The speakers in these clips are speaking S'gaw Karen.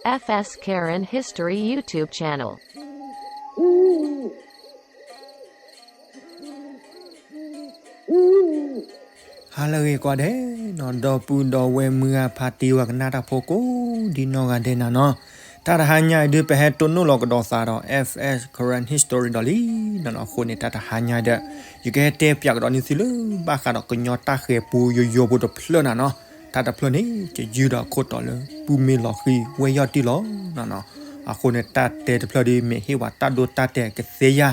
F S Karen History YouTube channel. ဟါလၢအဂ့ၤကိးဂၤဒဲးနီၤ, ဒီပုၢ်ဒီဝဲၢ်မုၢ်ဂၤဖါတံၢ်ဝဲကနၣ်တၢ်ဖိကိးဒ်နီၢ်ဂၤဒဲးနၤနီၤ, တၢ်တဟါညါအံၤဒုး ပဟဲတိၢ်နီၣ်လီၤကဒီးသးဒီး F S Karen History ဒီးလံနီၤနီၤ. အဃိန့ၣ် တၢ်တဟါညါဒီး ယကဟဲတဲပၠးကဒီးန့ၢ်သုလၢ ဘၣ်ဃးဒီးကညီတၢ်ဃၤပူယိယိဖိတဖျၢၣ်နၤနီၤ. တၢ်တဖျၢၣ်န့ၣ် ယယုၢ်ဒီးခိၣ်တီလၢ ပုၢ်မ့ၢ်လီၤဃံၤ ဝဲၢ်ယီၢ်တံၢ်လီၤနၤနီၤ. အဃိန့ၣ် တၢ်တဲတဖျၢၣ်ဒုး မ့ၢ်ဟ့ၣ်ဝဲတၢ်ဒိတၢ်တဲာ်ကသ့ဧါ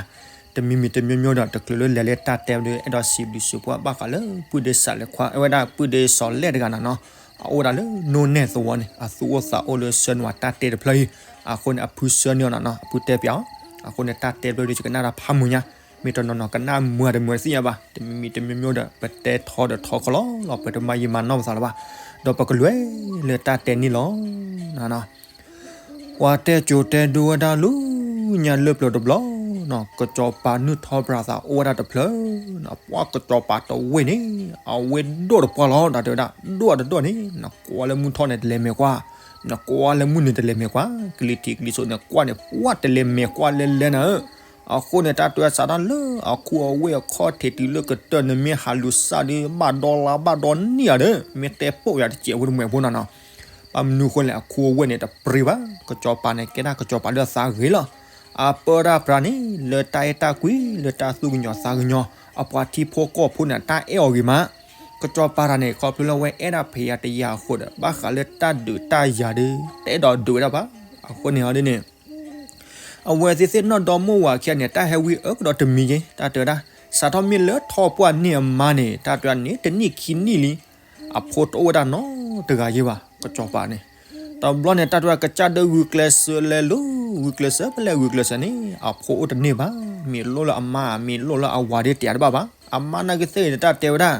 တမံၤမံၤတမံၤမံၤဒီး တချုးလၢလဲၤလၢတၢ်တဲဒုး အဲၣ်ဒိးစံးဘျုးစံးဖှိၣ်ဘၣ်ဃးလၢ ပုၢ်ဒ့စီၤလဲၤခွါ အဝဲဒၣ်ပုၢ်ဒ့စီၤလဲၣ်တဂၤနၤနီၤ. အအိၣ်ဒၣ်လၢနိၣ်နဲၣ်သဝီန့ၣ် အသူၣ်အိၣ်သးအိၣ်လၢဆှၢနုာ်တၢ်တဲတဖျၢၣ်အံၤ. အဃိန့ၣ် အဖုဆှၢန့ၢ်အီၤနၤနီၤ, အဖုတဲပၠးအီၤ. အဃိန့ၣ် တၢ်တဲတဖျၢၣ်ဒုး ယကနၣ်တၢ်ဖးမုာ်ညါ, မ့ၢ်တနီၤနီၤကနၣ်မုာ်တမုာ်တသ့ၣ်ညါဘၣ်. တမံၤမံၤတမံၤမံၤဒီး ပတဲထီဒီးထီကလီလီၤ, ပတမၤယံာ်မၤနီၢ်ပသးလၢၤဘၣ်. ဒီးပကလဲၤလၢတၢ်တဲန့ၣ်လီၤ. ပှၤတဲကိၤတဲဒိဝဲဒၣ်လၢညါလၢပျၢၤတဘျီနီၤ, ကစီၤပၤနုၢ်ထီပြးသးအိၣ်ဝဲဒၣ်တဖျၢၣ်နီၤ. ပှၤကစီၤပၤတဝ့ၢ်န့ၣ် အဝ့ၢ်ဒိၣ်တပှၢ်လီၤ. တၢ်တဲဝဲဒၣ် ဒိၣ်တဒိၣ်န့ၣ် နကွၢ်လၢမုၢ်ထီၣ်န့ၣ် တလဲၤမဲာ်ကွၢ်, နကွၢ်လၢမုၢ်နုာ်တလဲၤမဲာ်ကွၢ်, ကလံၤထံးကလံၤစိးန့ၣ် ကွၢ်န့ၣ် ပှၤတလဲၤမဲာ်ကွၢ်လဲၤလဲၤနၤဧၢ. အဃိန့ၣ် တၢ်တဲဝဲစးထီၣ်လၢအခူအဝ့ၢ်အခီၣ်ထံးတုၤလၢကတၢၢ်န့ၣ် မ့ၢ်ဟးလူၤစၢ်ဒုး ဘၣ်ဒီလါဘၣ်ဒီနံၣ်ဧါဒီး မ့ၢ်တဲပိာ်ယၤတစဲးဖိတမှဲၤဖိနီၤနီၤ. ဘၣ်မနုၤအဃိလဲၣ် အခူအဝ့ၢ်န့ၣ်တပြ့ဘၣ်. ကစီၤပၤန့ၣ် ကဲဒၣ်ကစီၤပၤလၢအသးဂ့ၤလီၤ. အပၢတၢ်ပြးန့ၣ် လၢတၢ်အဲၣ်တၢ်ကွံ လၢတၢ်သူၣ်ကညီၤသးကညီၤ, အပှၤထံဖိကီၢ်ဖိန့ၣ် တၢ်အဲၣ်အီၤဂ့ၤမး. ကစီၤပၤတဂၤန့ၣ် ခီဖျိလၢအဝဲအဲၣ်ဒၣ်ဖံးယၤတယၤအဃိဒီး ဘၣ်ဃးလၢတၢ်ဒုးတၢ်ယၤဒီး တအဲၣ်ဒိးဒုးဝဲဒၣ်ဘၣ်. အဃိန့ၣ်အီၤဒ်န့ၣ် အဝဲသ့ၣ်သ့ၣ်နီၢ်ဒီမါဝၤခံဂၤန့ၣ် တၢ်ဟဲဝံအၢကဒီးတမံၤယဲ တၢ်တဲဝဲဒၣ်. စးထီၣ်မ့ၢ်လၢထီၣ်ပှၢ်န့ၢ်အမါန့ၣ် တၢ်တဲဝဲဒၣ်န့ၣ် တနံၣ်ခံနံၣ်လံ အဖိတအိၣ်ဝဲဒၣ်နီတဂၤယဲဘၣ် ကစီၤပၤန့ၣ်. တဘျီန့ၣ် တၢ်တဲဝဲဒၣ် ကစၢ်ဒၢဂုာ်ကျဲးစၢးလဲၤလိၤ ဂုာ်ကျဲးစၢး ပလဲၤဂုာ်ကျဲးစၢးန့ၣ် အဖိအိၣ်တန့ၢ်ဘၣ်. မ့ၢ်လိၣ်လၢအမါ မ့ၢ်လိၣ်လၢအဝၤဒ်တဲတဘၣ်ဘၣ်. အမါနာ်က့သ့ၣ်န့ၣ် တၢ်တဲဝဲဒၣ်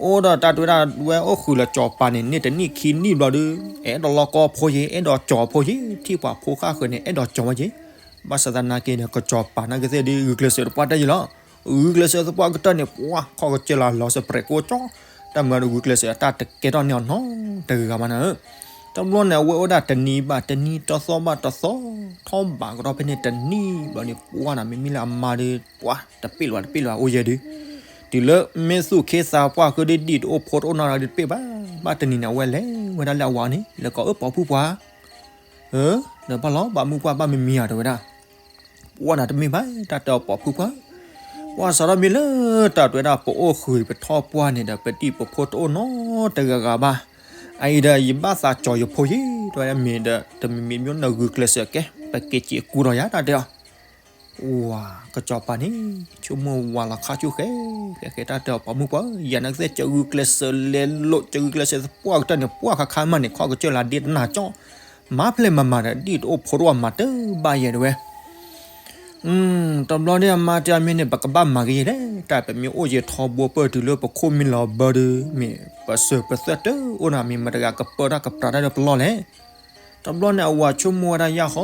အိၣ်ဒီးတၢ်တဲဝဲဒၣ် ဝဲအိၣ်ဃုာ်လၢစီၤပၤန့ၣ် န့ၢ်တနံၣ်ခံနံၣ်ဘျီဒီး အဲၣ်ဒိးလီၤကီဖိယဲ အဲၣ်ဒိးကၠီၤဖိယဲ ထံၣ်ပှၤဖိဃၣ်ဃၢၤန့ၣ် အဲၣ်ဒိးကၠီၤဝဲယဲ. ဘၣ်ဆၣ်သနာ်က့ဒီး ကစီၤပၤနာ်က့သ့ၣ်ဒုး ဂုာ်ကျဲးစၢးတပှၢ်တၢၢ်ယံၤလီၤ. ဂုာ်ကျဲးစၢးသပှၢ်ကတၢၢ်န့ၣ် ပှၤခီၣ်ကစၢၢ်လၢလီၤစပရဲးကိကၠီ, တၢ်မၤဒီးဂုာ်ကျဲးစၢးအတၢ်တကဲထီၣ်န့ၢ်အီၤနီတဂၤမးနၤဧၢ. တဘျီန့ၣ် အဝဲအိၣ်ဒၣ်တနံၤဘၣ်တနံၤ တသီဘၣ်တသီ ထီၣ်ဘးကဒီးဖဲန့ၣ်တနံၣ်ဘျီန့ၣ် ပှၤန့ၣ် မ့မ့ၢ်လၢအမါဒီး ပှၤတပ့ၢ်လၢၤဘၣ်တပ့ၢ်လၢၤဘၣ်အိၣ်ယဲဒုး တုၤလၢမ့ၢ်သူၣ်ခ့သးပှၢ်ဃုာ်ဒီး ဒ်တအိၣ်ဖိတအိၣ်နီတဂၤဒီးတပ့ၢ်ဘၣ်. ဘၣ်တနံၤန့ၣ် အဝဲလဲၤဝဲဒၣ်လၢအဝၤန့ၣ် လဲၤကိးအၢပိာ်ဖုပှၢ် ဧၢ, ဒီးဘၣ်လီၤ ဘၣ်မုၢ်ပှၢ်ဘၣ်မံမံဧါ တဲဝဲဒၣ်. ပှၢ်န့ၣ်တမ့ၢ်ဘၣ် တၢ်တဲအီၤပိာ်ဖုပှၢ်, ပှၢ်စးထီၣ်မ့ၢ်လၢတၢ်တဲဝဲဒၣ် ပအိၣ်ဃုာ်ပထီၣ်ပှၢ်န့ၣ်ဒီး ပဒ်ပဖိတအိၣ်နီတဂၤဂၤဘၣ်. အအံၤဒီး ယဘၣ်သးကၠီၤယဖိယဲ တဲဝဲဒၣ်မ့ၢ်ဒီး တမံၤမံၤမံၤနဂုာ်ကျဲးစၢးကဲ ပက့ၤစံးကူဒီးယၤ တၢ်တဲအီၤ ဝၤ ကစီၤပၤန့ၣ် ဆိကမိၣ်ဝၤလီၤခါဆူၣ်ဃဲ ဃဲဃဲ တၢ်တဲအီၤပိာ်မုၣ်ပှၢ် ယၤနာ်က့သ့ၣ် ကဂုာ်ကျဲးစၢးလဲၤလိာ် ကဂုာ်ကျဲးစၢးသပှၢ်ကတၢၢ်န့ၣ် ပှၢ်ခါခါမးန့ၣ် ခီၣ်ကစၢၢ်လၢဒ့တနၤကၠီ မၤဖျဲၣ်မၤမၤဒီး ဒ်တအိၣ်ဖိတအိၣ်မၤတဘၣ်ယဲတဲဝဲ. တဘျီန့ၣ်အမါတဲအီၤမ့ၢ်န့ၣ် ပကဘၣ်မၤက့ၤယဲလဲၣ် တၢ်ပမ့ၢ်အိၣ်ယဲထီဘိပၢၢ်တုၤလၢပခိၣ်မ့ၢ်လီၤဘၢဒီး မ့ၢ်ပစၢၤပသွဲၣ်တအိၣ်နီၤ မ့ၢ်မတၤတဂၤကပၢတၢ်ကပြးတၢ်ဒီးပလီၢ်လဲၣ်. တဘျီန့ၣ် အဝၤဆိကမိၣ်ဝဲဒၣ်ယၢ်ဟီ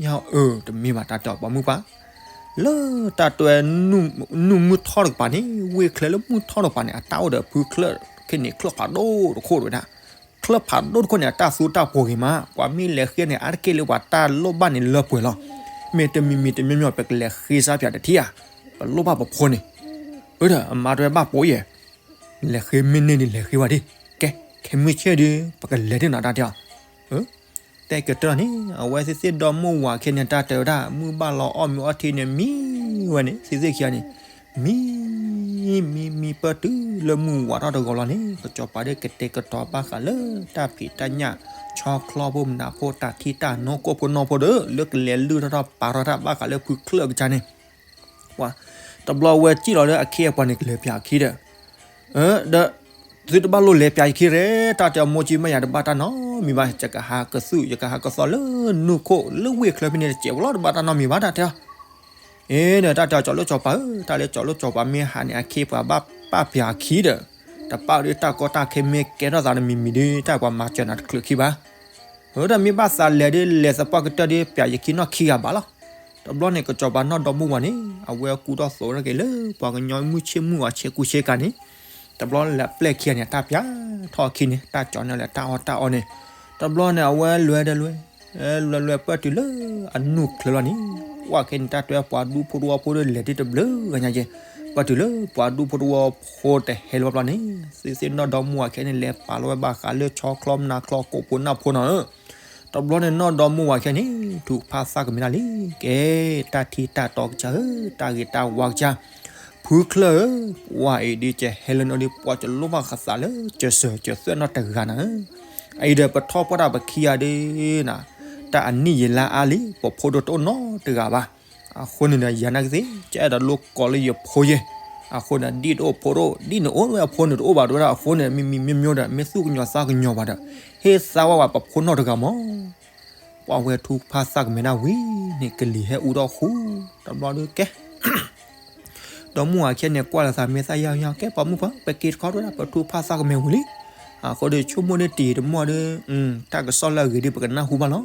ယၢ်အၢ တမ့ၢ်ဘၣ် တၢ်တဲအီၤပိာ်မုၣ်ပှၢ် လၢတၢ်တဲဝဲ နုၢ်မုၢ်ထီၣ်တကပၤန့ၣ် ဝ့ၢ်ချၢလၢမုၢ်ထီၣ်တကပၤန့ၣ် အတၢ်အိၣ်ဒီးဖုချၢၣ်ခဲန့ၣ် ချၢၣ်ဖးဒိၣ်တခိၣ်တဲဝဲဒၣ်. ချၢၣ်ဖးဒိၣ်တခိၣ်န့ၣ် အတၢ်သူတၢ်ပှီၤဂ့ၤမး ပှၤမ့ၢ်လဲၤဃ့န့ၣ် အါတက့ၢ်လၢပှၤတၢ်လိၣ်ဘၣ်န့ၣ်လၢပှဲၤလီၤ. မ့ၢ်တမံၤမံၤတမံၤမံၤ ပကလဲၤဃ့စၢ်ပၠးတထံၣ်ဧါ ပလိၣ်ဘၣ်ပဖိန့ၣ်. အၢ ဒီးအမါတဲဝဲဘၣ်ပိာ်ယဲ လဲၤဃ့မ့ၢ်န့ၢ်ဒုးလဲၤဃ့ဝဲဒၣ်. ကဲ ခဲမုၢ်ဆ့ၣ်ဒုး ပကလဲၤဒၣ်နီၤ တၢ်တဲအီၤ. တဲကတၢၢ်န့ၣ် အဝဲသ့ၣ်သ့ၣ်ဒီမါဝၤခံဂၤန့ၣ် တၢ်တဲဝဲဒၣ် မုၢ်ဘၣ်လီၤအီၣ်မ့ၤအီထံန့ၣ် မံဝဲန့ၣ် သ့ၣ်သ့ၣ်ခံဂၤန့ၣ် မံ မံ မံပၢၢ်တုၤလၢမုၢ်ဝၤထီၣ်တဂီၤလီၤန့ၣ် ကစီၤပၤဒုးကတဲာ်ကတီၤဘၣ်ဃးလၢတၢ်ဖံးတၢ်ညၣ် ဆီချီဖိမနၤဖိ တၢ်ထံၣ်တၢ်နိကိၣ်ဖိနီၢ်ဖိဒီး လၢကလဲၤလုၢ်ထီၣ်ထီၣ်ပာ်ထီၣ်တၢ်ဘၣ်ဃးလၢဖုချၢၣ်အကစၢ်န့ၣ် ပှၤ တဘျီဝဲစံၣ်လီၤလၢအခ့အပှၤန့ၣ် ကလဲၤပၠးအခံဒီး ဒီး သုတဘၣ်လိၣ်လဲၤပၠးယခံရဲ တၢ်တဲအီၤ မိၢ်ကၠံမ့ၢ်ယၤတဘၣ်တၢ်နီတမံၤဘၣ် ယကဟးကသူၣ် ယကဟးကသီၣ်လၢနူၢ်ခိၣ်လၢဝ့ၢ်ချၢဖဲန့ၣ်တစဲးဖိလီၤ တဘၣ်တၢ်နီတမံၤဘၣ် တၢ်တဲအီၤ. အ့ဒီး တၢ်တဲအီၤ ကၠီၤလိၣ်ကၠီၤပၤဧၢ တၢ်လၢကၠီၤလိၣ်ကၠီၤပၤမ့ၢ်ဟးန့ၣ် အခ့အပှၤဘၣ်ပၢ်ပၠးအခံဒီး တပၣ်ဒီးတၢ်ကီတၢ်ခဲမ့ၢ်ကဲထီၣ်သးတမံၤမံၤဒီး တၢ်ပှၤမၤစၢၤနၤတချုးခံဘၣ် အၢ ဒီးမ့ၢ်ဘၣ်သးလဲၤဒီး လဲၤသပှၢ်ကတၢၢ်ဒီး ပၠးယခံနီၢ်ခံဂၤဘၣ်လီၤ. တဘျီန့ၣ် ကစီၤပၤနီၢ်ဒီမါဝၤန့ၣ် အဝဲကူထီၣ်သိးထီၣ်က့ၤလၢ ပှၤကညီမုၢ်ဆ့ၣ်မုၢ်ဂီၤဆ့ကူဆ့ကၤန့ၣ် တဘျီလၢအပျဲၢ်ခံဂၤန့ၣ် တၢ်ပၠးထီၣ်အခံန့ၣ် တၢ်ကၠီၤန့ၢ်လၢတၢ်အီၣ်တၢ်အီန့ၣ် တဘျီန့ၣ် အဝဲလဲၤဒီးလဲၤ လွဲလွဲပၢၢ်တုၤလၢအနူၢ်ချၢလီၤန့ၣ်, ပှၤခဲန့ၣ်တၢ်တဲပှၤဒူဖိတဝီဖိဒီးလဲၤဒ်တဘျုးဂၤညါက့, ပၢၢ်တုၤလၢပှၤဒူဖိတဝီဖိတဟဲလၢၤဘၣ်ဘျီန့ၣ်, သ့ၣ်သ့ၣ်နီၢ်ဒီမါဝၤခံဂၤန့ၣ် လဲၤပာ်လီၤဝဲဘၣ်ဃးလၢဆီချီမနၤချီကိးဖိနၢ်ဖိနီၤဧၢ. တဘျီန့ၣ်နီၢ်ဒီမါဝၤခံဂၤန့ၣ် ထုကဖၣ်သးကမဲာ်ဒၣ်လံ, ကဲ, တၢ်ထံၣ်တၢ်တီကစၢ်ဧၢ, တၢ်ဂ့ၤတၢ်ဝါကစၢ်, ဖုချၢၣ်ဧၢ, ပှၤအံၤဒ်ကဟဲလၢနအိၣ်ဒီး ပှၤကလိၣ်ဘၣ်ဃသးလၢကစၢၢ်ကသွဲၣ်နီတဂၤနီၤဧၢ. အအံၤဒီးပထီၣ်ပှၢ်တၢ်ပခံဂၤဒီး တၢ်အနံၣ်ယံာ်လါအါလံ, ပဖိဒီးတအိၣ်နီတဂၤဘၣ်. အဃိန့ၣ်ဒီး ယၤနာ်က့သ့ၣ် ကအဲၣ်ဒိးလိၣ်ကိးလၢယဖိယဲၢ်, အဃိန့ၣ် ဒ်တအိၣ်ဖိတအိၣ်, ဒ်နအိၣ်ဝဲအဖိန့ၣ်တအိၣ်ဘၣ် တဲဝဲဒၣ်. အဃိန့ၣ် မ့မ့ၢ်မ့ၢ်မ့ၢ်ဒီး မ့ၢ်သူၣ်ကညီၤသးကညီၤဘၣ်ဒီး ဟ့ၣ်သါဝဲပှၤပဖိနီတဂၤမး. ပှၤဝဲထုကဖၣ်သးကမဲာ်ဒၣ်ဝံၤန့ၣ် ကလံၤဟဲအူထီၣ်ဃူ, တဘျီဒီးကဲ ဒီမါဝၤခံဂၤန့ၣ် ကွၢ်လီၤသးမ့ၢ်သၣ်ယီၤယီၤ, ကဲ ပိာ်မုၣ်ပှၢ် ပက့ၤတခီတဝဲဒၣ် ပထုကဖၣ်သးကမဲာ်ဝံၤလံ. အဃိဒီး ဆိကမိၣ်န့ၢ်တံၤတမီၢ်ဒီး တၢ်ကစီၣ်လၢအဂ့ၤဒီး ပကနၢ်ဟူဘၣ်လီၤ.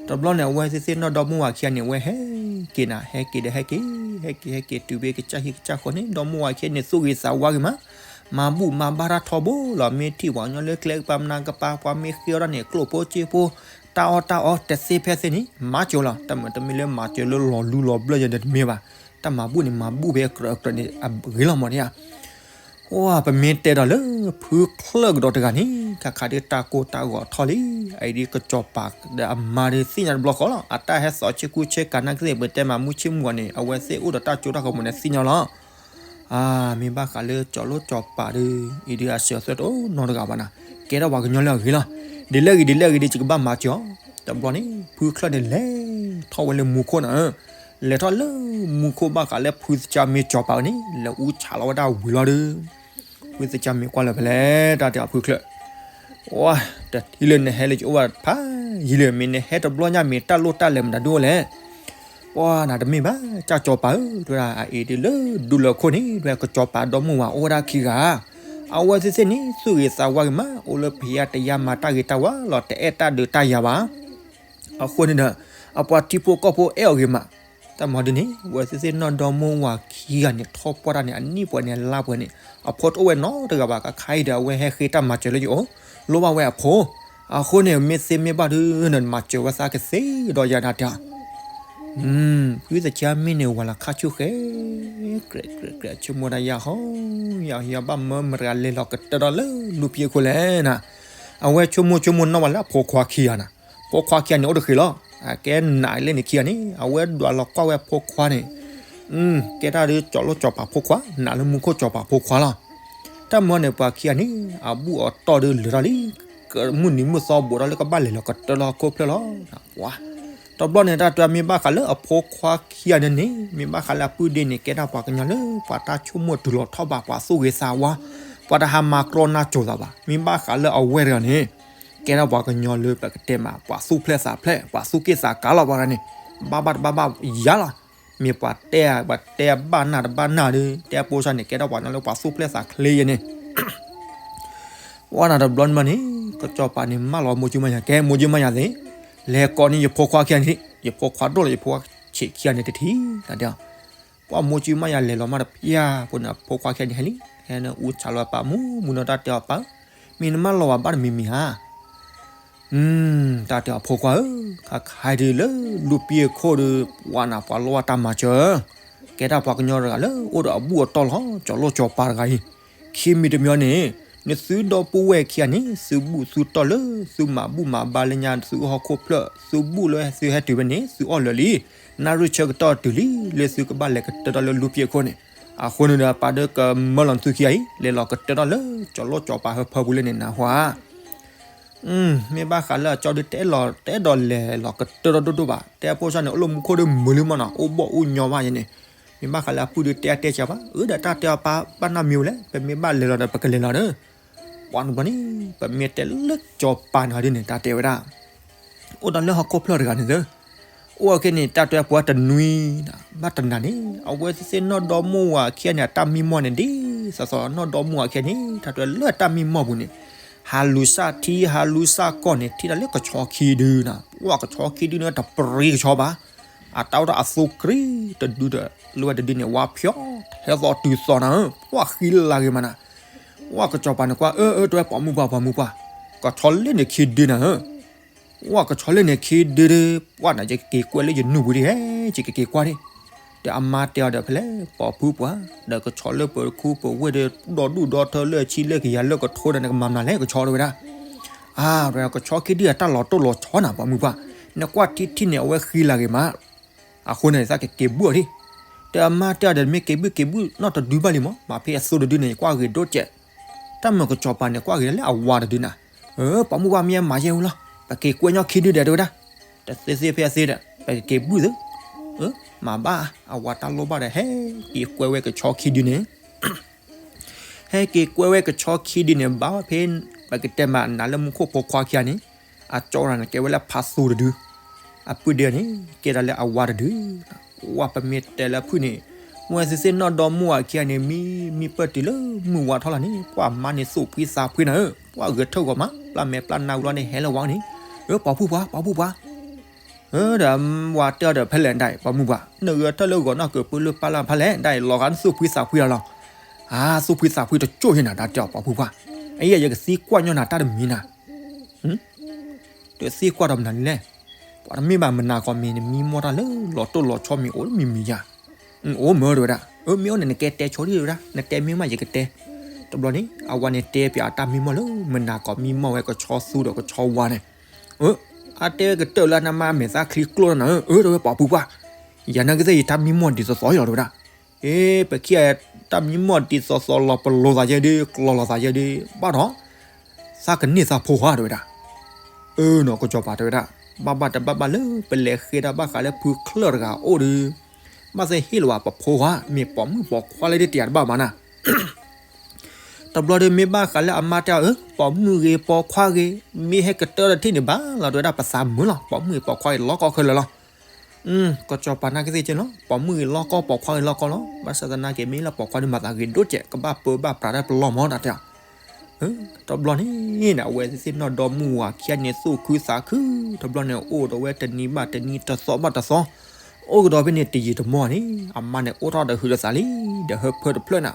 တဘျီန့ၣ် အဝဲသ့ၣ်သ့ၣ်နီၢ်ဒီမါဝၤခံဂၤန့ၣ် အဝဲဟဲက့ၤနၤ, ဟဲက့ၤဒီးဟဲက့ၤ, ဟဲက့ၤဟဲက့ၤတုၤဖဲကစၢ်ဟံၣ်ကစၢ်ဃီန့ၣ် ဒီမါဝၤခံဂၤန့ၣ် သူၣ်ဂ့ၤသးဝါဂ့ၤမး, မၤဘူၣ်မၤဘါတၢ်ထီဘိလီၤ. မ့ၢ်ထံၣ်ပှၤကညီလၢကျဲကပၤမနၤကပၤ ပှၤမ့ၢ်ဃ့အီၣ်ဒၣ်န့ၣ် ကျိၣ်ဖိစ့ဖိ တၢ်အီၣ်တၢ်အီတသ့ဖဲသ့န့ၣ် မၤစၢၤလီၤ. တမ့ၢ်တမ့ၢ်လၢမၤစၢၤလၢလီၤလူလီၤဘျၢၣ်ယဲန့ၣ်တမ့ၢ်ဘၣ်. တၢ်မၤဘူၣ်န့ၣ် မၤဘူၣ်ဖဲအကြၢးအကြၢးန့ၣ် အဂ့ၤလီၤမးဒံးဧါ. အိ ပမ့ၢ်တဲဒီးလၢ ဖုချၢၣ်ကဒီးတဂၤန့ၣ် ခါခါဒ်တၢ်ကိၢ်တၢ်ဂီၤထီၣ်လံ. အအံၤဒ်ကစီၤပၤဒီးအမါဒီးသ့ၣ်ညါတဘျီဃီလီၤ. အတၢ်ဟဲသီဆ့ကူဆ့ကၤနာ်က့သ့ၣ် ပတဲမၤမူဆ့မူအီၤန့ၣ် အဝဲသ့ၣ်အိၣ်ဒီးတၢ်စိတၢ်ကမီၤန့ၣ်သ့ၣ်ညါလီၤ. အါ မ့ၢ်ဘၣ်ဃးလၢကၠီၤလိၣ်ကၠီၤပၤဒီး အံၤဒ်အစၢၤအသွဲၣ်တအိၣ်နီတဂၤဘၣ်နၤ, ကဲထီၣ်ပှၤကညီလၢအဂ့ၤလီၤ. ဒ်လဲၣ်ဂ့ၤဒ်လဲၣ်ဂ့ၤဒ် ယကဘၣ်မၤစၢၤအီၤ. တဘျီန့ၣ် ဖုချၢၣ်န့ၣ်လဲၤထီၣ်ဝဲလၢမူခိၣ်နၤဧၢ. လဲၤထီၣ်လၢမူခိၣ်ဘၣ်ဃးလၢဖုသကၢ်မ့ၢ်ကၠီၤပၤဝဲန့ၣ် လဲၤအူဆးလီၤဝဲဒၣ်ဝံၤလီၤဒီး ဖုသကၢ်မ့ၢ်ကွၢ်လၢၤဖဲလဲၣ် တၢ်တဲအီၤဖုချၢၣ်, ဝါ, တထံၣ်လၢနဟဲလၢယအိၣ်ဘၣ်ဖးယံာ်လၢ မ့ၢ်နဟဲတဘျီညါ မ့ၢ်တၢ်လိၣ်တၢ်လဲၤမတၤဒိၣ်လဲၣ်. ပှၤနၤတမ့ၢ်ဘၣ် ကၢ်ကၠီၤပၤဧၢ, တဲဝဲဒၣ် အအံၤဒ်လၢဒူလၢခိၣ်န့ၣ် တဲဝဲကၠီၤပၤဒီမါဝၤအိၣ်ဝဲဒၣ်ခံဂၤ, အဝဲသ့ၣ်သ့ၣ်န့ၣ် သူၣ်ဂ့ၤသးဝါဂ့ၤမး အိၣ်လၢဖံးယါတယါမၤတၢ်ဂ့ၤတၢ်ဝါလီၤ တအဲၣ်တၢ်ဒုးတၢ်ယၤဘၣ်. အဃိန့ၣ်ဒီး အပှၤထံဖိကီၢ်ဖိအဲၣ်အီၤဂ့ၤမး, တၢ်မၤဒ်န့ၣ် အဝဲသ့ၣ်သ့ၣ်နီၢ်ဒီမါဝၤခံဂၤန့ၣ် ထီၣ်ပှၢ်တၢ်န့ၣ် အနံၣ်ပှဲၤန့ၣ် အလါပှဲၤန့ၣ် အဖိတအိၣ်ဝဲနီတဂၤဘၣ်. ခါခါအံၤဒီး အဝဲဟဲဃ့တၢ်မၤစၢၤလၢယအိၣ်, လိၣ်ဘၣ်ဝဲအဖိ, အဃိန့ၣ် မ့ၢ်သ့မ့ၢ်ဘၣ်ဒုး နမၤစၢၤဝဲသးကသ့ဒီးယၤဒၣ်တၢ် ဖုသကၢ်မ့ၢ်န့ၣ် ဝၤလီၤခါဆူၣ်ဃဲ, ကြဲးကြဲးကြဲး ဆိကမိၣ်ဒၣ်ယၤဟီ, ယၤယၤဘၣ်မၢမတၤတဂၤ လဲၤလီၤကတၢၢ်ထီၣ်လၢလူပံအခိၣ်လဲၣ်နၤ. အဝဲဆိကမိၣ်ဆိကမိၣ်နီၣ်ဝဲလၢအဖိခွါခံဂၤနၤ, ဖိခွါခံဂၤန့ၣ်အိၣ်တဃ့ၢ်လီၤ. အကဲနးလဲၣ်န့ၣ်ခံဂၤန့ၣ် အဝဲဒွးလီၤကွၢ်ဝဲအဖိခွါန့ၣ်, ကဲတၢ်ဒုးကၠီၤလိၣ်ကၠီၤပၤဖိခွါ, နးလၢမူခိၣ်ကၠီၤပၤဖိခွါလီၤ. တၢ်မၤန့ၣ် ပှၤခံဂၤန့ၣ် အဘူၣ်အတီၢ်ဒုးလၢာ်ထီၣ်လံ, မုၢ်နံၤမုၢ်သီဘူးထီၣ်လၢကဘၣ်လဲၤလီၤကတၢၢ်လၢဟီၣ်ခိၣ်ဖျၢၣ်လီၤ. တဘျီန့ၣ် တၢ်တဲမ့ၢ်ဘၣ်ဃးလၢအဖိခွါခံဂၤန့ၣ်န့ၣ် မ့ၢ်ဘၣ်ဃးလၢအပုၢ်ဒ့န့ၣ် ကဲဒၣ်ပှၤကညီလၢ ပှၤတၢ်ဆိကမိၣ်တုၤလီၤထီၣ်ဘး ပှၤသူၣ်ဂ့ၤသးဝါ, ပှၤတဟါမၤကြီနါစိၤသးဘၣ်. မ့ၢ်ဘၣ်ဃးလၢအဝဲၢ်တဂၤန့ၣ် ကဲထီၣ်ပှၤကညီလၢပကတဲမး ပှၤသူၣ်ဖျဲးသးဖျဲး ပှၤသူၣ်က့ၣ်သးကါလီၤ ပှၤတဂၤန့ၣ်, ဘၣ်ဘၣ်တဘၣ်ဘၣ်ယၤလီၤ. မ့ၢ်ပှၤတဲ ပှၤတဲဘၣ်နၢ်တဘၣ်နၢ်ဒီး တဲအဖိစၢ်န့ၣ် ကဲထီၣ်ပှၤကညီလၢပှၤသူၣ်ဖျဲးသးချ့ယဲန့ၣ် ဝဲနၤတဘျီန့ၣ်မးန့ၣ် ကစီၤပၤန့ၣ် မၢလီၤမိၢ်ကၠံမါယၤ ကဲမိၢ်ကၠံမါယၤသ့ၣ်, လဲၤကိးန့ၢ်ယဖိခွါခံဂၤန့ၣ်, ယဖိခွါဒိၣ်လီၤ ယဖိခွါဆံးခံဂၤန့ၣ်တထံၣ်, တၢ်တဲအီၤ, ပှၤမိၢ်ကၠံမါယၤလဲၤလီၤမးတဖၣ်အဃိန့ၣ် အဖိခွါခံဂၤန့ၣ်ဟဲလံ, ဟဲန့ၣ်အူဆးလီၤပာ်မူ မုၢ်နီၢ်တၢ်တဲအီၤပၢ်, မ့ၢ်နမၢလီၤဝဲဘၣ်တမံၤမံၤဧါ တၢ်တဲအီၤဖိခွါဧၢ, ခါခါဒုးလၢလူပံအခိၣ်ဒီး ပှၤနၤပှၤလိၣ်ဘၣ်တၢ်မၤစၢၤ, ကဲဒၣ်ပှၤကညီတဂၤလၢအိၣ်ဒီးအဘူၣ်အတီၢ်လီၤ ကၠီၤလိၣ်ကၠီၤပၤတဂၤအံၤ, ခံမံၤတမံၤန့ၣ် နသုဒီပုၢ်ဝဲၢ်ခံဂၤန့ၣ် သုဘူၣ်သုတီၢ်လၢ သုမၤဘူၣ်မၤဘါလၢညါ သုဟီၣ်ခိၣ်ဖျၢၣ် သုဘူၣ်လၢသုဟဲတုၤဖဲန့ၣ် သုအီၣ်လၢာ်လံ, နၣ်ရံၣ်ဆၢကတီၢ်တုၤလံ လၢသုကဘၣ်လဲၤကတၢၢ်ထီၣ်လၢလူပံအခိၣ်န့ၣ်, အဃိန့ၣ်ဒီးပာ်ဒီးကမၢလီၤနသုခံဂၤအံၤ လဲၤလီၤကတၢၢ်ထီၣ်လၢ ကၠီၤလိၣ်ကၠီၤပၤဟၢဖၢပူၤလၢန့ၣ်နၢ်ဟူဧါ မ့ၢ်ဘၣ်ဃးလၢအကၠီဒုးတဲလီၤ တဲဒီးလဲၤလီၤကတၢၢ်ထီၣ်ဒိၣ်ဒိၣ်ဘၣ်, တဲအဖိစၢ်န့ၣ် အိၣ်လၢမူခိၣ်ဒီးမုာ်လံမးနီၤ အိၣ်ဘီၣ်အိၣ်ညီဘၣ်ယဲန့ၣ်, မ့ၢ်ဘၣ်ဃးလၢအပုၢ်ဒုးတဲအါတဲစှၤဘၣ်, အၢ ဒီးတၢ်တဲအီၤပၢ်ဘၣ်နီတမံၤဝဲလဲၣ်, ပမ့ၢ်ဘၣ်လဲၤလီၤဒီးပကလဲၤလီၤဒီး, ပှၤန့ၣ်ဘၣ်န့ၣ် ပမ့ၢ်တဲလၢကၠီၤပၤန့ၣ်ဒ်န့ၣ် တၢ်တဲဝဲဒၣ် အိၣ်ဒီးလၢဟီၣ်ခိၣ်ဖျၢၣ်တဂၤန့ၣ်သၢ, အိၣ်အခဲန့ၣ် တၢ်တဲပှၤတနွံ, ဘၣ်တနၤန့ၣ် အဝဲသ့ၣ်သ့ၣ်နီၢ်ဒီမါဝၤခံဂၤန့ၣ် အတၢ်မံမီၢ်န့ၣ် ဒ်သိးသိးနီၢ်ဒီမါဝၤခံဂၤန့ၣ် တၢ်တဲလၢတၢ်မံမီၢ်ပူၤန့ၣ်, ဟးလူၤစၢ်ထံ ဟးလူၤစၢ်ကီၢ်န့ၣ် ထံၣ်တၢ်လၢကဆီခံဒုနၤ, ပှၤကဆီခံဒုန့ၣ် တပြံကဆီဘၣ်, အတၢ်အိၣ်ဒီးအသိကြံတဒုဒီး လၢဝဲတဒုန့ၣ် ဝါဖျိး ဟဲသိးတုၤသိးနၤဧၢ, ပှၤဃံလၤဂ့ၤမးနၤ, ပှၤကစီၤပၤန့ၣ်ကွၢ် အၢ အၢ တဲဝဲပိာ်မုၣ်ပှၢ် ပိာ်မုၣ်ပှၢ်, ကဆီလ့န့ၣ်ခံဒုနၤဧၢ, ဝဲကဆီလၢန့ၣ်ခံဒုဒီး ပှၢ်နၤ ယကက့ၤကွဲလၢယနူၢ်ပူၤဒံးဟဲ ယကက့ၤကွၢ်ဒံး. ဒီးအမါတဲအီၤဒီး ဖဲလဲၣ် ပိာ်ဖုပှၤ, ဒီးကဆီလၢပၢၤတခူပၢၤဝဲၢ်ဒီး ဒီဒူၣ်ဒီထၢလၢအဆံလၢကယၤလၢကထိဒီး နကမၤမနုၤလဲၣ် ကဆီတဲဝဲဒၣ်. အါ ကဆီခံဒုအတၢ်လီၤတိၢ်လီၤဆီနၤ ပိာ်မုၣ်ပှၢ်, နကွၢ်ထံထံန့ၣ် အဝဲဃံလၤဂ့ၤမး အဃိန့ၣ် သးကက့ၤဘုၣ်အီၤဒံး. ဒီးအမါတဲအီၤဒီး မ့ၢ်က့ၤဘုၣ်က့ၤဘုၣ်နီတဒုဘၣ်လံမး, မ့ၢ်ဖဲအသိတဒုန့ၣ် ယကွၢ်ဂ့ၤဒိၣ်ကဲး. တၢ်မုၢ်ကစီၤပၤန့ၣ် ကွၢ်ဂ့ၤလၢအဝၤတဒုနၤ. အၢ ပိာ်မုၣ်ပှၢ် မ့ၢ်အမၤယဲၢ်ဝံၤလီၤ, ပက့ၤကွဲညီခံဒုဒီးတဲဝဲဒၣ်. တသ့သ့ဖဲအသ့ဒီး ပကက့ၤဘုၣ်သု. မၤဘၣ် အဝၤတၢ်လိၣ်ဘၣ်ဒီး ဟဲက့ၤကွဲဝဲကဆီခံဒုန့ၣ် ဟဲက့ၤကွဲဝဲကဆီခံဒုန့ၣ် ဘၣ်ဖဲ ပကတဲမးနၤလၢမူခိၣ်ဖိခွါခံဂၤန့ၣ်, အကၠီနၤန့ၣ် ကဲဝဲလၢဖးသူတဒု, အပုၢ်ဒုန့ၣ် ကဲဒၣ်လၢအဝၤတဒု. ဝဲပမ့ၢ်တဲလၢဖုၣ်န့ၣ်, ဝဲသ့ၣ်သ့ၣ်နီၢ်ဒီမုၢ်ဝၤခံဂၤန့ၣ် မံမံပၢၢ်တုၤလၢမုၢ်ဝါထီၣ်လီၤန့ၣ် ပှၤမါန့ၣ်သူၣ်ဖှံသးဖှံနၤဧၢ, ပှၤဂဲၤထၢၣ်ဂီၤမး ပျၢ်မဲာ်ပျၢ်နါဝံၤလီၤန့ၣ် ဟဲလၢဝၤန့ၣ်, အၢ ပိာ်ဖုၣ်ပှၤ ပိာ်ဖုၣ်ပှၤ ဒီးဝၤတဲအီၤဒီး ဖဲလဲၣ်ဒၣ်အံၤ ပိာ်မုၣ်ပှၢ် နဂဲၤထၢၣ်လၢဂီၤနီၢ်ကပၢလၢပၢ်လၢ်ဖဲလဲၣ်ဒၣ်အံၤ လီၤဂာ်နသူၣ်ဖှံသးဖှံလီၤလီၤ. အါ သူၣ်ဖှံသးဖှံတကၠိၢ်ယဲၢ်နၤ တၢ်တဲအီၤ ပိာ်ဖုၣ်ပှၢ်, အအံၤ ယကသံကွၢ်ညီနၤတၢ်တမံၤနၤ တသံကွၢ်ဒီးမနုၤလဲၣ်, ပှၤတမ့ၢ်ဘၣ်မနၤကိးမံၤ နမံမီၢ်တၢ်လၢလီၤတိၢ်လီၤဆီမံၤအိၣ်မံၤမံၤယၤ, အိၣ်မ့ၢ်အိၣ်န့ၣ် နကဲတဲဆိဒံးဝဲဒၣ်, နတဲမ့ၢ်မးယကတဲ. တဘျီန့ၣ် အဝၤန့ၣ်တဲပၠးအတၢ်မံမီၢ်လၢ မနၤကိးမံမီၢ်ဝဲကဆီသူဒီးကဆီဝါန့ၣ်, အၢ အတဲကတၢၢ်လၢနမါမဲာ်သၣ်ချံကျိၣ်နၤဧၢ, အၢ တဲဝဲ ပိာ်ဖုၣ်ပှၢ်, ယၤနာ်က့သ့ၣ်ယတၢ်မံမီၢ်ဒ်သိးသိးလီၤတဲဝဲဒၣ်. အ့ ပခံဂၤတၢ်မံမီၢ်ဒ်သိးသိးလီၤ ပလိၤသးယဲဒုး ကျီၤလိာ်သးယဲဒုး ဘၣ်ဒီး သးကန့ၢ်သးဖိဧါတဲဝဲဒၣ်. အၢနီၤ ကစီၤပၤတဲဝဲဒၣ်, ဘၣ်ဘၣ်တဘၣ်ဘၣ်လၢပလဲၤဃ့တၢ်ဘၣ်ဃးလၢဖုချၢၣ်တဂၤအိၣ်ဒီး ဘၣ်သ့ၣ်ဟ့ၣ်လီၤဝဲပဖိဧါ, မ့ၢ်ပိာ်မုၣ်ပိာ်ခွါလၢဒ်တယၤတဘၣ်မးနၤ. တဘျီဒီးမ့ၢ်ဘၣ်ဃးလၢအမါတဲအီၤ အၢ ပိာ်မုၣ်ဂ့ၤပိာ်ခွါဂ့ၤ မ့ၢ်ဟဲကတၢၢ်တထံၣ်န့ၣ်ဘၣ်လီၤတဲဝဲဒၣ် ပသးမုာ်လီၤ, ပိာ်မုၣ်ဂ့ၤပိာ်ခွါဂ့ၤလီၤကီခဲလၢာ်လီၤ. ကစီၤပၤနာ်က့သ့ၣ်က့လီၤ, ပိာ်မုၣ်ဂ့ၤလီၤကီ ပိာ်ခွါဂ့ၤလီၤကီလီၤ, ဘၣ်ဆၣ်သနာ်က့ မ့ၢ်လၢပိာ်ခွါဒီးမၤသးဂ့ၤဒိၣ်ကဲး ကဘၣ်ပၢဘၣ်ပြးတၢ်ပလီၢ်မးတၢ်တဲအီၤ. တဘျီန့ၣ် အဝဲသ့ၣ်နီၢ်ဒီမုၢ်ဝၤခံဂၤန့ၣ် သူၣ်ခုသးခု, တဘျီန့ၣ် အိၣ်ဒီးဝဲတနံၤဘၣ်တနံၤ တသီဘၣ်တသီ, အိၣ်ကဒီးဖဲန့ၣ် တယံာ်တမီၢ်န့ၣ် အမါန့ၣ်အိၣ်ထီၣ်ဒီးဟုးဒီးသးလံ, ဒီးဟၢဖၢတဖျၢၣ်နၤ,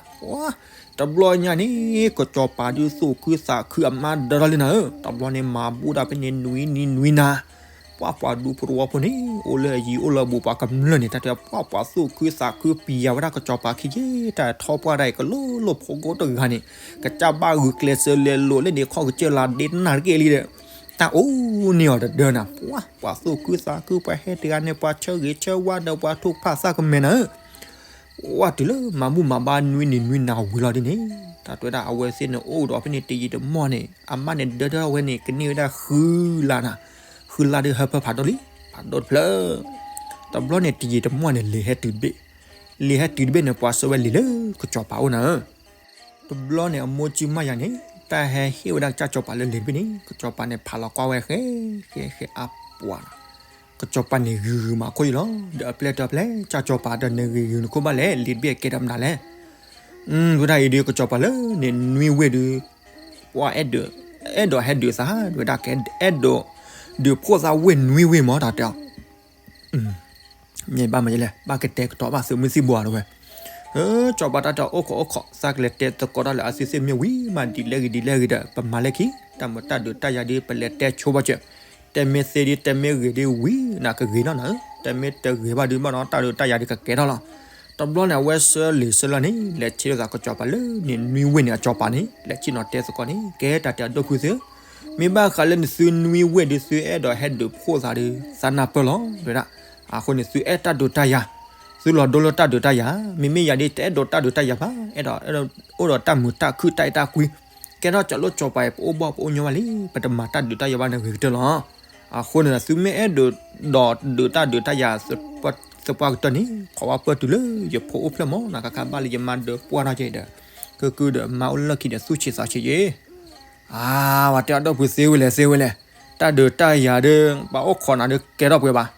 တဘျီညါန့ၣ် ကစီၤပၤဒုးသူၣ်ခုသးခုအမါဒၢထီၣ်လံနၤဧၢ, တဘျီန့ၣ် မၤဘူၣ်ဒၣ်ဖဲန့ၣ်နွံနံၤနွံနၤ ပှၤပှၤဒူဖိတဝီဖိန့ၣ် အိၣ်လၢအယံၤအိၣ်လၢအဘူး ပှၤကမျၢၢ်န့ၣ် တၢ်တဲပှၤပှၤသူၣ်ခုသးခုပံၤယၤဝဲဒၣ်ကစီၤပၤခံက့ တၢ်ထီပှၢ်ဒၣ်အံၤ ကလိၣ်လိၣ်ဖိကိတဂၤန့ၣ် ကစၢ်ဘၣ်ဂုာ်ကျဲးစၢးလဲၤလိာ်လၢန့ၣ်ခီၣ်ကစၢၢ်လၢဒ့တနၢ်တက့ၢ်လံဒီး တၢ်အိၣ်န့ၢ်အီၤတဒၢနၤ ပှၤ ပှၤသူၣ်ခုသးခု ပှၤဟဲတဂၤန့ၣ် ပှၤဆၢဂ့ၤဆၢဝါဒီး ပှၤထုကဖၣ်သးကမဲာ်နၤဧၢ ဝဲတုၤလၢမၤဘူၣ်မၤဘါနွံနံၤနွံနၤဝံၤလီၤဒ်န့ၣ် တၢ်တဲဝဲဒၣ် အဝဲသ့ၣ်န့ၣ်အိၣ်ဒီးဖဲန့ၣ်တယံာ်တမီၢ်န့ၣ် အမါန့ၣ်ဒၢထီၣ်ဝဲန့ၣ် ကန့ၢ်ဝဲဒၣ်ဃုလါနၤ, ဃုလါဒီးဟၢဖၢဖးဒိၣ်လံ, ဖးဒိၣ်တဖျၢၣ်, တဘျီန့ၣ်တယံာ်တမီၢ်န့ၣ် လံာ်ဟဲတုၤတဘ့ၣ်, လံာ်ဟဲတုၤတဘ့ၣ်န့ၣ် ပှၤဆှၢဝဲလံာ်လၢကစီၤပၤအိၣ်နၤဧၢ, တဘျီန့ၣ် အမိၢ်ကၠံမၢ်ယၤန့ၣ် တၢ်ဟဲဟ့ၣ်ဝဲဒၣ်ကစၢ်စီၤပၤလၢလံာ်တဘ့ၣ်န့ၣ် ကစီၤပၤန့ၣ်ဖးလီၤကွၢ်ဝဲဃဲ ဃဲဃဲအါပှၤလီၤ ကစီၤပၤန့ၣ်ဂုၤဂုၤမးခိၣ်အံၤလီၤ, ဒီးအပျဲၢ်တၢ်ပျဲၢ် ကၠၢ်ကၠီၤပၤဒီးနဂ့ၤဂုၤနခိၣ်ဘၣ်လဲၣ် လံာ်တဘ့ၣ်အကဲဒီးမနုၤလဲၣ်, ဝဲဒၣ်အံၤဒီး ကၠီၤပၤလၢန့ၣ်နွံဝ့ၢ်ဒီး ပှၤအဲၣ်ဒိး အဲၣ်ဒိးဟဲဒုးသး ဝဲဒၣ်ကအဲၣ်ဒိး ဒုးဖှိၣ်သးဝ့ၢ်နွံဝ့ၢ်မး တၢ်တဲအီၤ မ့ၢ်ဘၣ်မနုၤလဲၣ် ဘၣ်ကတဲကတီၤဘၣ်သုးမုၢ်သံၣ်ဘိဧါတဝဲ, ကၠီၤပၤတၢ်တဲအီၤ အိၣ်ခိးအိၣ်ခိး သးကလဲၤတဲသကိးတၢ်လၢအသုးသ့ၣ်မ့ၢ်ဝံၤမး ဒ်လဲၣ်ဂ့ၤဒ်လဲၣ်ဂ့ၤဒီး ပမၤလၢခံ တၢ်မုာ်တၢ်ဒုးတၢ်ယၤဒ် ပလဲၤတဲဆိဘၣ်စၢၤ, တဲမ့ၢ်သ့ဒ် တဲမ့ၢ်ဂ့ၤဒ်ဝံၤ နကဂ့ၤနီၢ်နၤဧၢ, တဲမ့ၢ်တဂ့ၤဘၣ်ဒုးဘၣ်ဒီး တၢ်ဒုးတၢ်ယၤဒ်ကကဲထီၣ်လီၤ. တဘျီန့ၣ် အဝဲဆှၢလံာ်ဆှၢလီၤန့ၣ် လဲၤဆံးလိာ်သးကၠီၤပၤလၢန့ၣ်နွံဝ့ၢ်န့ၣ် အကၠီၤပၤန့ၣ် လဲၤဆံးနီၤတဲသကိးန့ၣ် ကဲတၢ်တဲအဒိၣ်ဖုးသု မ့ၢ်ဘၣ်ဃးလၢနသုနွံဝ့ၢ်ဒုး သုအဲၣ်ဒိးဟဲဒုးဖှိၣ်သးဒီး သးနၢ်ပၢၢ်လီၤ တဲဝဲဒၣ်. အဃိန့ၣ် သုအဲၣ်တၢ်ဒုးတၢ်ယၤ, သုလီၤဒိလၢတၢ်ဒုးတၢ်ယၤ, မ့မ့ၢ်ယၤဒ်တအဲၣ်ဒိးတၢ်ဒုးတၢ်ယၤဘၣ်, အဲၣ်ဒိး အိၣ်ဒီးတၢ်မုာ်တၢ်ခုၣ်တၢ်အဲၣ်တၢ်ကွံ, ကဲထီၣ်ကၠီၤလိၣ်ကၠီၤပၤအံၤ ပအိၣ်ဘၣ်ပအိၣ်ညီဘၣ်လံ, ပတမၤတၢ်ဒုးတၢ်ယၤဘၣ်န့ၣ်ဂ့ၤကတၢၢ်လီၤ. အဃိန့ၣ် သုမ့ၢ်အဲၣ်ဒိးဒီးဒုးတၢ်ဒုးတၢ်ယၤ သပှၢ်ကတၢၢ်န့ၣ် ခိးဝဲပၢၢ်တုၤလၢယဖိအိၣ်ဖျဲၣ်မး နကခါဘၣ်လၢယမါဒၢးပှၢ်ထီၣ်က့ၤဒီး ကကုဒီးမါအိၣ်လၢခံဒီးသူၣ်ဆံးသးဆံးယ့ၣ် အါ ဝဲတဲအဒိၣ်ဖုးသ့ဝဲလဲၣ်သ့ဝဲလဲၣ်, တၢ်ဒုးတၢ်ယၤဒီး ပှၤအိၣ်ခိးနၤဒီးကဲထီၣ်ပှဲၤဘၣ်,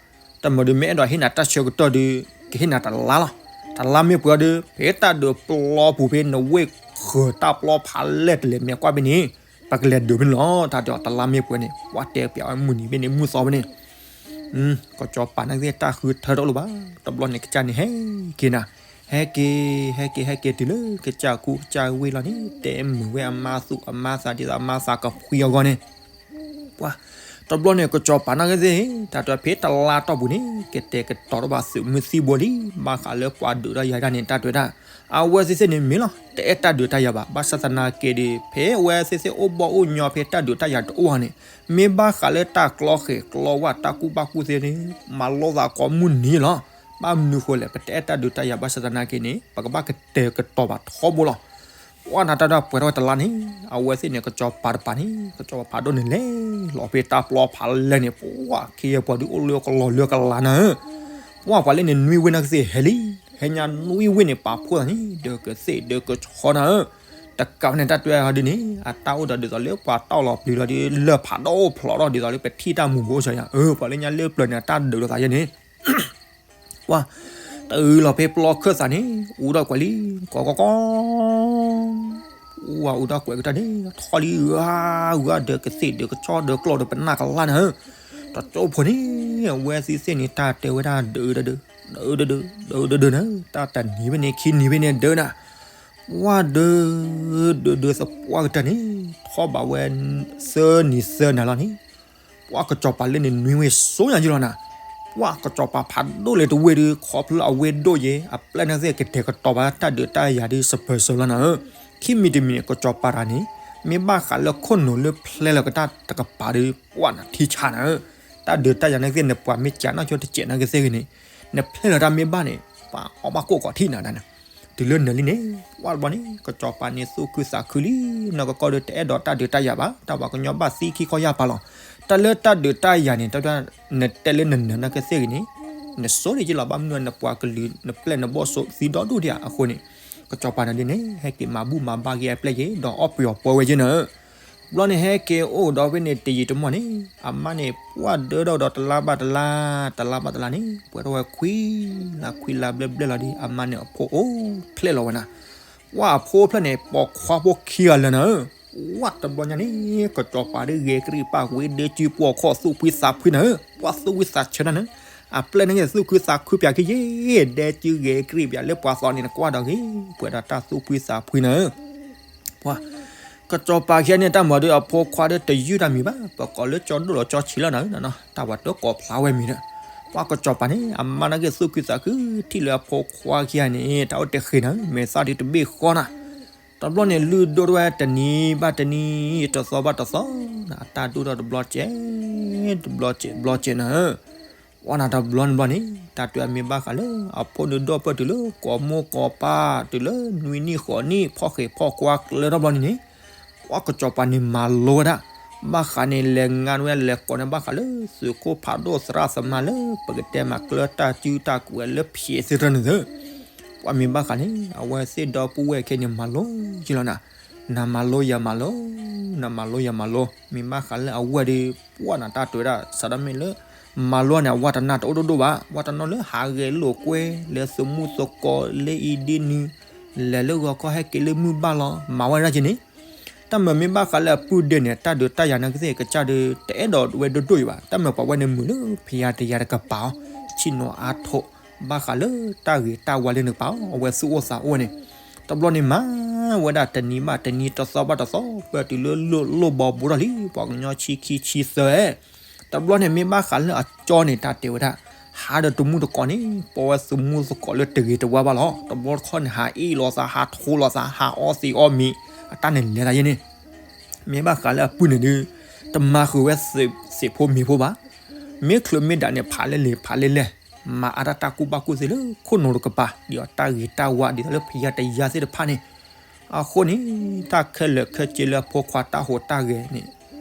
တမုာ်ဒီးမ့ၢ်အဲၣ်ဒိးဟ့ၣ်နၤတၢ်ဆၢကတီၢ်ဒီး ကဟ့ၣ်နၤတလါလီၤ. တလါမ့ၢ်ပှဲၤဒီး ဖဲတၢ်ဒုးပျီပူၤဖဲနဝ့ၢ်ဃၢၤ တၢ်ပျီဖးလဲၢ်တလဲၤမဲာ်ကွၢ်ဖဲန့ၣ် ပကလဲၤဒုးဖဲန့ၣ်လီၤ. တၢ်တဲအီၤတလါမ့ၢ်ပှဲၤန့ၣ် ပှၤတဲပျးဝဲမုၢ်နံၤဖဲန့ၣ် မုၢ်သီဖဲန့ၣ် ကၠီၤပၤနာ်က့သ့ၣ်တၢ်ဃုထၢထီၣ်လိာ်ဘၣ်. တဘျီန့ၣ် ကစၢ်န့ၣ်ဟဲက့ၤနၤ, ဟဲက့ၤ ဟဲက့ၤ ဟဲက့ၤတုၤလၢကစၢ်ကူကစၢ်ဝ့ၢ်လီၤန့ၣ် တဲမုာ်ဝဲအမါသူၣ်အမါသးဒ်သိးအမါသးကဖှံအဂီၢ်န့ၣ်, ပှၤ တဘျီန့ၣ် ကစီၤပၤနာ်က့သ့ၣ် တၢ်တဲဝဲဖဲတလါတီၢ်ပူၤန့ၣ် ကတဲာ်ကတီၤထီၣ်ဘၣ်သုးမုၢ်သံၣ်ဘိလံ ဘၣ်ဃးလၢပှၤဒုးတၢ်ယၤဒၣ်န့ၣ် တၢ်တဲဝဲဒၣ် အဝဲသ့ၣ်သ့ၣ်န့ၣ်မ့ၢ်လီၤ တအဲၣ်တၢ်ဒုးတၢ်ယၤဘၣ် ဘၣ်ဆၣ်သနာ်က့ဒီး ဖဲအဝဲသ့ၣ်သ့ၣ်အိၣ်ဘီၣ်အိၣ်ညီဖဲတၢ်ဒုးတၢ်ယၤတအိၣ်ဧါန့ၣ် မ့ၢ်ဘၣ်ဃးလၢတၢ်ကျီဃဲၤကျီဝဲတၢ်ကူၣ်ဘၣ်ကူၣ်သ့န့ၣ် မၤလိသးကိးမုၢ်နံၤလီၤ. ဘၣ်မနုၤဃိလဲၣ် ပတအဲၣ်တၢ်ဒုးတၢ်ယၤဘၣ်ဆၣ်သနာ်က့န့ၣ် ပကဘၣ်ကတဲာ်ကတီၤဘၣ်ထီဘိလီၤ. ပှၢ်နၤတၢ်ဒၣ်ပှဲၤထီၣ်ဝဲတလါန့ၣ် အဝဲသ့ၣ်န့ၣ် ကစီၤပၤတပၤန့ၣ် ကစီၤပၤဖးဒိၣ်န့ၣ်လဲၤလီၤဖဲတၢ်ပျီဖးလဲၢ်န့ၣ် ပှၢ်ခ့ယဲၢ်ပှၤဒုးအိၣ်လၢကလီၤလၢကလးနၤဧၢ ပှၢ်ပှၤလၢန့ၣ်နွံဝ့ၢ်နာ်က့သ့ၣ်ဟဲလံ ဟဲညါနွံဝ့ၢ်န့ၣ် ပာ်ဖှိၣ်သးန့ၣ် ဒၢးကသ့ၣ်ဒၢးကဆီနၤဧၢ တကးဝဲန့ၣ် တၢ်တဲဝဲဒ်န့ၣ် အတၢ်အိၣ်ဒီးဒ်သိးလၢပှၤတီၢ်လီၤပျံၤလီၤဒီး လၢၢ်ဖးဒိၣ်ဖျိးထီၣ်ဒ်သိးလၢပထံၣ်တၢ်မူၤဘိအိၣ်စၢၤယၤ အၢ ပှၤလၢညါလၢပျၢၤန့ၣ် အတၢ်ဒုးလိာ်သးယဲန့ၣ် ပှၢ် တအုးလီၤဖဲပျီခၢၣ်သးန့ၣ် အူထီၣ်ကွဲးလံ ကီကီကီ အူအူထီၣ်ကွဲးကတၢၢ်န့ၣ် ထီၣ်လံဂၤဂၤ ဒၢးကသ့ၣ်ဒၢးကဆီဒၢးကျီၢ်ဒၢးပနၢ်ကလါနၤဧၢ တကၠိဖိန့ၣ် အဝဲသ့ၣ်သ့ၣ်န့ၣ် တၢ်တဲဝဲဒၣ်ဒုးဒုး ဒုးဒုးဒုး ဒုးဒုးဒုးနၤ တၢ်တနံၤဖဲန့ၣ် ခံနံၤဖဲန့ၣ်ဒုးနၤ ပှၢ်ဒုး ဒုးဒုးသပှၢ်ကတၢၢ်န့ၣ် ထီၣ်ဘၣ်ဝဲ သၢနံၤသၢနၤလီၤန့ၣ် ပှၢ်ကစီၤပၤလၢန့ၣ်နွံဝ့ၢ်စိညါယလီၤနၤ ပှၢ်ကစီၤပၤဖးဒိၣ်လဲၤတဝ့ၢ်ဒီး ခီဖျိအဝ့ၢ်ဒိၣ်ယဲ အပျဲၢ်နာ်က့သ့ၣ်ကတဲာ်ကတီၤဘၣ်တၢ်ဒုးတၢ်ယၤဒီးစပၢၤစၢၤလီၤနၤဧၢ ခံမံၤတမံၤန့ၣ် ကစီၤပၤတဂၤန့ၣ် မ့ၢ်ဘၣ်ဃးလၢခိၣ်နူာ်လၢဖျဲလီၤကတၢၢ်တကပၤဒီး ပှၢ်နၤထံဆါနၤဧၢ တၢ်ဒုးတၢ်ယၤနာ်က့သ့ၣ် နပှၤမ့ၢ်ကးနီၣ်ဆိတစဲးနာ်က့သ့ၣ်ဂ့ၤန့ၣ် နဖျဲလီၤတၢ်မ့ၢ်ဘၣ်န့ၣ် ပှၤအီၣ်ဘၣ်ကိၣ်ကီးထံၣ်နၤဒၣ်နၤ တုၤလၢနၢၤလံန့ၣ် ပှၢ်တဘျီန့ၣ် ကစီၤပၤန့ၣ်သူၣ်ခုသးခုလံ နီၢ်ကီၢ်ဒီးတအဲၣ်ဒိးတၢ်ဒုးတၢ်ယၤဘၣ် တၢ်ပှၤကညီဘၣ်သံခံခီယၢ်ပၤလီၤ တၢ်လၢတၢ်ဒုးတၢ်ယၤန့ၣ် တၢ်ဒၣ် နတဲလၢနနၢၤနာ်က့သ့ၣ်ဂ့ၤန့ၣ် နစိဒံးက့လီၤ ဘၣ်မနုၤနပှၤကလုာ်နပျဲၢ်နဘီၣ်စိသံဒီဒူၣ်ဒံးဧါ အဃိန့ၣ် ကစီၤပၤန့ၣ်ဒ်န့ၣ် ဟဲက့ၤမၤဘူၣ်မၤဘါက့ၤအပျဲၢ်ယဲ ဒီးအီၣ်ပယီၤပှဲဝဲယဲနၤဧၢ ဘျီန့ၣ်ဟဲက့ၤအိၣ်ဒီးဖဲန့ၣ်တယံာ်တမီၢ်န့ၣ် အမါန့ၣ်ပှၢ်ဒၢထီၣ်ဒီးတလါဘၣ်တလါ တလါဘၣ်တလါန့ၣ် ပှဲၤထီၣ်ဝဲခွံလါခွံလါဘျဲၣ်ဘျဲၣ်လီၤဒီး အမါန့ၣ်အဖိအိၣ်ဖျဲၣ်လီၤဝဲနၤ ပှၢ်အဖိဖျဲၣ်န့ၣ် ပိာ်ခွါဖိခံဂၤလၢာ်နၤဧၢ ပှၢ်တဘျီညါန့ၣ် ကစီၤပၤဒ်ဂဲၤကရံၣ်ပာ်ဝဲဒၢစုပှီၢ်ခီၣ်သူၣ်ဖှံသးဖှံနၤဧၢ ပှၢ်သူၣ်ဝံသးဆၢတၢ်နၤ အပျဲၢ်နာ်က့သူၣ်ခုသးခုပၠးက့ယဲ ဒဲစုဂဲၤကရံၣ်ပၠးလၢပှၤသီန့ၣ် နကွၢ်ဒီးဂ့ၤ ပှဲၤဒီးတၢ်သူၣ်ဖှံသးဖှံနၤဧၢ ပှၢ် ကစီၤပၤခံဂၤန့ၣ် တၢ်မၤဒီးအဖိခွါဒီးတယုၢ်တၢ်မံၤဘၣ် ပကိးလၢကၠီဒိၣ်လီၤကၠီဆံးလီၤနၤ တၢ်ပှၤတကိးဖျါဝဲမံၤဒီး ပှၢ်ကစီၤပၤန့ၣ် အမါနာ်က့သူၣ်ခုသးခု ထံၣ်လၢအဖိခွါခံဂၤန့ၣ် တၢ်အိၣ်တဃ့နၤ မဲာ်သၣ်ဒုးတဘ့ၣ်ဃီနၤ တဘျီန့ၣ်လုၢ်ဒိၣ်ထီၣ်ဝဲတနံၤဘၣ်တနံၤ တသီဘၣ်တသီနၤ အတၢ်ဒိၣ်ထီၣ်တဘျီကဲ တဘျီကဲ ဘျီကဲနၤဧၢ ပှၢ်နၤတဘျီန့ၣ်ဘျီန့ၣ် တၢ်တဲအမ့ၢ်ဘၣ်ဃးလၢ အဖိနုာ်ဒီဖျၢၣ်တုၤလၢကိးမိၢ်ကိးပၢ် တုၤလၢနွံနံၣ်ဃိးနံၣ် ဖီၣ်ဃဲးဖီၣ်ခွါကျၢထီၣ်ဘျီန့ၣ်န့ၣ် ပှၢ်ကစီၤပၤန့ၣ်မၤလိဝဲဒၣ် ဘၣ်ဃးန့ၣ် လဲၤငါဝဲလဲၤကိးန့ၣ် ဘၣ်ဃးလၢသုးခိၣ်ဖးဒိၣ်သရၣ်သမါလၢ ပကတဲမၤကျၢတၢ်စုတၢ်ကွဲးလၢဖျဲးသ့ၣ်တဖၣ်န့ၣ်သ့ ပှၢ်မ့ၢ်ဘၣ်ဃးန့ၣ် အဝဲသ့ၣ်ဒီပုၢ်ဝဲၢ်ခဲအံၤန့ၣ် မၤလိယလီၤနၤ, နမၤလိယၤမၤလိ, နမၤလိယၤမၤလိ, မ့ၢ်ဘၣ်ဃးလၢအဝဲဒီး ပှၢ်နၤတၢ်တဲဝဲဒၣ် စးထီၣ်မ့ၢ်လၢ မၤလိန့ၣ် အဝဲတနၢ်တအိၣ်ဒိၣ်ဒိၣ်ဘၣ်, ဝဲတနီၤလၢဟးဂဲၤလိာ်ကွဲ လဲၤသမူသကိးလၢအံၤဒ်နုၤ, လဲၤလၢဂီၤခီဟဲက့ၤလၢမုၢ်ဘၣ်လီၤ မၤဝဲဒၣ်က့ၤန့ၣ် တၢ်မၤမ့ၢ်ဘၣ်ဃးလၢအပုၢ်ဒဲးန့ၣ် တၢ်ဒုးတၢ်ယၤနာ်က့သ့ၣ် ကစၢ်ဒီး တအဲၣ်ဒိးဝဲဒိၣ်ဒိၣ်အံၤဘၣ်, တၢ်မၤပှၤဝဲန့ၣ်မုာ်လၢဖယၤတယၤတကပၤအီၤ, ဆ့ၣ်နီၤအါထိး ဘၣ်ဃးလၢတၢ်ဂ့ၤတၢ်ဝါလၢနကပၤအီၤ အဝဲသူၣ်အိၣ်သးအိၣ်ဝဲန့ၣ်, တဘျီန့ၣ်မၤဝဲဒၣ်တနံၤဘၣ်တနံၤ တသီဘၣ်တသီ ပၢၢ်တုၤလၢလိၣ်လိၣ်ဘီဘိထီၣ်လံ ပှၤကညီဆံခံဆံသၢ တဘျီန့ၣ်မ့ၢ်ဘၣ်ဃးလၢအကၠီန့ၣ် တၢ်တဲဝဲဒၣ် ဟးဒီးတမူတကိးန့ၣ် ပိာ်ဝဲသမူသကိးလၢတဂ့ၤတဝါဘၣ်လီၤ. တဘျီတခီန့ၣ် ဟးအ့ၣ်လိာ်သး ဟးထိလိာ်သး ဟးအီသံးအီမံၤ အတၢ်န့ၣ်လဲၤသးယဲန့ၣ်, မ့ၢ်ဘၣ်ဃးလၢအပုၢ်န့ၣ်ဒုး တမၤဃုာ်ဝဲသ့ၣ်ဖိမ့ၤဖိဘၣ်, မ့ၢ်ချုးမ့ၢ်ဒၣ်န့ၣ် ဖးလဲလဲၣ်ဖးလဲလဲၣ်, မၤအါတၢ်တၢ်ကူၣ်ဘၣ်ကူၣ်သ့လၢခိၣ်နူာ်တကပၤ ဒ်သိးတၢ်ဂ့ၤတၢ်ဝါဒ်သိးလၢဖယၤတယၤသ့ၣ်တဖၣ်န့ၣ်, အဃိန့ၣ် တၢ်ခဲလၢာ်ခဲဆ့လၢအဖိခွါတၢ်ဟူးတၢ်ဂဲၤန့ၣ်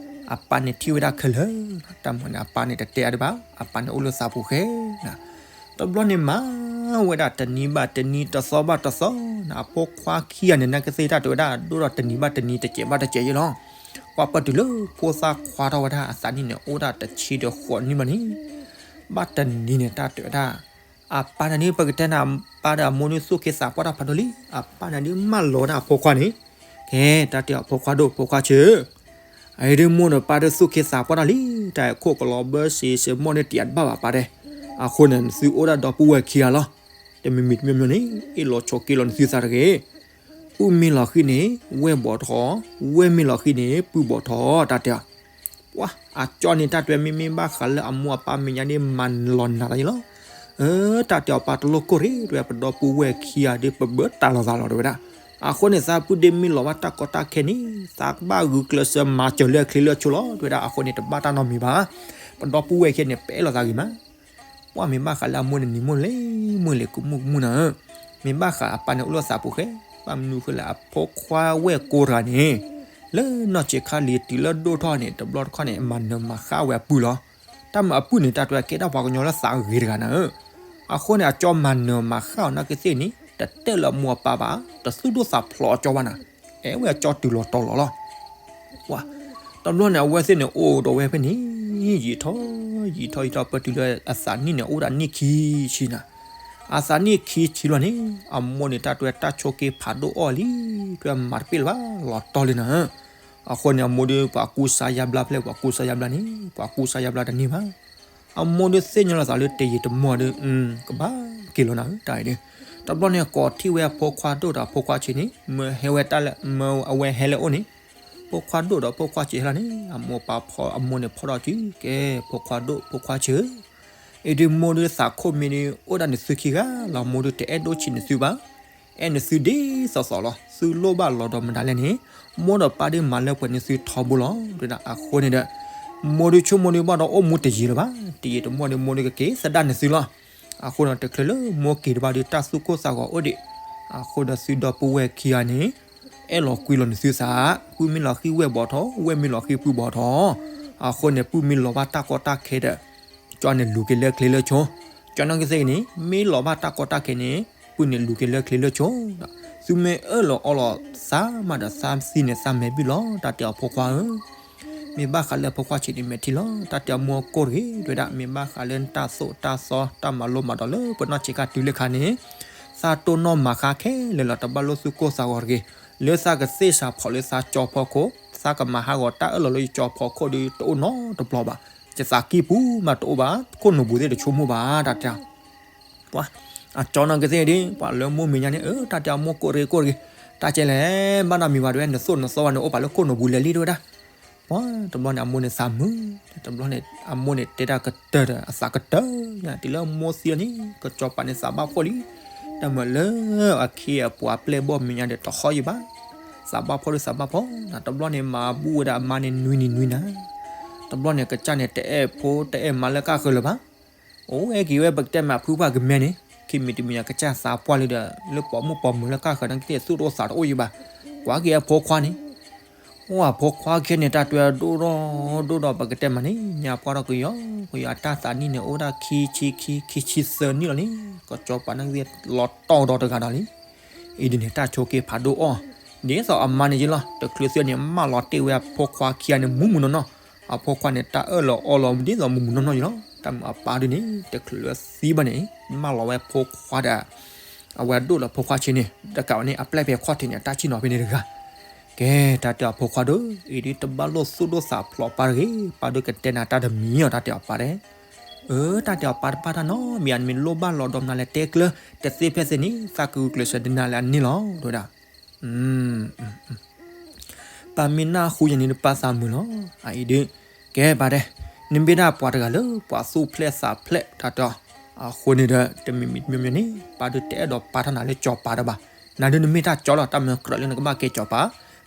အပၢ်န့ၣ်ထံၣ်ဝဲဒၣ်ခဲလၢာ်, တၢ်မၤန့ၣ် အပၢ်န့ၣ်တတဲအါဒံးဘၣ်, အပၢ်န့ၣ်အိၣ်လၢသးပူၤဃဲ, တဘျီန့ၣ်မၤဝဲဒၣ်တနံၤဘၣ်တနံၤ တသီဘၣ်တသီန့ၣ် အဖိခွါခံဂၤန့ၣ် နာ်က့သ့ၣ်တၢ်တဲဝဲဒၣ် ဒိၣ်ထီၣ်တနံၤဘၣ်တနံၤ တစဲးဘၣ်တစဲးယဲလီၤ. ပှၢ်ပၢၢ်တုၤလၢဖိသၣ်ခွါထီၣ်ဝဲဒၣ် အသးနံၣ်န့ၣ် အိၣ်ဒၣ်တဆံဒီးဃိးနံၣ်ဘၣ်န့ၣ်, ဘၣ်တနံၤန့ၣ် တၢ်တဲဝဲဒၣ် အပၢ်န့ၣ်ဒုး ပကတဲန့ၣ် အပၢ်ဒီးအမိၢ်ဒုး သူၣ်က့သးပှၢ်တၢ်ဖးဒိၣ်လံ, အပၢ်န့ၣ်ဒုး မၢလီၤဝဲဒၣ်အဖိခွါန့ၣ်, ကဲ တၢ်တဲအဖိခွါဒိၣ်ဖိခွါဆၢ အအံၤဒုးမိၢ်ဒီးပၢ်ဒုးသူၣ်က့သးပှၢ်တၢ်လံ, တၢ်အဲၣ်ခိၣ်ကလီၤဘၢစ့စ့မိၢ်န့ၣ်တယၤတဘၣ်ဘၣ်ပၢ်တဲ, အဃိန့ၣ် နသုအိၣ်ဒၣ်ဒီပုၢ်ဝဲၢ်ခံဂၤလီၤ. တမံၤမံၤတမံၤမံၤန့ၣ် အ့ၣ်လိာ်ဆိးက့လိာ်နသုသးတဂ့ၤ. ပုၢ်မ့ၢ်လီၤဃံၤန့ၣ် ဝဲၢ်ဘီၣ်ထီၣ်, ဝဲၢ်မ့ၢ်လီၤဃံၤန့ၣ် ပုၢ်ဘီၣ်ထီၣ် တၢ်တဲအီၤ ပှၤအကၠီန့ၣ် တၢ်တဲဝဲ မ့မ့ၢ်ဘၣ်ဃးလၢအမိၢ်အပၢ်မဲာ်ညါဒ် မၤလီၤနၤသးန့ၣ်လီၤ. အၢ တၢ်တဲအီၤ ပၢ်တလိၣ်ကိၢ်ရ့ၣ် တဲဝဲ ပဒီပုၢ်ဝဲၢ်ခံဂၤဒ် ပဘၢတၢ်လိာ်သးလီၤ တဲဝဲဒၣ်. အဃိန့ၣ် သးပုၢ်ဒ့မ့ၢ်လီၤဘၣ်တၢ်ကီတၢ်ခဲန့ၣ် သးကဘၣ်ဂုာ်ကျဲးစၢးမၤစၢၤလၢအချ့လၢအဆိလီၤ တဲဝဲဒၣ်. အဃိန့ၣ် တဘၣ်တၢ်နီတမံၤဘၣ်. ပဒီပုၢ်ဝဲၢ်ခံဂၤန့ၣ် ပအဲၣ်လိာ်သးဂ့ၤမး. ပှၤမ့ၢ်ဘၣ်ဃးလၢအမိၢ်န့ၣ် နံၤမိၢ်လံၤမိၢ်လံၤ ကမူၣ်ကမူၣ်နၤဧၢ, မ့ၢ်ဘၣ်ဃးအပၢ်န့ၣ် အိၣ်လၢသးပူၤဃဲ, ဘၣ်မနုၤဃိလၢအဖိခွါဝဲၢ်ကိးတဂၤန့ၣ် လၢနီၢ်ဆံးခါလံၤတုၤလၢဒိၣ်ထီၣ်န့ၣ် တဘျီတခီၣ်န့ၣ် မၤနၢၤမၤဃၣ်ဝဲအပုၢ်လီၤ. တၢ်မၤအပုၢ်န့ၣ် တၢ်တဲဝဲကဲဒၣ်ပှၤကညီလၢသးဂ့ၤတဂၤနၤဧၢ. အဃိန့ၣ် အကၠီမၤနၢၤမၤဃၣ်အီၤနာ်က့သ့ၣ်န့ၣ် တတဲလၢအမိၢ်အပၢ်ဘၣ်, တသူၣ်ဒိၣ်သးဖျိးအကၠီဘၣ်နၤ, အဲၣ်ဝဲအကၠီတုၤလီၤတီၤလီၤလီၤ. ပှၤ တဘျီန့ၣ် အဝဲသ့ၣ်န့ၣ် အိၣ်ဒီးဝဲဖဲန့ၣ် ယံာ်ထီၣ် ယံာ်ထီၣ်ယံာ်ထီၣ် ပတုၤလၢအသးနံၣ်န့ၣ် အိၣ်ဒၣ်နံၣ်ခံဆံနၤ. အသးနံၣ်ခံဆံလီၤန့ၣ် အမိၢ်န့ၣ် တၢ်တဲဝဲတၢ်ဆိးက့ဖးဒိၣ်အီၣ်လံ, တဲဝဲမၤတပ့ၢ်လၢၤဘၣ် လီၤတီၤလံနၤ. အဃိန့ၣ် အမိၢ်ဒီး ပှၤကူစါယါဘျါဖဲ ပှၤကူစါယါဘျါန့ၣ် ပှၤကူစါယါဘျါတန့ၢ်ဘၣ်. အမိၢ်ဒီးသ့ၣ်ညါလီၤသးလၢတယံာ်တမီၢ်ဒီး ကဘၣ်က့ၤလီၤနၤဧၢ တၢ်အံၤဒီး. တဘျီန့ၣ် ကိးထံၣ်ဝဲအဖိခွါဒိၣ်ဒီးအဖိခွါဆံးန့ၣ် မၢဟဲဝဲတၢ်လၢ မၢအဝဲဟဲလၢအအိၣ်န့ၣ် ဖိခွါဒိၣ်ဒီးဖိခွါဆံးဟဲလီၤန့ၣ် အမိၢ်ပၢ်ဖီ အမိၢ်န့ၣ်ဖီထီၣ်စု ကဲ ဖိခွါဒိၣ်ဖိခွါဆံးဧၢ, အံၤဒုးမိၢ်ဒုးသးခိၣ်မ့ၢ်ဒုး အိၣ်ဒၣ်န့ၣ်သုခံဂၤလီၤ, မိၢ်ဒုးတအဲၣ်ဒိၣ်ဆံးန့ၢ်သုဘၣ်, အဲၣ်န့ၢ်သုဒ်သိးသိးလီၤ. သုလိၣ်ဘၣ်လီၤဒီးမတၤလဲၣ်န့ၣ် မိၢ်ဒီးပၢ်ဒုးမၤလၢပှဲၤန့ၢ်သုထီဘိလီၤ တဲဒၣ်. အဃိန့ၣ်ဒီး မိၢ်ဒုးဆိကမိၣ်ဒုးဘၣ်ဒီးအိၣ်မူတယံာ်လၢၤဘၣ်, တယံာ်တမီၢ်ဒီး မိၢ်ဒုးကက့ၤသဒၣ်န့ၢ်သုလီၤ. အဃိန့ၣ် တချုးလၢမိၢ်က့ၤတဘၣ်ဒီး တၢ်သူၣ်ကိၢ်သးဂီၤအိၣ်ဒံး, အဃိဒီးသုဒီပုၢ်ဝဲၢ်ခံဂၤန့ၣ် အဲၣ်လီၤကွံလီၤန့ၢ်သုသး, ပုၢ်မ့ၢ်လီၤဃံၤဝဲၢ်ဘီထီၣ်, ဝဲၢ်မ့ၢ်လီၤဃံၤပုၢ်ဘီထီၣ်, အဃိန့ၣ် ပုၢ်မ့ၢ်လီၤဘၣ်တၢ်ကီတၢ်ခဲဒီး ကၠီန့ၣ်လူၤက့ၤလၢချ့လၢဆိ, ကၠီနီၢ်က့သ့ၣ်ဂ့ၤန့ၣ် မ့ၢ်လီၤဘၣ်တၢ်ကီတၢ်ခဲန့ၣ် ပုၢ်န့ၣ်လူၤက့ၤလၢချ့လၢဆိဒီး သုမ့ၢ်အၢၣ်လီၤအီလီၤသးမးဒီးသးသံန့ၣ် သးမဲာ်ဘံၣ်လီၤ တၢ်တဲအီၤဖိခွါဧၢ မ့ၢ်ဘၣ်ဃးလၢဖိခွါဆံးန့ၣ်မဲာ်ထံလီၤ တၢ်တဲအီၤမိၢ်ကိၢ်တဂ့ၤ တဲဝဲဒၣ် မ့ၢ်ဘၣ်ဃးလၢနတၢ်သိၣ်တၢ်သီတၢ်မၤလိမၤဒိးလၢပနီၢ်ဆံးခါတုၤလၢခါန့ၣ် သးတိၢ်နီၣ်မၤဃါခဲလၢာ်လီၤ တဘၣ်လိၣ်သူၣ်ကိၢ်သးဂီၤတဂ့ၤ, လၢသးကသ့ၣ်စးဖီၣ်လၢသးကၠီဖီခိၣ် သးကမၤဟးဂီၤတၢ်အၢၣ်လီၤလၢယကၠီဖီခိၣ်ဒီးတအိၣ်နီတဘျီဘၣ်, ယသးကံၢ်ပူၤမးတအိၣ်ဘၣ်, ခိၣ်နူာ်ပူၤသ့ၣ်တဆိကမိၣ်ဘၣ် တၢ်တဲ ပှၤ အကၠီနီၢ်ကသ့ၣ်ဒ် ပှၤလၢမိၢ်မဲာ်ညါန့ၣ် အၢ တၢ်တဲအမိၢ်ကိၢ်တဂ့ၤကိၢ်တဂ့ၤ, တၢ်ကဲလဲၣ် ဘၣ်နီတမံၤဘၣ်တဲဝဲ နသိၣ်နသီဘၣ်န့ၣ် အိၣ်ပာ်လၢခိၣ်နူာ်ပူၤလဲၤလံတဲဝဲဒၣ်. ပှၤတဘျီန့ၣ် အမိၢ်န့ၣ်သးမုာ်, တဘျီန့ၣ် အမိၢ်န့ၣ်တဲတၢ်ကတၢၢ်ဒီး အသးကတၢၢ်ညါ တုၤလၢမိၢ်သံလီၤန့ၣ် ကၠီပၤန့ၣ်သးဘၣ်ဖှီၣ်လံ, တၢ်မၤလၢအခ့အပှၤပျဲၢ်ဘီၣ်မဲာ်ညါဒီးတဟီၣ်ယံၤဘၣ်, သးဘၣ်ဖှီၣ်ဒုးသးဘၣ်ဖှီၣ်, တဘျီန့ၣ်မၤဘူၣ်ဝဲဒၣ်အမါန့ၣ်နွံနံၤနွံနၤ, တဘျီန့ၣ် ကစၢ်န့ၣ်တအဲၣ်ဖိတအဲၣ်မါလၢကၢ်ဃၢၤလၢၤဘၣ် အိၣ်ဝဲက့ၤဝဲပကတဲမးဖုပှၢ်ကမဲန့ၣ်, ခံမံၤတမံၤညါကစၢ်သးပှၢ်လံဒီး လၢပိာ်မုၣ်ပိာ်မုၣ်လၢကၢ်ဃၢၤန့ၣ်ကသ့ၣ်သူၣ်တအိၣ်သးတအိၣ်ယံၤဘၣ်, ကွၢ်က့ၤအဖိခွါန့ၣ်, အိၣ်အဖိခွါခဲန့ၣ် တၢ်တွဲဒိၣ်ဒီးဒိၣ်ဒီးပကတဲမးန့ၣ် ညါပှၢ်ထီၣ်ကယီကယီ အတၢ်သးနံၣ်န့ၣ် အိၣ်ဒၣ်ခံဆံခံ ခံဆံသၢနံၣ်လီၤန့ၣ် ကၠီပၤန့ၣ်ကသ့ၣ်လီၤတီၢ်ဒီးတဂၤဒီးလံ အံၤဒ်န့ၣ် တၢ်ဆိးက့ဖးဒိၣ်အီၣ်, ဒ်သိးအမါန့ၣ်ယ့လီၤ တချုးသ့ၣ်န့ၣ် မၢလီၤတ့ၢ်ဝဲအဖိခွါခံဂၤန့ၣ် မူးမူးနီၢ်နီၢ်, အဖိခွါန့ၣ် တၢ်အၢၣ်လီၤအီလီၤဒ်သိးမူးမူးနီၢ်နီၢ်ယ့လီၤ, တၢ်မုာ်အပၢ်ဒုးန့ၣ် တချုးလၢသံဘၣ်န့ၣ် မၢလီၤဝဲဖိခွါဒီး အဝဲဒိၣ်ဒီးဖိခွါဆံးန့ၣ် တကးဝဲန့ၣ် အပျဲၢ်ဖဲခီၣ်ထံးန့ၣ် အတၢ်ဆံၣ်နီၤဖဲန့ၣ်တဂၤ ကဲ တၢ်တဲအဖိခွါဒီး အံၤဒ်တဘၣ်လိၣ်သူၣ်ဒိၣ်သးဖျိးပၢ်တဂ့ၤ, ပၢ်ဒုးကတဲနၤတၢ်တမံၤအီၤ တၢ်တဲအီၤပၢ်တဲ, အၢ တၢ်တဲအီၤပၢ်တဘၣ်တၢ်နီတမံၤ မ့ၢ်လိၣ်ဘၣ်လီၤဒီးမနုၤလဲၣ်တဲကျၢၤ, တသ့ဖဲသ့န့ၣ် သးကဂုာ်ကျဲးစၢးဒုးနၤလၢအန့ၣ်လီၤ တဲဝဲဒၣ်. ပၢ်မ့ၢ်နၢ်ဟူယၤန့ၣ်ဒီးပၢ်သးမုာ်လီၤ. အအံၤဒုး ကဲပၢ်တဲ, နမ့ၢ်ဒၣ်ပှၤတဂၤလၢပှၤသူၣ်ဖျဲၣ်သးဖျဲၣ်တၢ်တဲအီၤ, အဃိန့ၣ်ဒီး တမံၤမံၤတမံၤမံၤန့ၣ် ပၢ်ဒုးတအဲၣ်ဒိးပာ်ထီၣ်နၤလၢကၠီၤပၤတဘၣ်, နၤဒုးနမ့ၢ်တၢ်ကၠီလီၤ တၢ်မၢကြၢးလၢနကဘၣ်ကဲကၠီၤပၤ,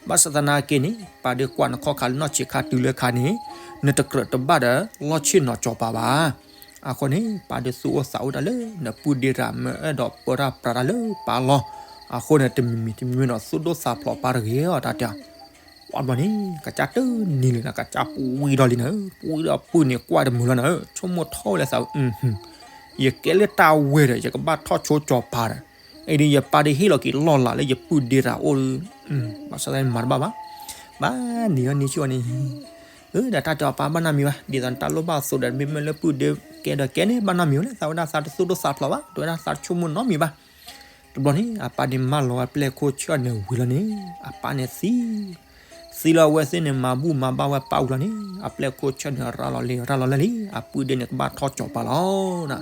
ဘၣ်ဆၣ်သနာ်က့န့ၣ် ပၢ်ဒုးကွၢ်နခီၣ်ခါလၢနီၢ်ဆံးခါတုၤလၢခါန့ၣ် နတကြၢးတဘၣ်ဒီး လီၢ်ဆ့ၣ်နီၤကၠီၤပၤဘၣ်. အဃိန့ၣ် ပၢ်ဒုးသူၣ်အိၣ်သးအိၣ်တၢ်လၢ နပုၢ်ဒ့ရၤမၢအဲၣ်ဒိးပၢတၢ်ပြးတၢ်လၢပၢ်လီၤ. အဃိန့ၣ် တမံၤမံၤတမံၤမံၤဒီး သူၣ်ဒိၣ်သးဖျိးပၢ်တဂ့ၤအီၤ တၢ်တဲအီၤ. ပှၤဘျီန့ၣ် ကစၢ်တနံၤလံနၤ ကစၢ်ပူၤဝံၤဒီးလံနၤဧၢ, ပူၤဝံၤဒီးပုၢ်န့ၣ်ကွၢ်တမုာ်လီၤနၤဧၢ, ဆိကမိၣ်ထီၣ်ဝဲလၢသးဧၢ, ယကဲလၢတၢ်ဝဲဒီး ယကဘၣ်ထီၣ်ဆိကၠီၤပၤဒီး, အံၤဒ်ယပၢ်ဒုးဟ့ၣ်လီၤက့ၤလီၢ်လၤလၢယပုၢ်ဒ့ရၤအိၣ်ဒီး, ဘၣ်ဆၣ်သနာ်က့မၤတဘၣ်ဘၣ်, ဘၣ်နံၤအီၤနံၤဆံၣ်အီၤန့ၣ်, အၢ ဒီးတၢ်တဲအီၤပၢ်ဘၣ်နီတမံၤဘၣ်, ဒ်သိးနတၢ်လိၣ်ဘၣ်အသိးဒီး မ့မ့ၢ်လၢပုၢ်ဒ့ကဲဒီးကဲန့ၣ် ဘၣ်နီတမံၤဘၣ်လၢသးဝဲဒၣ်သးတသူၣ်ဒိၣ်သးဖျိးဘၣ်, တဲဝဲဒၣ်သးတဆိကမိၣ်နီတမံၤဘၣ်. တဘျီန့ၣ် အပၢ်န့ၣ်မၢလီၤဝဲပျဲၢ်ခိၣ်ဆၢၣ်န့ၣ်ဝံၤလီၤန့ၣ်, အပၢ်န့ၣ်သံ, သံလီၤအဝဲသ့ၣ်န့ၣ် မၤဘူၣ်မၤဘါဝဲပၢ်ဝံၤလီၤန့ၣ်, အပျဲၢ်ခိၣ်ဆၢၣ်န့ၣ်ရၤလီၤလံ ရၤလီၤလၢလံ, အပုၢ်ဒ့န့ၣ်ကဘၣ်ထီၣ်ကၠီၤပၤလီၤ.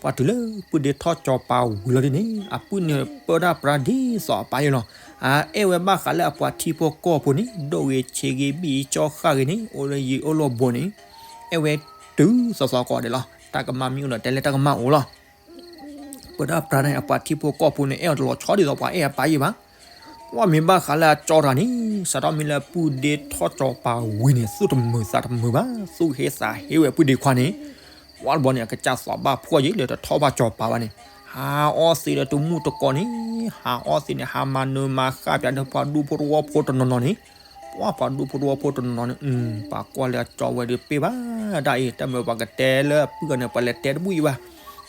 ပှၤတုၤလၢပုၢ်ဒ့ထီၣ်ကၠီၤပၤဝံၤလီၤဒ်န့ၣ် အပုၢ်န့ၣ်ပၢတၢ်ပြးဒ်သိးအပၢ်အံၤလီၤ. အအဲၣ်ဝဲဘၣ်ဃးလၢအပှၤထံဖိကီၢ်ဖိန့ၣ် ဒိၣ်ဂ့ၤဆံးဂ့ၤဘံၣ်ကၠီဃၣ်ဂ့ၤန့ၣ် အိၣ်လၢယံၤအိၣ်လၢဘူးန့ၣ် အဲၣ်ဝဲတုၤစီၤစီၤကီးဒဲးလီၤ. တၢ်ကမၣ်မ့ၢ်အိၣ်ဒီးတဲလၢတၢ်ကမၣ်အိၣ်လီၤ. ပၢတၢ်ပြးန့ၣ် အပှၤထံဖိကီၢ်ဖိန့ၣ် အဲၣ်အီၤတလီၤဆီဒ်သိးပှၤအဲၣ်အပၢ်အံၤဘၣ်. ပှၤမ့ၢ်ဘၣ်ဃးလၢအကၠီတဂၤန့ၣ် စးထီၣ်မ့ၢ်လၢအပုၢ်ဒ့ထီၣ်ကၠီၤပၤဝံၤန့ၣ် သူၣ်တမုာ်သးတမုာ်ဘၣ်, သူၣ်ဟ့သးဟ့ဝဲအပုၢ်ဒ့ခွါန့ၣ် ပှၤတဘျီန့ၣ် အကစၢ်သးဘၣ်ဖှီၣ်ယံၤလၢတထီၣ်ဘၣ်ကၠီၤပၤဘၣ်န့ၣ် ဟးအီသံးဒီးတမူတကိးန့ၣ်, ဟးအီသံးန့ၣ် ဟးမၤနၢၤမၤဃၣ်ပၠးဒီးပှၤဒူဖိတဝီဖိတနီၤနီၤန့ၣ်, ပှၤပှၤဒူဖိတဝီဖိတနီၤနီၤန့ၣ် ပှၤကွၢ်လၢအကၠီဝဲဒီးပ့ၢ်ဘၣ်ဒၣ်အံၤ, တၢ်မုာ်ပှၤကတဲလၢအပုၢ်အီၤန့ၣ် ပှၤလဲၤတဲတဘူၣ်အံၤဘၣ်,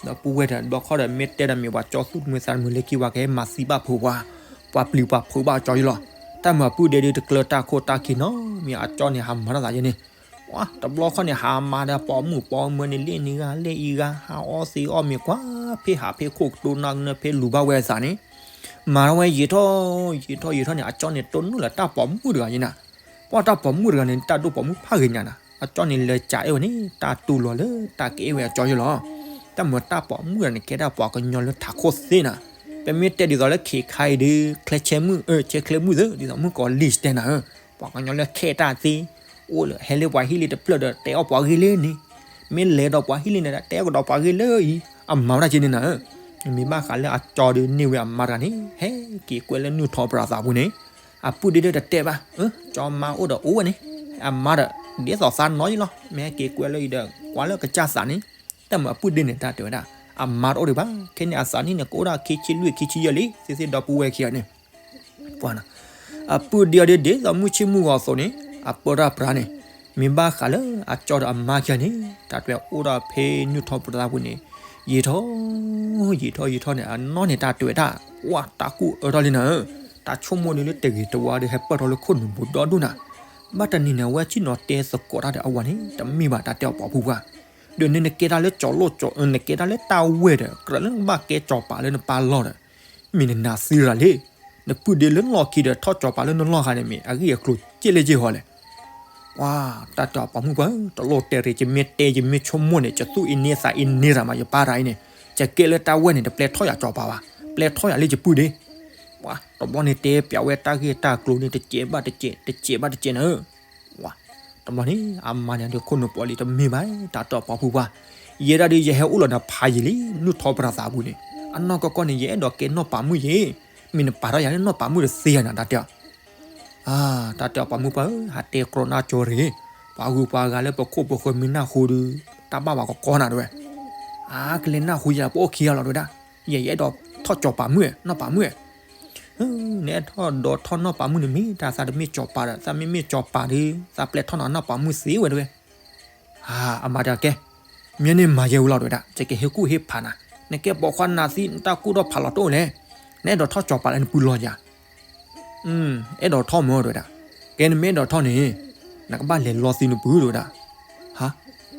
ဒီပုၢ်ဝဲၢ်ဒီးဘျီခီဒီး မ့ၢ်တဲဒီးမ့ၢ်ပှၤကၠီသူၣ်တမုာ်သးတမုာ်လၢခံ ပှၤကဟဲမၤသံဘၣ်ဖိပှၤ, ပှၤပျံၤပှၤဖုးဘၣ်အကၠီယံၤလီၤ. တၢ်မုာ်အပုၢ်ဒ့ဒီးတကျၢၤတၢ်ခိၣ်တၢ်ခံနီတမံၤ အကၠီန့ၣ် ဟးမၤတၢ်သးယဲန့ၣ် ပှၤတဘျီခီန့ၣ် ဟးမၤဒီးပိာ်မုၣ်ပိာ်မၢၤန့ၣ် လ့ၣ်နံၤဂၤလ့ၣ်အံၤဂၤ ဟးအီသံးအီၣ်မ့ၤကွၢ် ဖဲဟးဖဲခိၣ်ကတိၤနၢ်ကနၢဖဲလူၤဘၣ်ဝဲအသးန့ၣ်, မၤထီၣ်ဝဲယံာ်ထီၣ်ယံာ်ထီၣ်ယံာ်ထီၣ်န့ၣ် အကၠီန့ၣ်တိၢ်နီၣ်လၢတၢ်ပိာ်မုၣ်တဂၤယဲနၤ, ပှၤတၢ်ပိာ်မုၣ်တဂၤန့ၣ် တၢ်ဒိၣ်ပိာ်မုၣ်ဖးဂ့ၤညါနၤ, အကၠီန့ၣ်လဲၤကးအဲၣ်ဝဲန့ၣ် တၢ်တူၢ်လိာ်လၢတၢ်ကအဲၣ်ဝဲအကၠီယံၤလီၤ. တၢ်မုာ်တၢ်ပိာ်မုၣ်တဂၤန့ၣ် ကဲဒၣ်ပှၤကညီလၢထးခိၣ်သ့နၤ, ပမ့ၢ်တဲဒ်သိးလၢခ့ခါအံၤဒီး ချဲဆဲမုၣ် ဆဲချဲမုၣ်သ့ ဒ်သိးမုၣ်ကီၤလံၢ်တဲနၤဧၢ, ပှၤကညီလၢခဲတၢ်သ့, အိၣ်လၢဟဲလၢပှၤဟံၣ်လံတဖျၢၣ်ဒီး တဲအီၣ်ပှၤဂ့ၢ်လၢန့ၣ်, မ့ၢ်လဲၤဒီးပှၤဟံၣ်လံန့ၣ်ဒီး တဲကဒီးပှၤဂ့ၢ်လၢအံၤ, အမၤဝဲဒၣ်က့န့ၣ်နၤဧၢ, မ့ၢ်ဘၣ်ဃးလၢအကၠီဒီးန့ၢ်ဝဲအမါတဂၤန့ၣ် ဟဲက့ၤကွဲလၢနုၢ်ထီၣ်ပြးသးပူၤန့ၣ်, အပုၢ်ဒ့ဒီးတတဲဘၣ်, ကၠီမါအိၣ်ဒီးအိၣ်ဝဲန့ၣ်, အမါဒီး ဒ်သိးသးနီၤယံၤလီၤ မ့ၢ်ဟဲက့ၤကွဲလၢအံၤဒီး ကွၢ်လၢကစၢ်သးန့ၣ်, တၢ်မုာ်အပုၢ်ဒ့န့ၣ် တၢ်တဲဝဲဒၣ်, အမါတအိၣ်ဒံးဘၣ်, ခဲန့ၣ်အသးနံၣ်န့ၣ် ကအိၣ်ဒၣ်ခံဆံလွံၢ်ခံဆံယဲၢ်လံ သ့သ့ဒီပုၢ်ဝဲၢ်ခံဂၤန့ၣ် ပှၤ, အပုၢ်ဒ့အီၤဒ်ဒ်သိးမုၢ်ဆ့ၣ်မုၢ်ဂီၤအသိးန့ၣ်, အပၢတၢ်ပြးန့ၣ်, မ့ၢ်ဘၣ်ဃးလၢအကၠီဒီးအမါခံဂၤန့ၣ် တၢ်တဲအိၣ်ဒီးဖဲနုၢ်ထီၣ်ပြးသးပူၤန့ၣ်, ယံာ်ထီၣ်ယံာ်ထီၣ်ယံာ်ထီၣ်န့ၣ် အနီၢ်န့ၣ်တၢ်တဲဝဲဒၣ်, ကွၢ်တၢ်ကူၣ်အၢထီၣ်လံနၤဧၢ, တၢ်ဆိကမိၣ်ဒ်လၢတဂ့ၤတဝါဒီးဟဲပၢၢ်ထီၣ်လၢခိၣ်နူာ်ပူၤဒီဒူၣ်နၤ, ဘၣ်တနံၤန့ၣ် အဝဲဆ့ၣ်နီၤတဲသကိးတၢ်ဒီးအဝၤန့ၣ် တမ့ၢ်ဘၣ် တၢ်တဲအီၤပှၤဖိပှၢ်, ဒီးန့ၣ်နကဲတၢ်လၢကၠီၤလိၣ်ကၠီၤအၢ နကဲတၢ်လၢတၢ်ဝဲၢ်ဒီး ကြၢးလၢနကဘၣ်ကဲကၠီၤပၤလၢနပၢ်လီၢ်ဒီး မ့ၢ်နနာ်သံရၤလံ, နပုၢ်ဒ့လၢလီၢ်ခံဒီးထီၣ်ကၠီၤပၤလၢနလီၢ်ဃာ်န့ၣ် မ့ၢ်အဂ့ၢ်အကျိၤက့ၣ်လဲၣ်က့ၣ်ဟီလဲၣ်. ပှၤ, တၢ်တဲအီၤပှၤမုၣ်ပှၢ်ဧၢ, တလိၣ်တဲရ့ ယမ့ၢ်တဲယမ့ၢ်ဆိကမိၣ်န့ၣ် ယသူၣ်အ့န့သးအ့န့ရၤမး ယပၢ်တၢ်အံၤန့ၣ်, ယကဲလၢတၢ်ဝဲၢ်န့ၣ် တပျဲထီၣ်ယၤကၠီၤပၤဘၣ်, ပျဲထီၣ်ယၤလၢယပုၢ်ဒ့ ပှၤတဘျီန့ၣ်တဲပျးဝဲတၢ်ဂ့ၢ်တၢ်ကျိၤန့ၣ် တစဲးဘၣ်တစဲး တစဲးဘၣ်တစဲးနၤဧၢ, ပှၤ, တဘျီန့ၣ် အမါန့ၣ်ဒီးခိၣ်နူာ်ပှီၤလံ တမ့ၢ်ဘၣ် တၢ်တဲအီၤပှၤဖိပှၢ်, ယဲဒၣ်ဒီးယဟဲအိၣ်လီၤဒီးဖးယံာ်လံ နုၢ်ထီၣ်ပြးသးပူၤန့ၣ်, အနီၢ်ကီၢ်ကီၢ်န့ၣ် ယအဲၣ်ဒိးကဲနီၢ်ပၤမုၣ်ယဲ, မ့ၢ်နပာ်ထီၣ်ယၤလၢနီၢ်ပၤမုၣ်တသ့ယၤနၤ တၢ်တဲအီၤ အါ, တၢ်တဲအီၤပှၤမုၣ်ပှၢ်ဧၢ, ဟးတဲကြီနၢ်ကၠီရ့, ပှၤဂုၤပှၤဂၤလၢပခိၣ်ပဃၢၤမ့ၢ်နၢ်ဟူဒီး တၢ်ဘၣ်ပှၤကကီနၤတဝဲ, အါကလဲၤနၢ်ဟူယၤ ပအိၣ်ခံဂၤလီၤတဝဲဒၣ်, ယဲယအဲၣ်ဒိးထီၣ်ကၠီၤပၤမုၣ် နီၢ်ပၤမုၣ်, နအဲၣ်ဒိးထီၣ်နီၢ်ပၤမုၣ်န့ၣ်မ့ၢ်တၢ်သးတမ့ၢ်ကၠီၤပၤဒီး သးမ့မ့ၢ်ကၠီၤပၤဒီး သးပျဲထီၣ်နၤနီၢ်ပၤမုၣ်သ့ဝဲတဝဲ အမါတၢ်ကဲ, မ့ၢ်န့ၣ်မၤယဲဝံၤလီၤတဝဲဒၣ် ယကဟ့ၣ်ကူၣ်ဟ့ၣ်ဖးနၤ, နကဲပိာ်ခွါနးသံ နတၢ်ကူၣ်ထီၣ်ဖးလီၤတအိၣ်လဲၣ်, နအဲၣ်ဒိးထီၣ်ကၠီၤပၤလၢနပုၢ်လီၢ်ယၤ, အဲၣ်ဒိးထီၣ်မၢတဝဲဒၣ်, ကဲနမ့ၢ်အဲၣ်ဒိးထီၣ်န့ၣ်, နကဘၣ်လဲၤလီသံနပုၢ်တဝဲဒၣ်, ဟါ,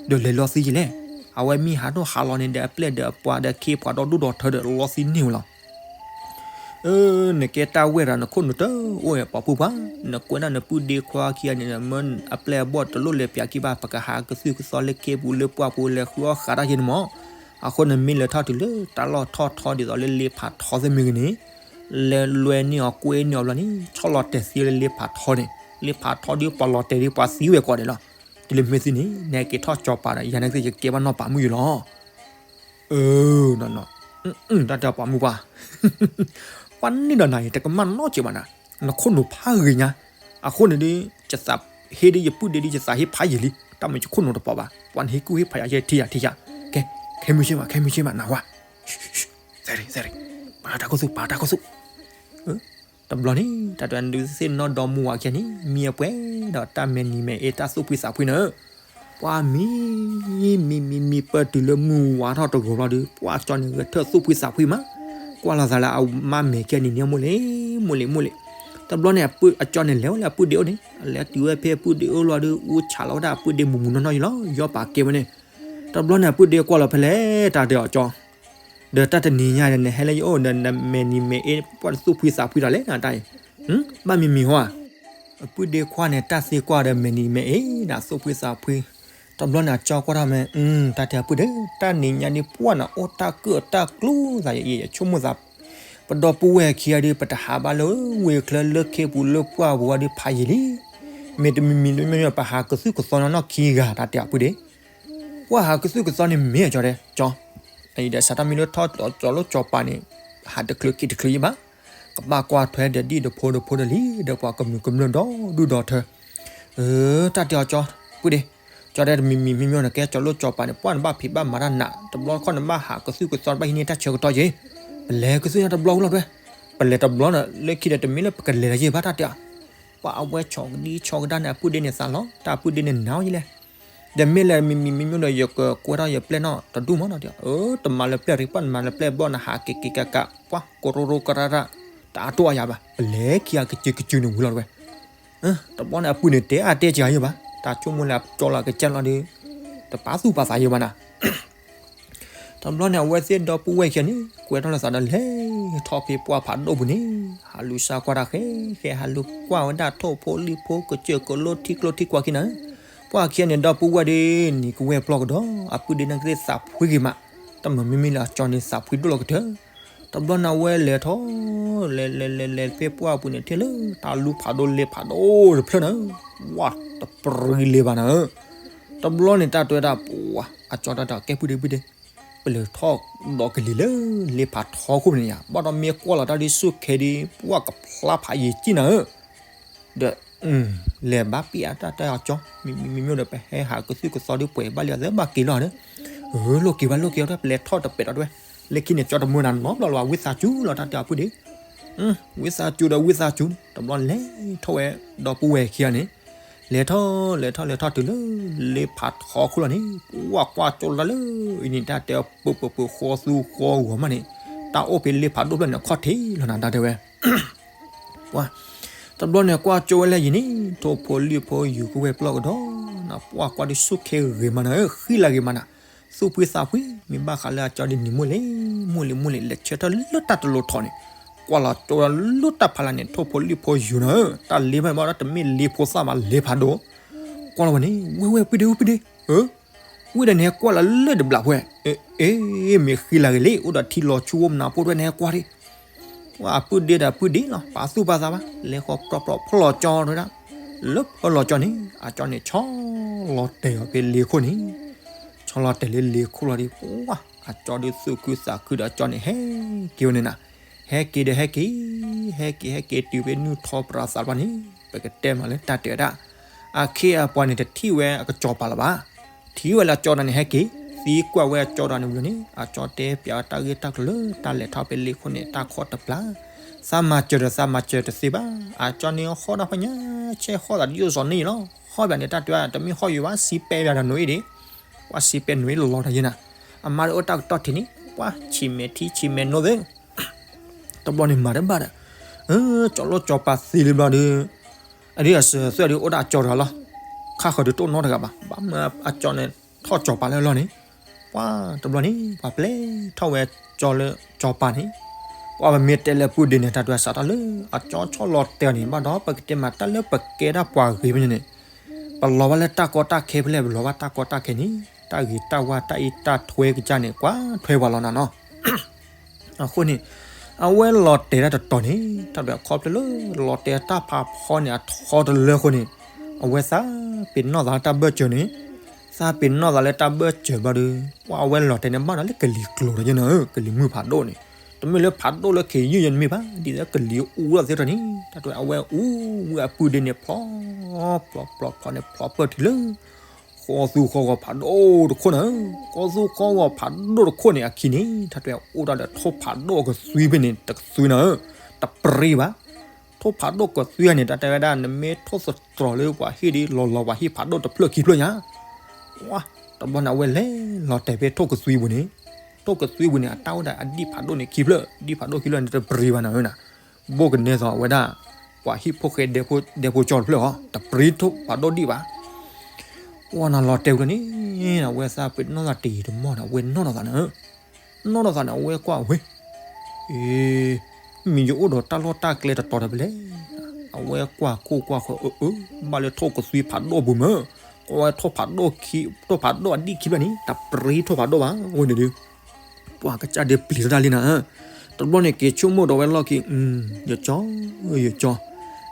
ဒီးလဲၤလီသံယလဲၣ်, အဝဲမ့ၢ်ဟးထီၣ်ဟးလီၤန့ၣ်ဒီး အပျဲၢ်ဒီးအပှၤဒီးခ့ပှၤဒီဒူၣ်ဒီထၢဒီးလီသံန့ၢ်ဝဲလီၤ အၢ, နကဲတၢ်ဝဲၢ်ဒီးနခိၣ်နူာ်တအိၣ်ပှၤဖိပှၢ်, နကွဲးဒၣ်နပုၢ်ဒ့ခွါခံဂၤန့ၣ် မၢအပျဲၢ်အဘီၣ်တလိၣ်လဲၤပၠးက့ၤဘၣ် ပကဟးကသုၣ်ကသီလၢခ့ပူၤလၢပှၢ်ပူၤလဲၤဃုအီၣ်ဃးတၢ်ယဲန့ၣ်မး, အဃိနမ့ၢ်လဲၤထီၣ်တုၤလၢတၢ်လီၢ်ထီၣ်ထီဒ်သိးလၢလ့ဖးထီသ့ၣ်မ့ၢ်ဂ့ၤန့ၣ်, လဲၤလွဲန့ၢ်အီၤကွဲန့ၢ်အီၤဘျီန့ၣ် ဆီၣ်လီၤတဲာ်သံလၢလ့ဖးထီန့ၣ်, လ့ဖးထီဒီးပှၤလီၤတဲာ်ဒီးပှၤသံဝဲကိးဒဲးလီၤ, တုၤလၢမ့ၢ်သ့န့ၣ် နဟဲက့ၤထီၣ်ကၠီၤပၤဒီး ယၤန့ၣ်က့ၤယကဲဘၣ်နီၢ်ပၤမုၣ်ယလီၤ အၢ, တၢ်တဲပှၤမုၣ်ပှၢ်, ပှၤန့ၣ်ဒီးနၤအံၤ တကမၣ်နီတစဲးဘၣ်နၤ, နခိၣ်နူာ်ဖးဂ့ၤညါ, အဃိန့ၣ်ဒီး ယသးဟ့ဒီးယပုၢ်ဒ့ဒီး ယသးဟ့ဖးယံာ်လံ, တၢ်မ့ၢ်ယခိၣ်နူာ်တပီၤဘၣ်, ပှၤန့ၣ်ဟ့ၣ်ကူၣ်ဟ့ၣ်ဖးယၤယဲထံယၤထံယၤ, ကဲ, ခဲမုၢ်ဆ့ၣ်မး ခဲမုၢ်ဆ့ၣ်မး နၢ်ဟူဧါ, သဲရ့ သဲရ့, ပာ်တၢ်ခိၣ်သူၣ် ပာ်တၢ်ခိၣ်သူၣ် တဘျီန့ၣ် တၢ်တဲဒုးသ့ၣ်နီၣ်ဒီမုၢ်ဝၤခံဂၤန့ၣ် မံအပှဲၤဒီးတၢ်မဲာ်နံၤမဲာ်အ့ တၢ်သူၣ်ဖှံသးဖှံန့ၣ်, ပှၤမံ, မံမံမံမံ ပၢၢ်တုၤလၢမုၢ်ဝၤထီၣ်တဂီၤဘျီဒီး ပှၤကၠီန့ၣ်ဂဲၤထၢၣ်သူၣ်ဖှံသးဖှံမး, ကွၢ်လီၤသးလၢအမါမဲာ်ခံဂၤန့ၣ် နံၤမိၢ်လ့ၤ, မိၢ်လ့ၤ မိၢ်လ့ၤ, တဘျီန့ၣ် အကၠီန့ၣ်လဲၤဝဲလၢအပုၢ်ဒ့အိၣ်န့ၣ် လဲၤတုၤဝဲဖဲအပုၢ်ဒ့အိၣ်လီၤဒီး အူဆးလီၤဝဲဒၣ်အပုၢ်ဒ့မုၢ်မုၢ်နီၢ်နီၢ်ယံၤလီၤ ယီပာ်ကဲဝဲန့ၣ်, တဘျီန့ၣ် အပုၢ်ဒ့ကွၢ်လီၤဖဲလဲၣ် တၢ်တဲအီၤကၠီ ဒီးတၢ်တနံၤညါဒီး နဟဲလၢယအိၣ်ဒီး နမဲာ်နံၤမဲာ်အ့ ပှၤတသူၣ်ဖှံသးဖှံဒီးလဲၣ်နတၢ်အံၤ, ဘၣ်မံမံဟီဧါ, အပုၢ်ဒ့ခွါန့ၣ် တၢ်သံကွၢ်ဒီးမဲာ်နံၤမဲာ်အ့ နသူၣ်ဖှံသးဖှံ, တ တဘျီန့ၣ်အကၠီကွၢ်ထီၣ်မ့ၢ် တၢ်တဲအပုၢ်ဒီး တၢ်နံၤညါဒ်ပှၢ်နၤအိၣ်တၢ်ကၢၣ်တၢ်ကျူသးယဲ ယဆိကမိၣ်သး ပဒီပုၢ်ဝဲၢ်ခံဂၤဒီး ပတဟးဘၣ်လၢဝ့ၢ်ချၢလၢခ့ပူၤလၢပှၢ်ပူၤဝဲဒီးဖးယံာ်လံ. မ့ၢ်တမံၤမံၤမ့ၢ်မ့ၢ် ပဟးကသုၣ်ကသီနီၢ်နီၢ်ခံဂၤ တၢ်တဲအပုၢ်ဒီး ပှၢ်ဟးကသုၣ်ကသီန့ၣ်မ့ၢ်အကၠီတဲ ကၠီ အံၤဒီးစးထီၣ်မ့ၢ်လၢထီၣ်ကၠီလိၣ်ကၠီပၤန့ၣ် ဟးတချုးခံတချုးယံၤဘၣ်, ကဘၣ်ကွၢ်ထွဲဒီးဒ်တဖိတဖိဒီးလံ ဒီးပှၤကမျၢၢ်ကမျၢၢ်ဒီဒူၣ်ဒီထၢ အၢ တၢ်တဲအီၤကၠီ ပုၢ်ဒီး ကၠီတဲတမံၤမံၤမ့ၢ်မ့ၢ်နကဲကၠီလိၣ်ကၠီပၤန့ၣ် ပှၢ်နဘၣ်ဖံးဘၣ်မၤတၢ်နး တဘျီတခီၣ်နဘၣ်ဟးကသုၣ်ကသီဘၣ်ဟံးန့ၢ်တၢ်ဆၢကတီၢ်ယဲ ပလဲၤကသုၣ်ညါတဘျီဝံၤလီၤတဲ ပလဲၤတဘျီန့ၣ် လၢခံဒီးတမ့ၢ်လၢပကလဲၤလၢၤယဲၢ်ဘၣ်တၢ်တဲအီၤ ပှၢ်အဝဲဆီကဒံဆီကဒါန့ၣ် အပုၢ်ဒ့န့ၣ်သးလီၤ တၢ်အပုၢ်ဒ့န့ၣ်နၤအီၤယလဲၣ် ဒီးမ့ၢ်လဲၤမံၤမံၤမ့ၢ်မ့ၢ်ဒီး ယကကွဲထီၣ်ယပျဲၢ်နီၣ်တဒူၣ်မးနီၣ်တဲ အၢ တမၤလၢပျဲၢ်ရံ ပှၢ်နမၤလၢပျဲၢ်ဘျီနဟးက့ၤက့ၤကးကး ပှၢ်ကရိကရၢရၢ တအါတိၢ်အါယၤဘၣ် ပလဲၤခံဂၤကစုကစုန့ၣ်ဝံၤလီၤတဲဝဲ တဘျီန့ၣ်အပုၢ်န့ၣ်တဲအါတဲကယၤယဲၢ်ဘၣ် တၢ်ဆိကမိၣ်လၢအကၠီလီၤကကဲလီၤဒီး တပာ်သူၣ်ပာ်သးယဲၢ်ဘၣ်နၤ တဘျီန့ၣ် အဝဲသ့ၣ်ဒီပုၢ်ဝဲၢ်ခံဂၤန့ၣ် ကွဲထီၣ်လၢသးဒီးလဲၤထီၣ်ဖဲပှၢ်ဖးဒိၣ်ပူၤန့ၣ် ဟးလူၤစါကွၢ်တၢ်ဃဲဃဲ ဟးလူၤကွၢ်ဝဲဒၣ်ထိၣ်ဖိလံၣ်ဖိကစၢၢ်ကလိထံကျိထံကွာ်ခံန့ၣ် ပှၢ်ခံဂၤန့ၣ် ဒီပုၢ်ဝဲၢ်ဒီး နံၤကဝဲၢ်ပျီၢ်ကဒီး အပုၢ်ဒ့န့ၣ်ကသ့ၣ်သးဖှံဂ့ၤမး တမၤမ့မ့ၢ်လၢအကၠီန့ၣ် သးဖှံဒိၣ်လီၤကတၢၢ် တဘျီန့ၣ် အဝဲလဲၤထီၣ် လဲၤလဲၤလဲၤလဲၤဖဲပှၢ်ပူၤန့ၣ် ထဲလၢတၢ်လူၤဖးဒိၣ်လ့ဖးဒိၣ်တဖျၢၣ်န့ၣ် ဝၢ်တပရံလ့ဘၣ်နၤဧၢ တဘျီန့ၣ် တၢ်တဲဝဲဒၣ် ပှၢ်အကၠီတၢ်တဲကဲပုၢ်ဒ့ပုၢ်ဒ့ ပလဲၤထီၣ်ဒီးကလံၤလၢလ့ဖးထီခိၣ်န့ၣ်ယါ ဘၣ်ဒီးမ့ၢ်ကွၢ်လီၤတၢ်ဒ်ဆူၣ်ခဲဒ် ပှၢ်ကဖျါဖးယံာ်ကံၣ်နၤဧၢ ဒီး လဲၤဘၣ်ပ့ၢ်အတၢ်တဲအီၤကၠီ မံၤမံၤမံၤမ့ၢ်ဒီး ပဟဲဟးကသုၣ်ကသီဒ်ပှဲၤဘၣ်လံအသးဘၣ်က့ၤလီၤဒီး လိၣ်က့ၤဘၣ်လိၣ်က့ၤအီၤတဲ ပလဲၤထီၣ်တပဲာ်ဒီးတဲဝဲ လၢခံန့ၣ် ကၠီတမၢနၤနီတဘျီလၢၤဘၣ် ဝံသးစူၤလီၤ တၢ်တဲအပုၢ်ဒ့ ဝံသးစူၤဒီးဝံသးစူၤန့ၣ် တဘျီလဲၤထီၣ်ဝဲ ဒီပုၢ်ဝဲၢ်ခံဂၤန့ၣ် လဲၤထီၣ်လဲၤထီၣ်လဲၤထီၣ်တုၤလၢ လ့ဖးထီခိၣ်လီၤန့ၣ် ပှၢ်ကွၢ်ကၠီလၢလၢ အံၤန့ၣ် တၢ်တဲအီၤ ပပပဃီသူဃီဂီၤမးန့ၣ် တၢ်အိၣ်ဖဲလ့ဖးဒိၣ်ဖျၢၣ်န့ၣ် အခီၣ်ထံးလီၤနၤ တၢ်တဲဝဲ ပှၢ် တဘျီန့ၣ် ကွၢ်ကၠီဝဲလၢယံၤန့ၣ် ထိၣ်ဖိလံၣ်ဖိယူၤကဝဲၢ်ပျီၢ်ကဒီး နပှၢ်ကွၢ်ဒ်ဆူၣ်ခဲဂ့ၤမးနၤဧၢ ဃံလၤဂ့ၤမးနၤ သူၣ်ဖှံသးဖှံ မ့ၢ်ဘၣ်ဃးလၢအကၠီဒ်န့ၣ် မိၢ်လ့မိၢ်လ့မိၢ်လ့ လဲၤဆၢထၢၣ်လၢတၢ်တလိၤထီၣ်န့ၣ် ကွၢ်လီၤကၠီလၢတၢ်ဖးလၢ်န့ၣ် ထိၣ်ဖိလံၣ်ဖိယူၤနၤဧၢ တၢ်လ့မးဘၣ်ဒီး တမ့ၢ်လ့ဖိသၣ်ဘၣ် လ့ဖးဒိၣ် ကွၢ်လီၤဝဲန့ၣ် ဝဲၢ်ဝဲၢ် ပုၢ်ဒ့ပုၢ်ဒ့ ဝံၤဒီးနဟဲကွၢ်လီၤလၢတဘျီဖဲ အ့ မ့ၢ်ဃံလၤဂ့ၤလံ အိၣ်ဒီးထံလီၤဆူၣ်အိၣ်မနုၤဖိတဝဲ နဟဲကွၢ်ဒံး ဝဲအပုၢ်ဒ့ဒီးအပုၢ်ဒ့လီၤ ပာ်သူၣ်ပာ်သးဘၣ် လဲၤဃီၤပြီပြီဖီၣ်လီၤကၠီတဝဲဒၣ် လၢဖီၣ်လီၤကၠီန့ၣ် အကၠီန့ၣ် ဆီလီၤတဲာ်အီၤဖဲလ့ခိၣ်န့ၣ် ဆီလီၤတဲာ်လၢလ့ခိၣ်လီၤဒီး ပှၢ် အကၠီဒီးသူၣ်ခုသးခုဒီးအကၠီန့ၣ် ဟဲက့ၤဝဲန့ၣ်နၤ ဟဲက့ၤဒီးဟဲက့ၤ ဟဲက့ၤဟဲက့ၤတုၤဖဲနုၢ်ထီပရၤသးတဖၣ်န့ၣ် ပကတဲမးလၢတၢ်တဲဝဲဒၣ် အခ့အပှၤန့ၣ် တထံၣ်ဝဲအကၠီပာ်လၢၤဘၣ် ထံၣ်ဝဲလၢအကၠီတၢ်န့ၣ် ဟဲက့ၤ သံကွၢ်ဝဲအကၠီတၢ်န့ၣ်ဝံၤန့ၣ် အကၠီတဲပၠးဝဲတၢ်ဂ့ၢ်တၢ်ကျိၤလၢတၢ်လဲၤထီၣ်ဖဲလ့ခိၣ်န့ၣ် တၢ်ခီၣ်တပျၢ် သးမၤစၢၤဒီးသးမၤစၢၤတသ့ဘၣ် အကၠီန့ၣ်ဟီၣ်တၢ်ဖးညါ ဆဲးဟီၣ်သးတယိၣ်စီၤန့ၣ်လီၤ ဟီၣ်ပၠးန့ၣ် တၢ်တဲဝဲ တမ့ၢ်ဟီၣ်ယံၤဘၣ် စံးပဲာ်ပၠးဒီးနိအ့ၣ်ဒံး ပှၤစံးပဲာ်နိအ့ၣ်လီၤတၢ်ယဲၢ်နၤ အမါဒီးအိၣ်တၢ်ကတီၢ်ထံးန့ၣ် ပှၤဆံးမဲာ်ထံဆံးမဲာ်နိသ့ တဘျီန့ၣ်မၤတဘၣ်ဒီး ကၠီလိၣ်ကၠီပၤသံလံဘျီဒီး အဒ်အစၢၤသွဲၣ်ဒီးအိၣ်ဒၣ်အကၠီတဂၤလီၤ ခါဃၢၤဒီးတအိၣ်နီတဂၤဘၣ် ဘၣ်မနုၤအကၠီန့ၣ် ထီၣ်ကၠီပၤလၢအလီၢ်န့ၣ် ပှၤတဘျီန့ၣ် ပှၤပျဲထီၣ်ဝဲကၠီလၢကၠီပၤန့ၣ် ပှၤပမ့ၢ်တဲလၢပုၢ်ဒ့န့ၣ် တၢ်တဲစးထီၣ်လၢ အကၠီဆီလီၤတဲာ်န့ၣ် ဘၣ်ဒီးပကတဲမးတၢ်လၢပကဲဒၣ်ပှၤဂ့ၤဖဲန့ၣ်န့ၣ် ပလီၤဘၣ်လၢတၢ်ကီတၢ်ခဲဖဲလဲၣ် ပလီၤဘၣ်တၢ်ကီတၢ်ခဲန့ၣ် တၢ်ဂ့ၤတၢ်ဝါတၢ်အံးတၢ်ထွဲကစၢ်န့ၣ် ကွၢ်ထွဲပှၤလီၤနၤနီၤ အဃိန့ၣ် အဝဲလီၤတဲာ်တၢ်တတီၤန့ၣ် တၢ်ဒီးအခီဖျိလၢ လီၤတဲာ်တၢ်ဖးဖီန့ၣ် အထီတလၢအဃိန့ၣ် အဝဲသးပ့ၤနီၣ်သးလၢတၢ်ဘၢၣ်စၢၤန့ၣ် သးပ့ၤနီၣ်သးလၢတၢ်ဘၢၣ်စၢၤဘျီဒီး ပှၤအဝဲလီၤတဲာ်န့ၣ် ဘၣ်ဒီးလၢကလံၤကျိၤဒီးယဲၢ်နၤဧၢ ကလံၤမုၢ်ဖးဒိၣ်န့ၣ် တမ့ၢ်လၢဖးဒိၣ်လၢခ့ယုၢ်ယဲၢ်နမ့ၢ်ဘၣ် ဒ်သိးကလံၤအူလီၤသ့ၣ်တဖၣ်န့ၣ် တၢ်တဲအဝဲအူဝဲအပုၢ်ဒ့န့ၣ် ဖျီ ဖျီ ဖျီ ဖျီန့ၣ် ဖျီပၢၢ်တုၤလၢ ဃီသူဃီဂီၤဖးဒိၣ်တခိၣ်န့ၣ် ဃီသူဃီဂီၤဖးဒိၣ်တခိၣ်န့ၣ် အခံန့ၣ် တၢ်တဲအိၣ်ဒၣ်ဒီးထိၣ်ဖးဒိၣ်အကသွံဖဲန့ၣ် တကသွံနၤဧၢ တပရံဘၣ် ထိၣ်ဖးဒိၣ်ကသွံန့ၣ် တၢ်တဲဝဲဒၣ် နမ့ၢ်ထိၣ်သတြီၤလၢပှၤဟံၣ်ဒီး လီၤလီၤပှၤဟံၣ်ဖးဒိၣ်တဖျၢၣ်ခံဖျၢၣ်ညါ ဝါ တဘျီန့ၣ် အဝဲလဲၤလီၤတဲာ်ဖဲထိၣ်ကသွံပူၤန့ၣ် ထိၣ်ကသွံပူၤန့ၣ် အတၢ်အိၣ်ဒၣ်အဒံၣ်ဖးဒိၣ်န့ၣ်ခံဖျၢၣ် ဒံၣ်ဖးဒိၣ်ခံဖျၢၣ်န့ၣ် တပရံဘၣ်နၤဧၢနၤ ဘိၣ်ကနဲသိးဝဲဒၣ် ပှၤဟံၣ်ဖိဃဲဒဲဖိကၠီတဖျၢၣ်အီၤ တပရံထိၣ်ဖးဒိၣ်ဒံၣ်ဘၣ် ဝဲနၤလီၤတဲာ်ဝံၤလီၤန့ၣ် အဝဲသးပ့ၤနီၣ်သးတယံာ်တမီၢ်န့ၣ် အဝဲနီၣ်ထီၣ်သးန့ၣ် နီၣ်ထီၣ်သးန့ၣ် အဝဲကွၢ်ဝဲ အ့ မ့ၢ်ယအိၣ်ဒီးတၢ်လီၢ်တၢ်ကျဲတတီၤဒီးဖဲလဲၣ် အဝဲကွၢ်ခိၣ်ကွၢ်ဃၢၤ အၢ အၢ ဘၣ်လၢထိၣ်ကသွံဖးဒိၣ်ပူၤမၢ် ကိးဝဲထိၣ်ဖးဒိၣ်ခံ, ထိၣ်ဖးဒိၣ်အဒံၣ်ခံဖျၢၣ်န့ၣ် တပြံထိၣ်ဖးဒိၣ်ဘၣ် အဝဲန့ၣ်ဒီး ပှၤကစၢ်ဒုးပျံၤထီၣ်တၢ်လံနၤ, တဘျီန့ၣ်က့ၤဆိကမိၣ်ဒီးဝဲလီၢ်ခံ, ယကၠီ, ယကၠီ,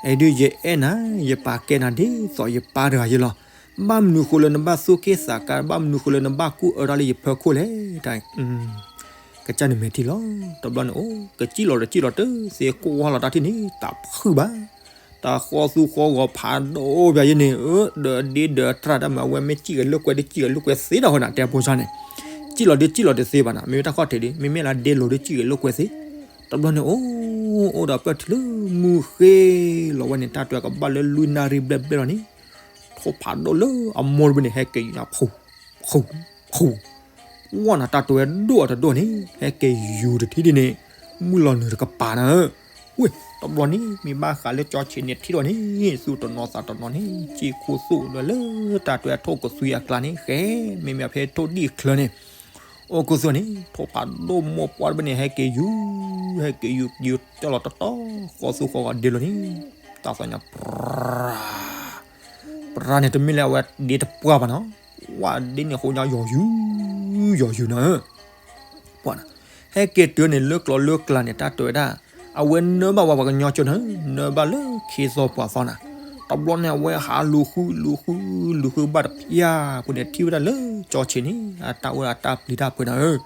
အဲဒုးယအဲၣ်နၤ, ယပာ်ကဲနၤဒ်သိးယပၢ်တဂၤယဲလီၤ. ဘၣ်မနုၤဃိလၢနဘၣ်သူၣ်က့ၣ်သးကါ, ဘၣ်မနုၤဃိလၢနဘၣ်ကူၣ်အၢတၢ်လၢယဖီခိၣ်လဲၣ်. တၢ် ကစၢ်န့ၣ်မဲာ်ထံလီၤ. တဘျီန့ၣ်အိၣ် ကစံၣ်လီၤဒီးစံၣ်လီၤတသ့, ကွၢ်လီၤတၢ်ထံၣ်န့ၣ် တၢ်ဖုၣ်ဘၣ်. တၢ်ဃီသူဃီဂီၤဖးဒိၣ်ပၠးယဲန့ၣ်, ဒီးဒ့ဒီးတြၢ်တၢ်မၤဝဲ မ့ၢ်စံၣ်ဂဲၤလိာ်ကွဲဒ်စံၣ်ဂဲၤလိာ်ကွဲသ့ဒီးဃိနၤ တဲဖိဆါန့ၣ်, စံၣ်လီၤဒ်စံၣ်လီၤတသ့ဘၣ်နၤ, မ့မ့ၢ်တၢ်ခီၣ်ထံးဒီး မ့မ့ၢ်လၢဒ့လိၤဒ်စံၣ်ဂဲၤလိာ်ကွဲသ့. တဘျီန့ၣ်အိၣ် အိၣ်ဒီးပၢၢ်ထံလၢမုၢ်ဃ့လီၤဝဲန့ၣ် တၢ်တဲကဘၣ်လၢလွံၢ်နၣ်ရံၣ်ဘျဲၣ်ဘျဲၣ်လီၤန့ၣ်, ထိၣ်ဖးဒိၣ်လၢအမိၢ်တဘ့ၣ်န့ၣ် ဟဲက့ၤယူၤနၤ ဖူ ဖူ ဖူ ဝဲနၤ တၢ်တဲဝဲဒိၣ်အတဒိၣ်န့ၣ် ဟဲက့ၤယူၤတထံၣ်ဒ်န့ၣ် မုၢ်လီၤနုာ်တကပၤနၤဧၢ. ဝ့ၢ် တဘျီန့ၣ် မ့ၢ်ဘၣ်ဃးလၢကၠီဆံးန့ၣ်ထံၣ်ဒီးန့ၣ် သူၣ်တနီၤသးတနီၤန့ၣ် စ့ၢ်ခိၣ်သူၣ်လၢလၢတၢ်တဲထိၣ်ကသွံအကျါန့ၣ် ဃဲ မ့မ့ၢ်ဖဲထိၣ်ဒံၣ်ချၢန့ၣ် အိၣ်ခိၣ်သူၣ်န့ၣ် ထိၣ်ဖးဒိၣ်မိၢ်ပှၢ်တဘ့ၣ်န့ၣ် ဟဲက့ၤယူၤ ဟဲက့ၤယူၤ ယူၤကၠီလီၤတတီၤ ဃီသူဃီဂီၤဒ့လိၤန့ၣ် တၢ်သီၣ်ညါ ပြၢ ပြၢန့ၣ် တမ့ၢ်လၢအဝဲဒ့တပှၢ်ဘၣ်နီၤ, ဝဲဒ့န့ၣ်ဃိညါယီၤယူၤ ယီၤယူၤနၤဧၢ, ပှၢ်နၤ ဟဲက့ၤတုၤန့ၣ် လၢကျိၤလၢကျါန့ၣ် တၢ်တဲဝဲဒၣ် အဝဲနၢဘၣ်ဝဲပှၤကညီကၠိနၤဧၢ, နၢဘၣ်လၢခ့သီပှၤသီနၤ, တဘျီန့ၣ် အဝဲဟးလူၤဃု လူၤဃု လူၤဃုဘၣ်တဖၠၣ်ပူၤန့ၣ် ထံၣ်ဝဲဒၣ်လၢကၠီဆံးန့ၣ် အတၢ်အိၣ်အတၢ်ပျံၤတၢ်ဖုးနၤဧၢ,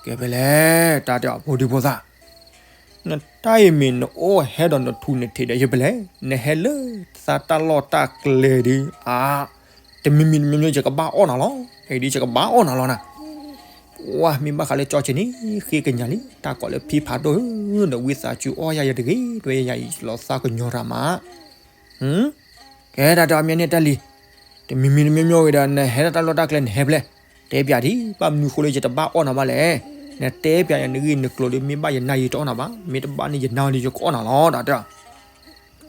ကဲဖဲလဲၣ် တၢ်တဲအီၤဖိဒံဖိသၣ် နတၢ်အံၤမ့ၢ်နအိၣ်ဟဲဒီးနထူးနထံးဒီးယဲဖဲလဲၣ်, နဟဲလၢသးတၢ်လီၢ်တၢ်ကျဲဒီး အါ တမံၤမံၤတမံၤမံၤယကဘၣ်အီၣ်နၤလီၤ, အံၤဒ်ယကဘၣ်အီၣ်နၤလီၤနၤ, ဝါမ့ၢ်ဘၣ်ဃးလၢကၠီဆံးန့ၣ် ဃ့ကညးလံ, တၢ်ကိးလၢဖံဖးဒိၣ်ဧၢ, ဒီးဝံသးစူၤအီၣ်ယၤယတဂ့ၤ, တဲဝဲယၤအံၤလီၤသးကညီၤတၢ်မး ကဲတၢ်တဲအီၤမ့ၢ်န့ၣ်တၢ်လံၤ, တမံၤမံၤတမံၤမံၤဝဲဒီး နဟဲလၢတၢ်လီၢ်တၢ်ကျဲနဟဲဖဲလဲၣ်, တဲပၠးဒံး, ဘၣ်မနုၤဃိလၢယတဘၣ်အီၣ်နၤဘၣ်လဲၣ်, နတဲပၠးယၤနဂ့ၢ်နကျိၤဒီး မ့ၢ်ဘၣ်ယနၢ်ယတအီၣ်နၤဘၣ်, မ့ၢ်တဘၣ်န့ၣ်ယနၢ်ဒီးယကအီၣ်နၤလီၤ, တၢ်တဲ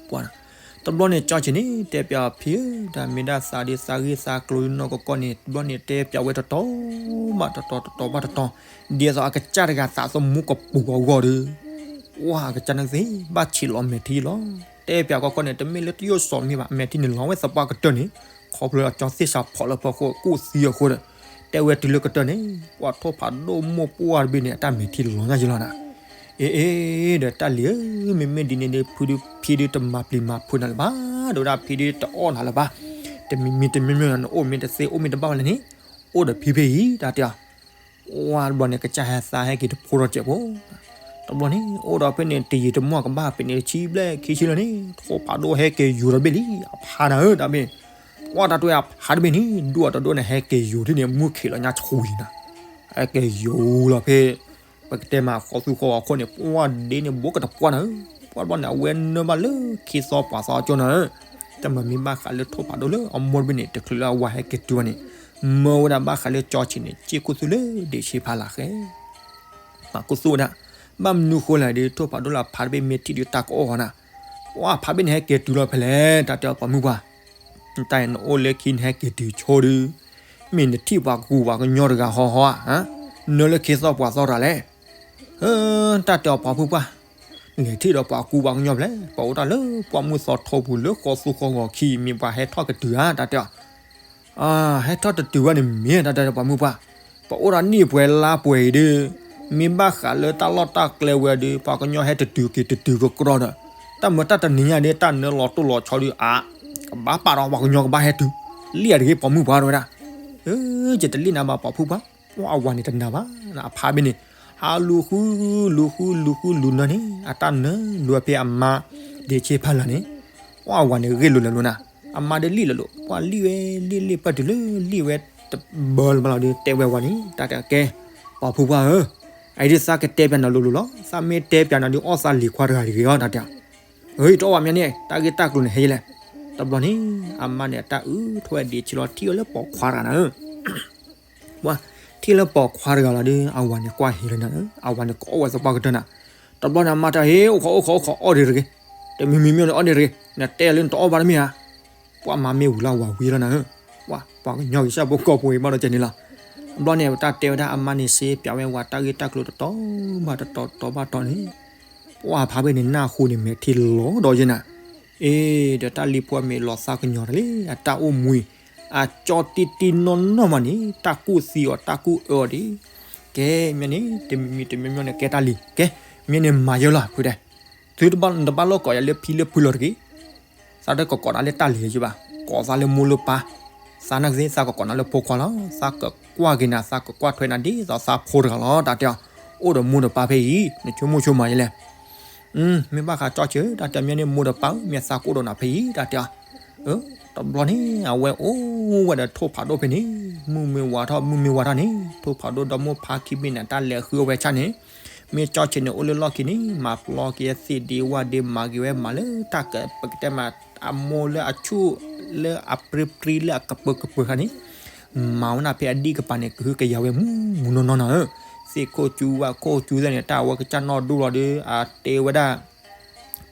ပှၤ တဘျီန့ၣ် ကၠီဆံးန့ၣ် တဲပၠးဖံဧၢ, တၢ်မ့ၢ်ဒၣ်သးဒီးသးဂ့ၢ်သးကျိၤနီၢ်ကီၢ်ကီၢ်န့ၣ် တဘျီန့ၣ် တဲပၠးဝဲတတီၤဘၣ်တတီၤ တတီၤဘၣ်တတီၤ, ဒ်သိးအကစၢ်တဂၤသးသမူကပူၤအဂီၢ်ဒီး, ဝါအကစၢ်န့ၣ်သ့ ဘၣ်ဆံးလီၤမဲာ်ထံလီၤ, တဲပၠးကီၢ်ကီၢ်န့ၣ် တမ့ၢ်လၢတယိၣ်စီၤမ့ၢ်ဘၣ်, မဲာ်ထံန့ၣ်လီၤဝဲသပှၢ်ကတၢၢ်န့ၣ်, ခီဖျိအကၠီသ့ၣ်စးဖီၣ်လၢဖီခိၣ် ကူၣ်သံအဃိဒီး, တဲဝဲတုၤလၢကတၢၢ်န့ၣ် ပှၤထိၣ်ဖးဒိၣ်မိၢ်ပှၢ်တဘ့ၣ်န့ၣ် အတၢ်မဲာ်ထံလီၤညါယလီၤနၤ အ့ အ့ ဒီးတၢ်လံၤဧၢ, မ့မ့ၢ်ဒ်န့ၣ်ဒီး ဖံဒုတမၤပျံၤမၤဖုးနၤလၢၤဘၣ်, ဒီးဝဲဒၣ်ဖံဒုတအီၣ်နၤလၢၤဘၣ်, တမံၤမံၤတမံၤမံၤ နအိၣ်မ့ၢ်တသ့အိၣ်မ့ၢ်တဘၣ်ဝဲလဲၣ်န့ၣ်, အိၣ်ဒီးဖံဖဲအံၤ တၢ်တဲအီၤ, ဝါတဘျီန့ၣ် ကစၢ်ဟဲသါဟဲက့ၤတဖိဒီးစဲးဖိ တဘျီန့ၣ် အိၣ်ဒီးဖဲန့ၣ် တယံာ်တမီၢ်ကဘၣ်ဖဲန့ၣ် ဆံဘျဲၣ်ခံဆံလၢၤန့ၣ် ထိၣ်ဖးဒိၣ်ဟဲက့ၤယူၤဒီးဘ့ၣ်လံ အဖါနၤဧၢ တၢ်ဘ့ၣ်, ပှၤတၢ်တဲအဖါတဘ့ၣ်န့ၣ် ဒိၣ်အတဒိၣ်န့ၣ် ဟဲက့ၤယူၤထံၣ်န့ၣ် မူၢ်ခံးလီၤညါဆူၣ်လံနၤ, ဟဲက့ၤယူၤလီၤဖဲ ပကတဲမးဃီသူဃီအခိၣ်န့ၣ် ပှၤဒ့န့ၣ် ဘိကတပှၢ်နၤဧၢ, ပှၤတဘျီန့ၣ် အဝဲနၢဘၣ်လၢခ့သီပှၤသီကၠိနၤဧၢ, တၢ်မၤမ့ၢ်ဘၣ်ဃးလၢထိၣ်ဖးဒိၣ်လၢအမိၢ်တဘ့ၣ်န့ၣ် တချုးလၢအဝၤဟဲက့ၤတုၤဘၣ်န့ၣ်, မၢဝဲဒၣ်ဘၣ်ဃးလၢကၠီဆံးန့ၣ် စ့ၢ်ခိၣ်သူလၢဒ့းဆ့ဖးလာ်ဃဲ ပှၤကူၣ်သူဝဲဒၣ်, ဘၣ်မနုၤဃိလဲၣ်ဒီး ထိၣ်ဖးဒိၣ်လၢအဖါတဘ့ၣ်မ့ၢ်ထံၣ်ဒီးတၢ်ကအီၣ်ဃီနၤ, ပှၤဖါတဘ့ၣ်န့ၣ် ဟဲက့ၤတုၤလီၤဖဲလဲၣ် တၢ်တဲအီၤပိာ်မုၣ်ပှၢ်, တၢ်အံၤနအိၣ်လၢခံနဟဲက့ၤတုၤဆိဒီး, မ့ၢ်နထံၣ်ပှၤကူပှၤကညီတဂၤဟီဟီဧါ, နၢလၢခ့သီပှၤသီတဂၤလဲၣ်, တၢ်တဲအီၤပိာ်မုၣ်ပှၢ်, လဲၤထံၣ်ဒီးပှၤကူပှၤကညီဖဲလဲၣ်, ပှၤအိၣ်တၢ်လၢပှၢ်မုၢ်သီထိပူၤလၢဃီသူဃီဂီၤခံ မ့ၢ်ပှၤဟဲထီၣ်ကတုၤဧါ တၢ်တဲအီၤ ဟဲထီၣ်တတုၤဘၣ်န့ၣ်မ့ၢ် တၢ်တဲပိာ်မုၣ်ပှၢ်, ပအိၣ်ဒီးနံၣ်ပှဲၤလါပှဲၤအံၤဒီး, မ့ၢ်ဘၣ်ဃးလၢတၢ်လီၢ်တၢ်ကျဲဝဲဒီး ပှၤကညီဟဲတတုၤက့ၤတတုၤကကြီဒီး, တၢ်မၤတၢ်တနံၤညါဒီး တၢ်နၢလီၤတိၢ်လီၤဆီဒီး အါ, ကဘၣ်ပာ်ဒီးပှၤကညီကဘၣ်ဟဲတုၤ, လံၣ်အတဂ့ၤပိာ်မုၣ်ပှၢ်တဝဲဒၣ်, ယတလံၣ်နၤဘၣ်ပိာ်မုၣ်ပှၢ်, ပှၤအဝၤန့ၣ်တနာ်ဘၣ်, အဖါဘ့ၣ်န့ၣ်, ဟးလူၤဃု, လူၤဃု လူၤဃုလူၤနၢန့ၣ် အတၢ်နၢဒိးဖဲအမါ, ဒ့းဆ့ဖးလာ်န့ၣ်, ပှၤအဝၤန့ၣ်ဂ့ၢ်လိာ်လၢလိာ်နၤ, အမါဒီးလံၣ်လၢလိာ်, ပှၤလံၣ်ဝဲ, လံၣ်လံၣ်ပၢၢ်တုၤလၢလံၣ်ဝဲတဘၢလၢၤဘၣ်လီၤဒီး တဲဝဲဝၤန့ၣ် တၢ်တဲကဲ, ပိာ်မုၣ်ပှၢ်ဧၢ, အအံၤဒ်သးကတဲပၠးနၤလိၤလိၤလီၤ, သးမ့ၢ်တဲပၠးနၤဒီးအီၣ်သးလံၤခွါတဂၤတဂ့ၤအီၤ တၢ်တဲ, အတအီၣ်ဘၣ်မ့ၢ်န့ၣ် တၢ်ဂ့ၢ်တၢ်ကျိၤန့ၣ်ဟဲယလဲၣ်, တဘျီန့ၣ်, အမါန့ၣ် အတၢ်အုးထီၣ်ဝဲဒ့းဆ့လီၤ ထံၣ်အီၤလၢပိာ်ခွါတဂၤနၤဧၢ ပှၤ, ထံၣ်လၢပိာ်ခွါတဂၤလီၤဒီး အဝၤန့ၣ်ကွၢ်ဟ့လီၤနၤဧၢ, အဝၤန့ၣ်ကအီၣ်ဝဲသပှၢ်ကတၢၢ်နၤ, တဘျီန့ၣ် အမါတၢ်ဟ့ၣ် အိၣ်ခိး အိၣ်ခိး အိၣ်ခိး အီၣ်ဒံးတဂ့ၤ, တမံၤမံၤမ့ၢ်န့ၣ်အီၣ်ဒံးတဂ့ၤ, နတဲလၢနတအီၣ်ဘၣ်တမ့ၢ်ဧါ, ပှၤမၤမ့ၢ်ဝံၤလၢအဝၤဝံၤလီၤနၤဧၢ, ပှၤ, ပှၤကညီကစၢ်ဖိကီၢ်ဖိအံၤဘၣ်ဒီးကဲန့ၣ်လီၤ, တဘျီန့ၣ် တၢ်တဲဝဲဒၣ်အမါန့ၣ် စ့ပၠးဝဲဝၤတၢ်ဂ့ၢ်တၢ်ကျိၤတတီၤဘၣ်တတီၤ တတီၤဘၣ်တတီၤန့ၣ်, ပှၤဖါဘ့ၣ်န့ၣ် နၢ်ဟူန့ၣ်မဲာ်ထံလီၤဒီးယဲနၤ, အ့ ဒီးတၢ်လံၤဖိအမ့ၢ်လီၤသးကညီၤတၢ်လံ, အတၢ်အိၣ်မူအံၤ, အကၠီတံၢ်တံၢ်နီၢ်နီၢ်မးန့ၣ် တၢ်ကူၣ်သံအီၤ တၢ်ကူၣ်အၢအီၤဒံး. ကဲ မ့ၢ်န့ၣ် တမံၤမံၤတမံၤမံၤန့ၣ် ကဲတၢ်လံ ကဲ မ့ၢ်န့ၣ်မၤယၢလီၤ ဖုတဲ. သုတဘၣ်ကိးယၤလၢဖံလၢဖုလီၤတဂ့ၤ. သးတကိးကိးနၤလၢတၢ်လံၤယဘၣ်, ကိးသးလၢမိၢ်လၢပၢ်, သးနာ်က့သ့ၣ် သးကကိးနၤလၢဖိခွါလီၤ. သးကကွၢ်က့ၤနၤ သးကကွၢ်ထွဲနၤဒ်သိးသးဖိတဂၤလီၤ တၢ်တဲအီၤ. အိၣ်ဒီးမိၢ်ဒီးပၢ်ဖဲအံၤ နဆိကမိၣ်ဆိကမးယလဲၣ်. မ့ၢ်ဘၣ်ဃးကၠီဆၢ တၢ်တဲ မ့ၢ်န့ၣ်မိၢ်ဒီးပၢ်ဧၢ မ့ၢ်သးကအိၣ်ဒီးနၤဖဲအံၤ တၢ်တဲအီၤ. တဘျီန့ၣ် အဝဲအိၣ်ဝဲဒီးထိၣ်ဖးဒိၣ်ဖဲန့ၣ် မုၢ်မ့ၢ်ဝါထီၣ် မုၢ်မ့ၢ်ဝါထီၣ်န့ၣ် ထိၣ်ဖးဒိၣ်ဒီမုၢ်ဖါခံဘ့ၣ်န့ၣ် တၢ်လဲၤဃုအဝဲဆၣ်န့ၣ် မ့ၢ်ကၠီဆၢန့ၣ် အိၣ်လၢလီၢ်ခံန့ၣ် မၤပျီက့ၤသ့ၣ်ဒ့ဝၣ်ဒ့ မၤက့ၤဝဲမၤလၢတၢ်ကပကတဲမး အမိၢ်လၢအဆူၣ် လၢအပြံပြံလၢအကပၢၤကပၢၤခါန့ၣ် မၤဝဲဒၣ်ဖဲအဒံၣ်ကပၤန့ၣ် ကဟုကယာ်ဝဲမုၢ်မုၢ်နီၢ်နီၢ်နၤဧၢ. သ့ၣ်ခိၣ်ကၠူဝၣ်ခိၣ်ကၠူသ့ၣ်န့ၣ် တၢ်ဝဲကစၢ်နီၢ်ဒိၣ်လီၤဒီး အတဲဝဲဒၣ်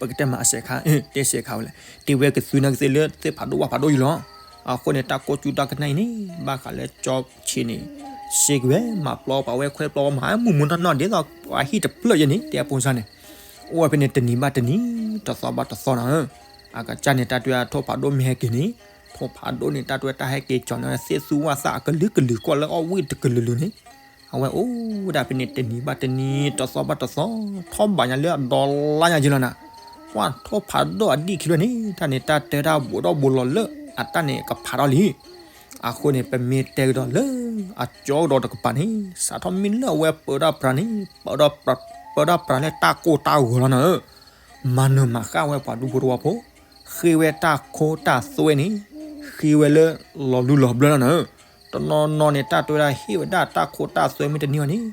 ပကတဲမးအစဲးခါ တဲစဲးခါဝဲလဲၣ် တဲဝဲကသုနာ်ကသ့ၣ်လၢသ့ၣ်ဖးဒိၣ်ဝၣ်ဖးဒိၣ်ယံလီၤ. အဃိန့ၣ် တၢ်ကိၢ်ကၠူတၢ်ကနၣ်အံၤန့ၣ် ဘၣ်ဃးလၢကၠီဆၢန့ၣ် စ့ကဝဲ မၤပျီပာ်ဝဲခွဲပျီဝဲမၤမုၢ်မုၢ်နီၢ်နီၢ်ဒ်သိးပှၤဟံၣ်တဖျၢၣ်ယဲန့ၣ် တဲအဖိစၢ်န့ၣ် အိၣ်ဝဲဖဲန့ၣ်တနံၤဘၣ်တနံၤ တသီဘၣ်တသီနၤဧၢ. အကစၢ်န့ၣ် တၢ်တဲဝဲထိၣ်ဖးဒိၣ်မ့ၢ်ဟဲက့ၤန့ၣ် ထိၣ်ဖးဒိၣ်န့ၣ် တၢ်တဲဝဲတၢ်ဟဲက့ၤကၠီၤန့ၣ် သ့ၣ်သူဝၣ်သၣ်အကလုာ်ကလုာ်ကွၢ်လၢအီၣ်ဝံၣ်တကလုာ်လုာ်န့ၣ် အဝဲအိၣ်ဝဲဒၣ်ဖဲန့ၣ်တနံၤဘၣ်တနံၤ တသီဘၣ်တသီ ထီၣ်ဘးညါလၢအဒီလါညါယံလီၤနၤ. ပှၤထိၣ်ဖးဒိၣ်အဒံၣ်ခံဖျၢၣ်န့ၣ် တၢ်န့ၣ်တၢ်တဲတၢ်ဘူးဒီးဘူးလီၤလၢ အတၢ်န့ၣ်ကဖးထီၣ်လံ. အဃိန့ၣ် ပမ့ၢ်တဲကဒီးလၢ အကၠီကဒီးတကပၤန့ၣ် စးထီၣ်မ့ၢ်လၢအဝဲပၢတၢ်ပြးန့ၣ် ပၢတၢ်ပြးလၢတၢ်ကိၢ်တၢ်ဂီၤလီၤနၤဧၢ. မၤနၢၤမၤဃၣ်ဝဲပှၤဒူဖိတဝီဖိ ဃ့ဝဲတၢ်ခိတၢ်သွဲန့ၣ် ဃ့ဝဲလၢလီၤလူလီၤဘျၢလီၤနၤဧၢ. တနီၤနီၤန့ၣ် တၢ်တဲဝဲဒၣ်ဟ့ၣ်ဝဲဒၣ်တၢ်ခိတၢ်သွဲမ့ၢ်တန့ၢ်ဘၣ်န့ၣ်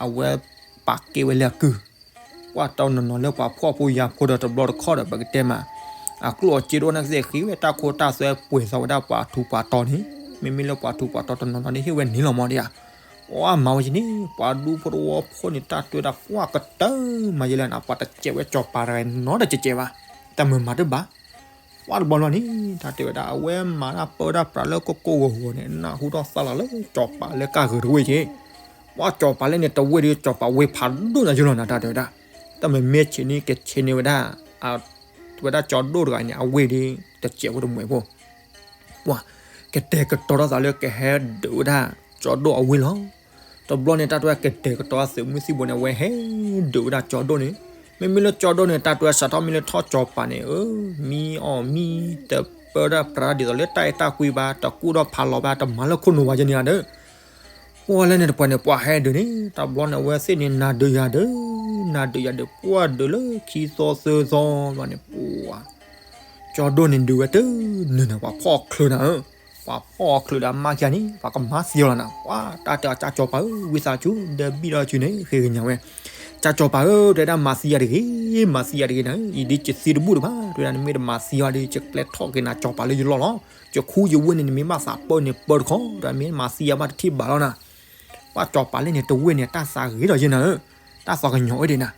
အဝဲပာ်ကဲဝဲလၢအကုၢ် ပှၤတနီၤနီၤလၢပှၤဖှီၣ်ဖိယာ်ဖိဒီးတဘျီတခီၣ်ဒီး ပကတဲမး အကျိၣ်အစ့ဒိၣ်နာ်ကသ့ၣ် ဃ့ဝဲတၢ်ခိတၢ်သွဲပှဲၤသးဝဲဒၣ်ပှၤထူးပှၤတီၤန့ၣ် မ့မ့ၢ်လၢပှၤထူးပှၤတီၤတနီၤနီၤန့ၣ် ဟ့ၣ်ဝဲန့ၣ်လီၤမးဒံးဧါ. ပှၤမၤဝဲက့ၤန့ၣ် ပှၤဒူဖိတဝီဖိန့ၣ် တၢ်တဲဝဲဒၣ်ပှၤကတၢၢ်မးယဲလၢနၤ ပှၤတစဲးဝဲကၠီၤပၤတဂၤနီတစဲးကဲးဘၣ် တၢ်မၤမၤတဘၣ် ပှၤတဘျီလီၤန့ၣ် တၢ်တဲဝဲဒၣ် အဝဲမၤတၢ်ပၢတၢ်ပြးလၢကိၢ်ကိၢ်ဂီၤဂီၤန့ၣ် နၢ်ဟူထီၣ်သါလီၤလၢကၠီၤပၤလၢကၢ်ဂုၤတဝ့ၢ်က့ၤ ပှၤကၠီၤပၤလၢန့ၣ်တဝ့ၢ်ဒီးကၠီၤပၤဝ့ၢ်ဖးဒိၣ်ညါယိလီၤနၤ တၢ်တဲဝဲဒၣ် တၢ်မၤမ့ၢ်ဆ့ၣ်န့ၣ် ကဆ့ၣ်န့ၢ်ဝဲဒၣ် တဲဝဲဒၣ်ကၠီၤဒိၣ်တဂၤန့ၣ် အဝ့ၢ်ဒီးတစဲးဖိတမှဲးဖိ ပှၤကတဲာ်ကတီၤထီၣ်သးလၢကဟဲဒုးဝဲဒၣ်ကၠီၤဒိၣ်အဝ့ၢ်လီၤ. တဘျီန့ၣ် တၢ်တဲဝဲကတဲာ်ကတီၤသုးမုၢ်သံၣ်ဘိန့ၣ် အဝဲဟဲဒုးဝဲဒၣ်ကၠီၤဒိၣ်န့ၣ် မ့မ့ၢ်လၢကၠီၤဒိၣ်န့ၣ် တၢ်တဲဝဲစးထီၣ်မ့ၢ်လၢထီၣ်ကၠီၤပၤန့ၣ် အၢ မံအီၣ်မံ တပၢတၢ်ပြးဒ်သိးလၢတၢ်အဲၣ်တၢ်ကွံဘၣ် တကူၣ်ထီၣ်ဖးလီၤဘၣ် တမၤလၢခိၣ်နူာ်ဘၣ်ယဲန့ၣ်ဧါဒီး ပှၤလၢန့ၣ်တပှၤန့ၣ် ပှၤဟဲဒုးန့ၣ် တဘျီန့ၣ် အဝဲသ့ၣ်န့ၣ် နၤဒုးယၤဒုး နၤဒုးယၤဒုး ပှၤဒုးလၢခံသီသၢသီဘျီန့ၣ် ပှၤ ကၠီၤဒိၣ်န့ၣ်ဒုးဝဲတန့ၢ်န့ၣ် ပှၤဖီၣ်ချၢနၤဧၢ, ပှၤဖီၣ်ချၢဒီးအမါခံဂၤန့ၣ် ပှၤကမၤသံအီၤလီၤနၤ, ပှၤတၢ်တဲအီၤ ကၠီၤပၤဧၢ ဝံသးစူၤ ဒီးဘံၣ်ဒီးစုၤန့ၣ် ဃ့ကညးဝဲ, ကၠီၤပၤဧၢ တဲဒၣ်မၤသံယၤတဂ့ၤ, မၤသံယၤတဂ့ၤနၤဧၢ, ယဒ်ယသံတဘူၣ်တဘၣ်, တဲဒၣ်နမ့ၢ်တမၤသံယၤဒီး ယကပျဲထီၣ်က့ၤနၤကၠီၤပၤလၢယလီၢ်လီၤ, ယခူယဝ့ၢ်န့ၣ် နမ့ၢ်ဘၣ်သးပၢန့ၣ်ပၢတခီ, ဒီးမ့ၢ်မၤသံယၤဘၣ်တထံၣ်ဘၣ်လီၤနၤ ပှၤကၠီၤပၤလၢန့ၣ်တဝ့ၢ်န့ၣ် တၢ်သးဂ့ၤဒီးယဲနၤဧၢ, တၢ်သးကညီၤဝဲဒၣ်နၤ,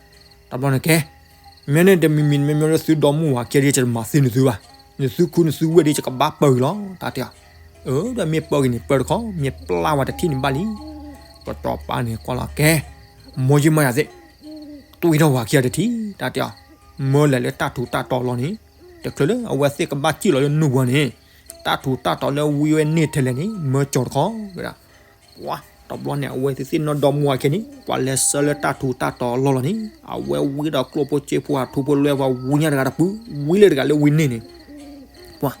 တဘျီန့ၣ်ကဲ, မ့ၢ်န့ၣ်တမံၤမံၤမ့ၢ်မ့ၢ်လၢသုဒီမါဝၤခံဂၤဒီး ယတမၤသံနသုဘၣ်, နသုခူနသုဝ့ၢ်ဒီး ယကဘၣ်ပၢက့ၤလီၤ, တၢ်တဲအီၤ, အၢ ဒီးမ့ၢ်ပၢက့ၤန့ၣ်ပၢတခီ, မ့ၢ်ပျၢ်ဝဲတထံၣ်န့ၣ်ဘၣ်လံ, ပှၤကၠီၤပၤန့ၣ်ကွၢ်လီၤကဲ, မိၢ်ယံမါယၤသ့ၣ်, တွံၢ်ထီၣ်ဝၤခံဂၤတထံၣ်, တၢ်တဲအီၤ, မၢလဲၤလၢတၢ်ထူးတၢ်တီၤလီၤန့ၣ်, တချုးလၢအဝဲသ့ၣ်ကဘၣ်စံၣ်လီၤလၢနူၢ်ပူၤန့ၣ်, တၢ်ထူးတၢ်တီၤလၢဝံဝဲန့ၣ်ထဲလဲၣ်န့ၣ် မၢကၠီၤတခီဝဲဒၣ် ပှၤတဘျီန့ၣ် အဝဲသ့ၣ်သ့ၣ်နီၣ်ဒီမါဝၤခံဂၤန့ၣ် ပှၤလဲၤဆှၢလၢတၢ်ထူးတၢ်တီၤအလီၢ်လီၤန့ၣ် အဝဲဝံဒီးကျိၣ်ဖိစ့ဖိအထူဖိလွဲဖိဝံညါတဂၤတပူၤ, ဝံလၢတဂၤလၢဝံန့ၣ်န့ၣ်, ပှၤ,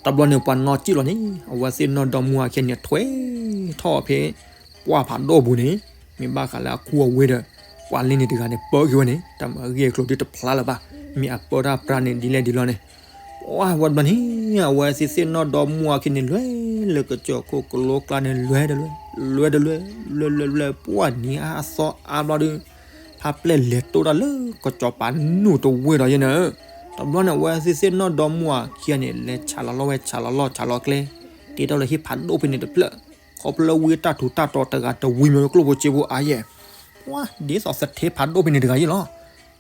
တဘျီန့ၣ် ပှၤနီၢ်စံၣ်လီၤန့ၣ် အဝဲသ့ၣ်နီၣ်ဒီမါဝၤခံဂၤန့ၣ် ထွဲထီၣ်ဖဲ ပှၢ်ဖးဒိၣ်ပူၤန့ၣ်, မ့ၢ်ဘၣ်ဃးလၢအခူအဝ့ၢ်ဒီး ပှၤလၢန့ၣ်တဂၤန့ၣ် ပၢက့ၤဝဲန့ၣ် တၢ်မၤဂ့ၢ်အကျိၤဒ်တဖျါလၢၤဘၣ်, မ့ၢ်အပၢတၢ်ပြးန့ၣ်ဒ်လဲၣ်ဒ်လဲၣ်န့ၣ် ပှၤဝဲတဘျီန့ၣ် အဝဲသ့ၣ်သ့ၣ်နီၣ်ဒီမါဝၤခံဂၤန့ၣ် လဲၤလၢကစၢၢ်ခိၣ်ကလိကျါန့ၣ် လဲၤတလဲၤ, လဲၤတလဲၤ, လဲၤလဲၤလဲၤ ပှၢ်နံၤအါအသီအါဘျီဒီး ဖးပျဲၢ်လဲၤတိၢ်တၢ်လၢကစၢၢ်ပၤနူၢ်တဝ့ၢ်ဒီးယဲနၤဧၢ, တဘျီန့ၣ် အဝဲသ့ၣ်သ့ၣ်နီၣ်ဒီမါဝၤခံဂၤန့ၣ် လဲၤဆးလီၤလီၢ်ဝဲဆးလီၤလီၢ်ဆးလီၤကျဲ, တ့ထီၣ်လၢဟံၣ်ဖးဒိၣ်ဖဲန့ၣ်တဖျၢၣ်, ခီဖျိလၢဝံတၢ်ထူးတၢ်တီၤတဂၤတဝံၤမ့ၢ်ဝဲကျိၣ်ဖိစ့ဖိအါယဲၢ် ပှၤဒ်သိးသထ့ဖးဒိၣ်ဖဲန့ၣ်တဂၤယဲၢ်လီၤ,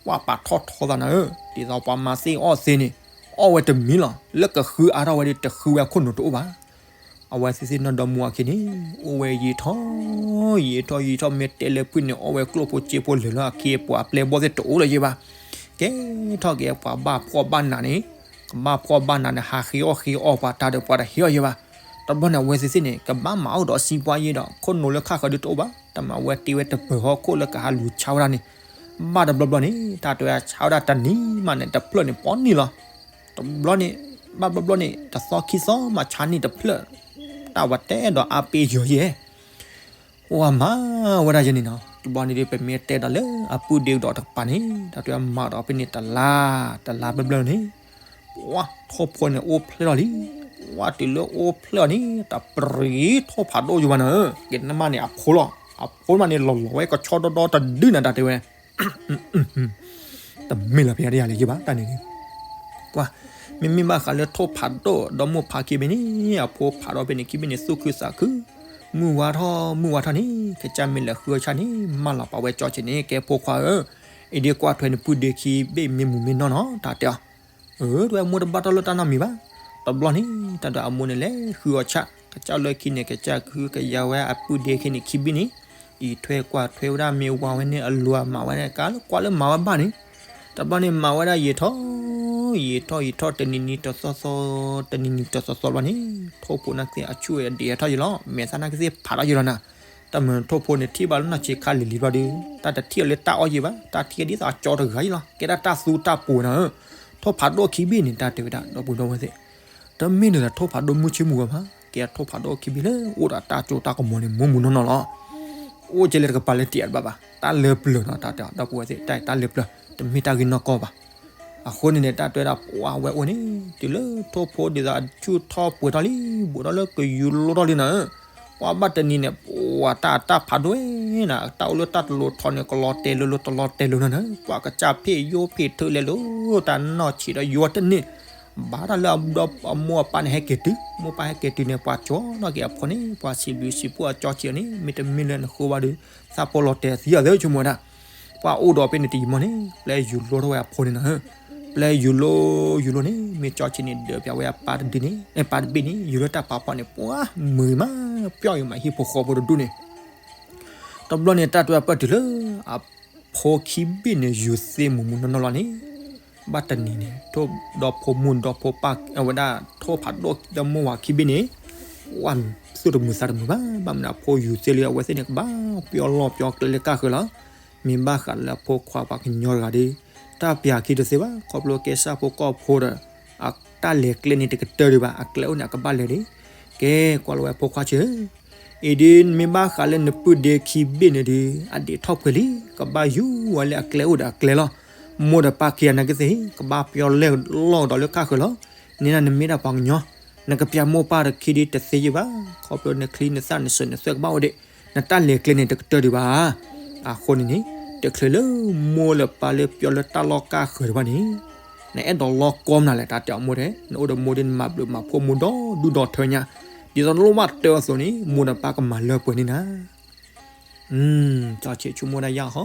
ပှၤပာ်ထီၣ်ထီသးနၤဧၢ, ဒ်သိးပှၤမၤသ့ၣ်အီၣ်သ့န့ၣ်, အီၣ်ဝဲတမံၤလီၤ, လၢကဃုအါထီၣ်ဝဲဒီးတဃုဝဲအခိၣ်နူာ်တအိၣ်ဘၣ်. အဝဲသ့ၣ်သ့ၣ်နီၣ်ဒီမါဝၤခံဂၤန့ၣ် အိၣ်ဝဲယံာ်ထီၣ်, ယံာ်ထီၣ်ယံာ်ထီၣ် မ့ၢ်တဲလၢဖုၣ်န့ၣ် အီၣ်ဝဲကျိၣ်ဖိစ့ဖိလၢာ်လၢအခ့အပှၤအပျဲၢ်ဘီၣ်သ့ၣ်တအိၣ်လၢၤယဲၢ်ဘၣ်. ကဲထီၣ်က့ၤပှၤဘၣ်ဖှီၣ်ဘၣ်နးန့ၣ်, ကဘၣ်ဖှီၣ်ဘၣ်နးန့ၣ် ဟးဃ့အီၣ်ဃ့အီပှၤတၢ်ဒီးပှၤတဟ့ၣ်အီၣ်ယဲၢ်ဘၣ်. တဘျီန့ၣ် အဝဲသ့ၣ်သ့ၣ်န့ၣ် ကဘၣ်မၤအိၣ်ဒီးစံးပှၤယ့ဒီး ခိၣ်နူာ်လၢခါဃၢၤဒုးတအိၣ်ဘၣ်, တၢ်မၤဝဲတ့ဝဲတပၢၤဟီၣ်ခိၣ်လၢကဟးလူၤဆါဝဲဒၣ်န့ၣ်, ဘၣ်တဘျီဘျီန့ၣ် တၢ်တဲဝဲဆါဝဲဒၣ်တနံၤမးန့ၣ် တဖျၢၣ်န့ၣ် ပီနံၣ်လီၤ. တဘျီန့ၣ် ဘၣ်ဘျီဘျီန့ၣ် တသီခံသီမးဆါန့ၣ်တဖျၢၣ်, တၢ်ဝဲတဲဒီးအါပ့ယီၤယဲ ဝဲမၤဝဲဒၣ်ယဲန့ၣ်နီၤ. တဘျီန့ၣ်ဒီး ပမ့ၢ်တဲဒီးလၢအပုၢ်ဒ့ကဒီးတကပၤန့ၣ် တၢ်တဲမၤဒီးဖဲန့ၣ်တလါ, တလါဘျီဘျီန့ၣ်, ပှၤထိၣ်ဖိန့ၣ်အိၣ်ဖျဲၣ်လီၤလံ. ပှၤတုၤလၢအိၣ်ဖျဲၣ်လီၤန့ၣ် တပရံးထိၣ်ဖးဒိၣ်ယိာ်ဘၣ်နၤဧၢ, က့ၤနမးန့ၣ်အဖိလီၤ. အဖိမးန့ၣ်လီၤလီၤဝဲကဆီဒီဒီတဒုနၤ တၢ်တဲဝဲ တမ့ၢ်လီၤဖဲဒ်ယၤလဲၣ်ယဘၣ်တၢ်န့ၣ်န့ၣ်, ကွၢ်, မ့မ့ၢ်ဘၣ်ဃးလၢထိၣ်ဖးဒိၣ်ဒီမိၢ်ဖးခံဘ့ၣ်န့ၣ် အဖိဖးဒီးဖဲန့ၣ်ခံဘ့ၣ်န့ၣ် သူၣ်ခုသးခု, မုၢ်ဝါထီၣ်မုၢ်ဝါထီၣ်န့ၣ် ကစၢ်မ့ၢ်လဲၤဃုအီၣ်ဆၣ်န့ၣ် မၢလီၤပာ်ဝဲကၠီဆ့န့ၣ် ကဲဖိခွါဧၢ, အံၤဒ်ကွၢ်ထွဲနပုၢ်ဒ့ခံဘ့ၣ်မ့ၢ်မုာ်မ့ၢ်နီၢ်နီၤ တၢ်တဲအီၤ, အၢ တဝဲမိၢ်တဘၣ်တၢ်လီၢ်တၢ်နီတမံၤဘၣ်. တဘျီန့ၣ် တၢ်ဒီးအမိၢ်န့ၣ်လဲၤဃုအီၣ်ဆၣ်, ကစၢ်လၢခံန့ၣ် ကစၢ်ဃုကယၤဝဲအပုၢ်ဒ့ခံန့ၣ်ခံဘ့ၣ်န့ၣ်, အံးထွဲကွၢ်ထွဲဝဲဒၣ်မ့ၢ်ဝၤဝဲန့ၣ်အလိၤမၤဝဲဒၣ်ကါလၢကွၢ်လၢမၤဝဲဘၣ်န့ၣ်, တဘျီန့ၣ်မၤဝဲဒၣ်ယံာ်ထီၣ်, ယံာ်ထီၣ်ယံာ်ထီၣ်တနံၤနံၤတသီသီ, တနံၤနံၤတသီသီဘျီန့ၣ် ထိၣ်ဖိနာ်က့အဆူၣ်အဒံးဟဲထီၣ်ယံာ်လီၤ, မဲာ်သၣ်နာ်က့သ့ၣ်ဖးထီၣ်ယံာ်လီၤနၤ. တၢ်မုၢ်ထိၣ်ဖိန့ၣ်ထံၣ်ဘၣ်လၢနီၢ်ဆံးခါလံၤလံၤဘျီဒီး တၢ်တထံၣ်အီၤလၢတၢ်အီၣ်ယံာ်ဘၣ်, တၢ်ထံၣ်အီၤဒ်သိးအကၠီတဂၤအံၤလီၤ, ကဲဒၣ်တၢ်သူတၢ်ပှိၤနၤဧၢ. ထိၣ်ဖးဒိၣ်ခံဘ့ၣ်န့ၣ် တၢ်တဲဝဲဒၣ် ဒီပုၢ်ဒီဝဲၢ်သ့ၣ်, တမ့ၢ်ဒ်သိးထိၣ်ဖးဒိၣ်မုၢ်ဆ့ၣ်မုၢ်ဂီၤမး, ကဲထိၣ်ဖးဒိၣ်ခံဘ့ၣ်လၢအိၣ်ဒီးတၢ်စိတၢ်ကမီၤန့ၣ် မူမူနီၢ်နီၢ်လီၤ. အိၣ်ကဲလၢတကပၤလၢတံာ်အဒဘၣ်ဘၣ်, တၢ်လၢပျၢၤနီၤ တၢ်တဲအီၤ ဒီပုၢ်ဝဲၢ်သ့ၣ်, တၢ်တၢ်လၢပျၢၤ တမ့ၢ်တၢ်ဂ့ၢ်နီၢ်ကီၢ်ဘၣ်. အဃိန့ၣ်န့ၣ် တၢ်တဲဝဲဒၣ် ပှၤဝဲအိၣ်န့ၣ် တုၤလၢထိၣ်ဖိဒ်သိးအဆူၣ်ထီၣ်ပှဲၤထီၣ်လံ, ဘူးထီၣ်လၢကယူၤလိထီၣ်လံနၤဧၢ. ပှၤဘၣ်တနံၤန့ၣ် ပှၤတၢ်တၢ်ဖးဒိၣ်နၤ, တၢ်အိၣ်လၢတၢ်တလိၤထီန့ၣ် ကလီၤတဲာ်လိၤလိၤ တလီၤတဲာ်လိၤနၤဧၢ. ပှၤကစၢ်ဖ့ၣ်ယိဖ့ၣ်ထၢလဲၤလိၤ, တၢ်နီၢ်ဆံးဒီးယိတန့ၢ် ဘၣ်တၢ်လၢအမိၢ်အပၢ်န့ၣ်ဟဲက့ၤတုၤ, မိၢ်ပၢ်ဟဲက့ၤတုၤန့ၣ် ပှၤကၠီနီၣ်က့ၤအဖိန့ၣ်, ပှၤစံးဘျုးစံးဖှိၣ်အကၠီဆံးန့ၣ်, မ့တမ့ၢ်လၢနဃိဘၣ်ဒီး သးဖိလီၤတဲာ်သံအီၤသ့ဆိကမိၣ်ဝဲဒၣ်. ပှၤအိၣ်ဒီးဖဲန့ၣ်တယံာ်မီၢ်န့ၣ် ပျဲယူၤလိထီၣ်ဝဲအဖိန့ၣ်နၤဧၢ. ပျဲယူၤလိ ယူၤလိန့ၣ် မ့ၢ်ကၠီဆံးန့ၣ် ဒၢးပၠးဝဲအပၢ်တဒုန့ၣ်, ပၢ်တဘ့ၣ်န့ၣ် ယူၤလၢတၢ်ပာ်ဖီန့ၣ် ပှၤမုာ်မး ပျီၣ်အံၤမး ဟံၣ်ဖိဃီဖိတဒူၣ်န့ၣ် တဘျီန့ၣ် တၢ်တဲအပၢ်တုၤလၢ အဖိခံဘ့ၣ်န့ၣ် ယူၤသ့မူးမူးနီၢ်နီၢ်လီၤန့ၣ်, ဘၣ်တနံၤန့ၣ် ထိၣ်ဒီဖိမုၣ်ဒီဖိပၢ် အဝဲဒၣ်ထိၣ်ဖးဒိၣ်ဒီမိၢ်ဝၤခံဘ့ၣ်န့ၣ် ပှၤသူၣ်တမုာ်သးတမုာ်ဘၣ်. ဘၣ်မနုၤအဖိယူၤသ့လံ အဝဲသ့ၣ်န့ၣ် ကဘၣ်ပျီၣ်လီၢ်ပျီၣ်ကျဲလၢကၢ်ဃၢၤလီၤ. မ့ၢ်ဘၣ်ဃးလၢအဖိခွါပှၤကညီတဂၤဒီး တၢ်ပျးခံတသ့ဘၣ် ခီဖျိကဲစၢ်ဖိကီၢ်ဖိဒီး အတၢ်လဲၤကျဲန့ၣ်တကတၢၢ်ဒံးဘၣ် အကျဲအိၣ်န့ၣ် အကဘၣ်လဲၤဒံး. ကဲ ကွၢ်လီၤဝဲဖိခွါဆ့ၣ်ဧၢ, အံၤဒ်မ့ၢ်ဘၣ်ဃးလၢနပုၢ်ဒ့ခံဘ့ၣ်န့ၣ်ဒီး အဒံးထီၣ်ပှဲၤလံ ကဘၣ်ယူၤဝဲလၢအကျဲအိၣ်ဒီးအကျဲလီၤ. မိၢ်ဒီးပၢ်ခံဂၤနာ်က့သ့ၣ် ကဘၣ်ပျီၣ်လဲၢ်လီၢ်ဒီးလၢကၢ်ဃၢၤလီၤ. န့ၣ်နၤနမ့ၢ်ဒၣ်ပှၤကညီ နကပျးမိၢ်ပၢ်တခံဒီးတသ့ယံာ်ဘၣ်. ခီဖျိနချံနသၣ်နစၢၤနသွဲၣ်ကဘၣ်အိၣ်ဒံး နတၢ်လဲၤကျဲန့ၣ်တကတၢၢ်ဒံးဘၣ်. အဃိန့ၣ်န့ၣ် တချုးလၢမိၢ်လၢပၢ်လၢပျီၣ်လၢတၢ်လီၢ်ကၢ်ဃၢၤတဖၣ်န့ၣ် နအဲၣ်ဒိးလီၢ်ကီမနုၤလဲၣ် တၢ်တဲအီၤမိၢ်တဲ, နအိၣ်ဒီးမိၢ်ဒီးနမၤဘျုးမၤဖှိၣ်မိၢ်ဒီဒူၣ်ဒီထၢညါ, ဒ်သိးနလိၣ်ဘၣ်တၢ်အသိးန့ၣ် မိၢ်ဒီးပၢ်ကမၤလၢပှဲၤန့ၢ်နၤ. ကၠီဆ့ၣ်ဆိကမိၣ်ဒၣ်ယၢ်ဟီ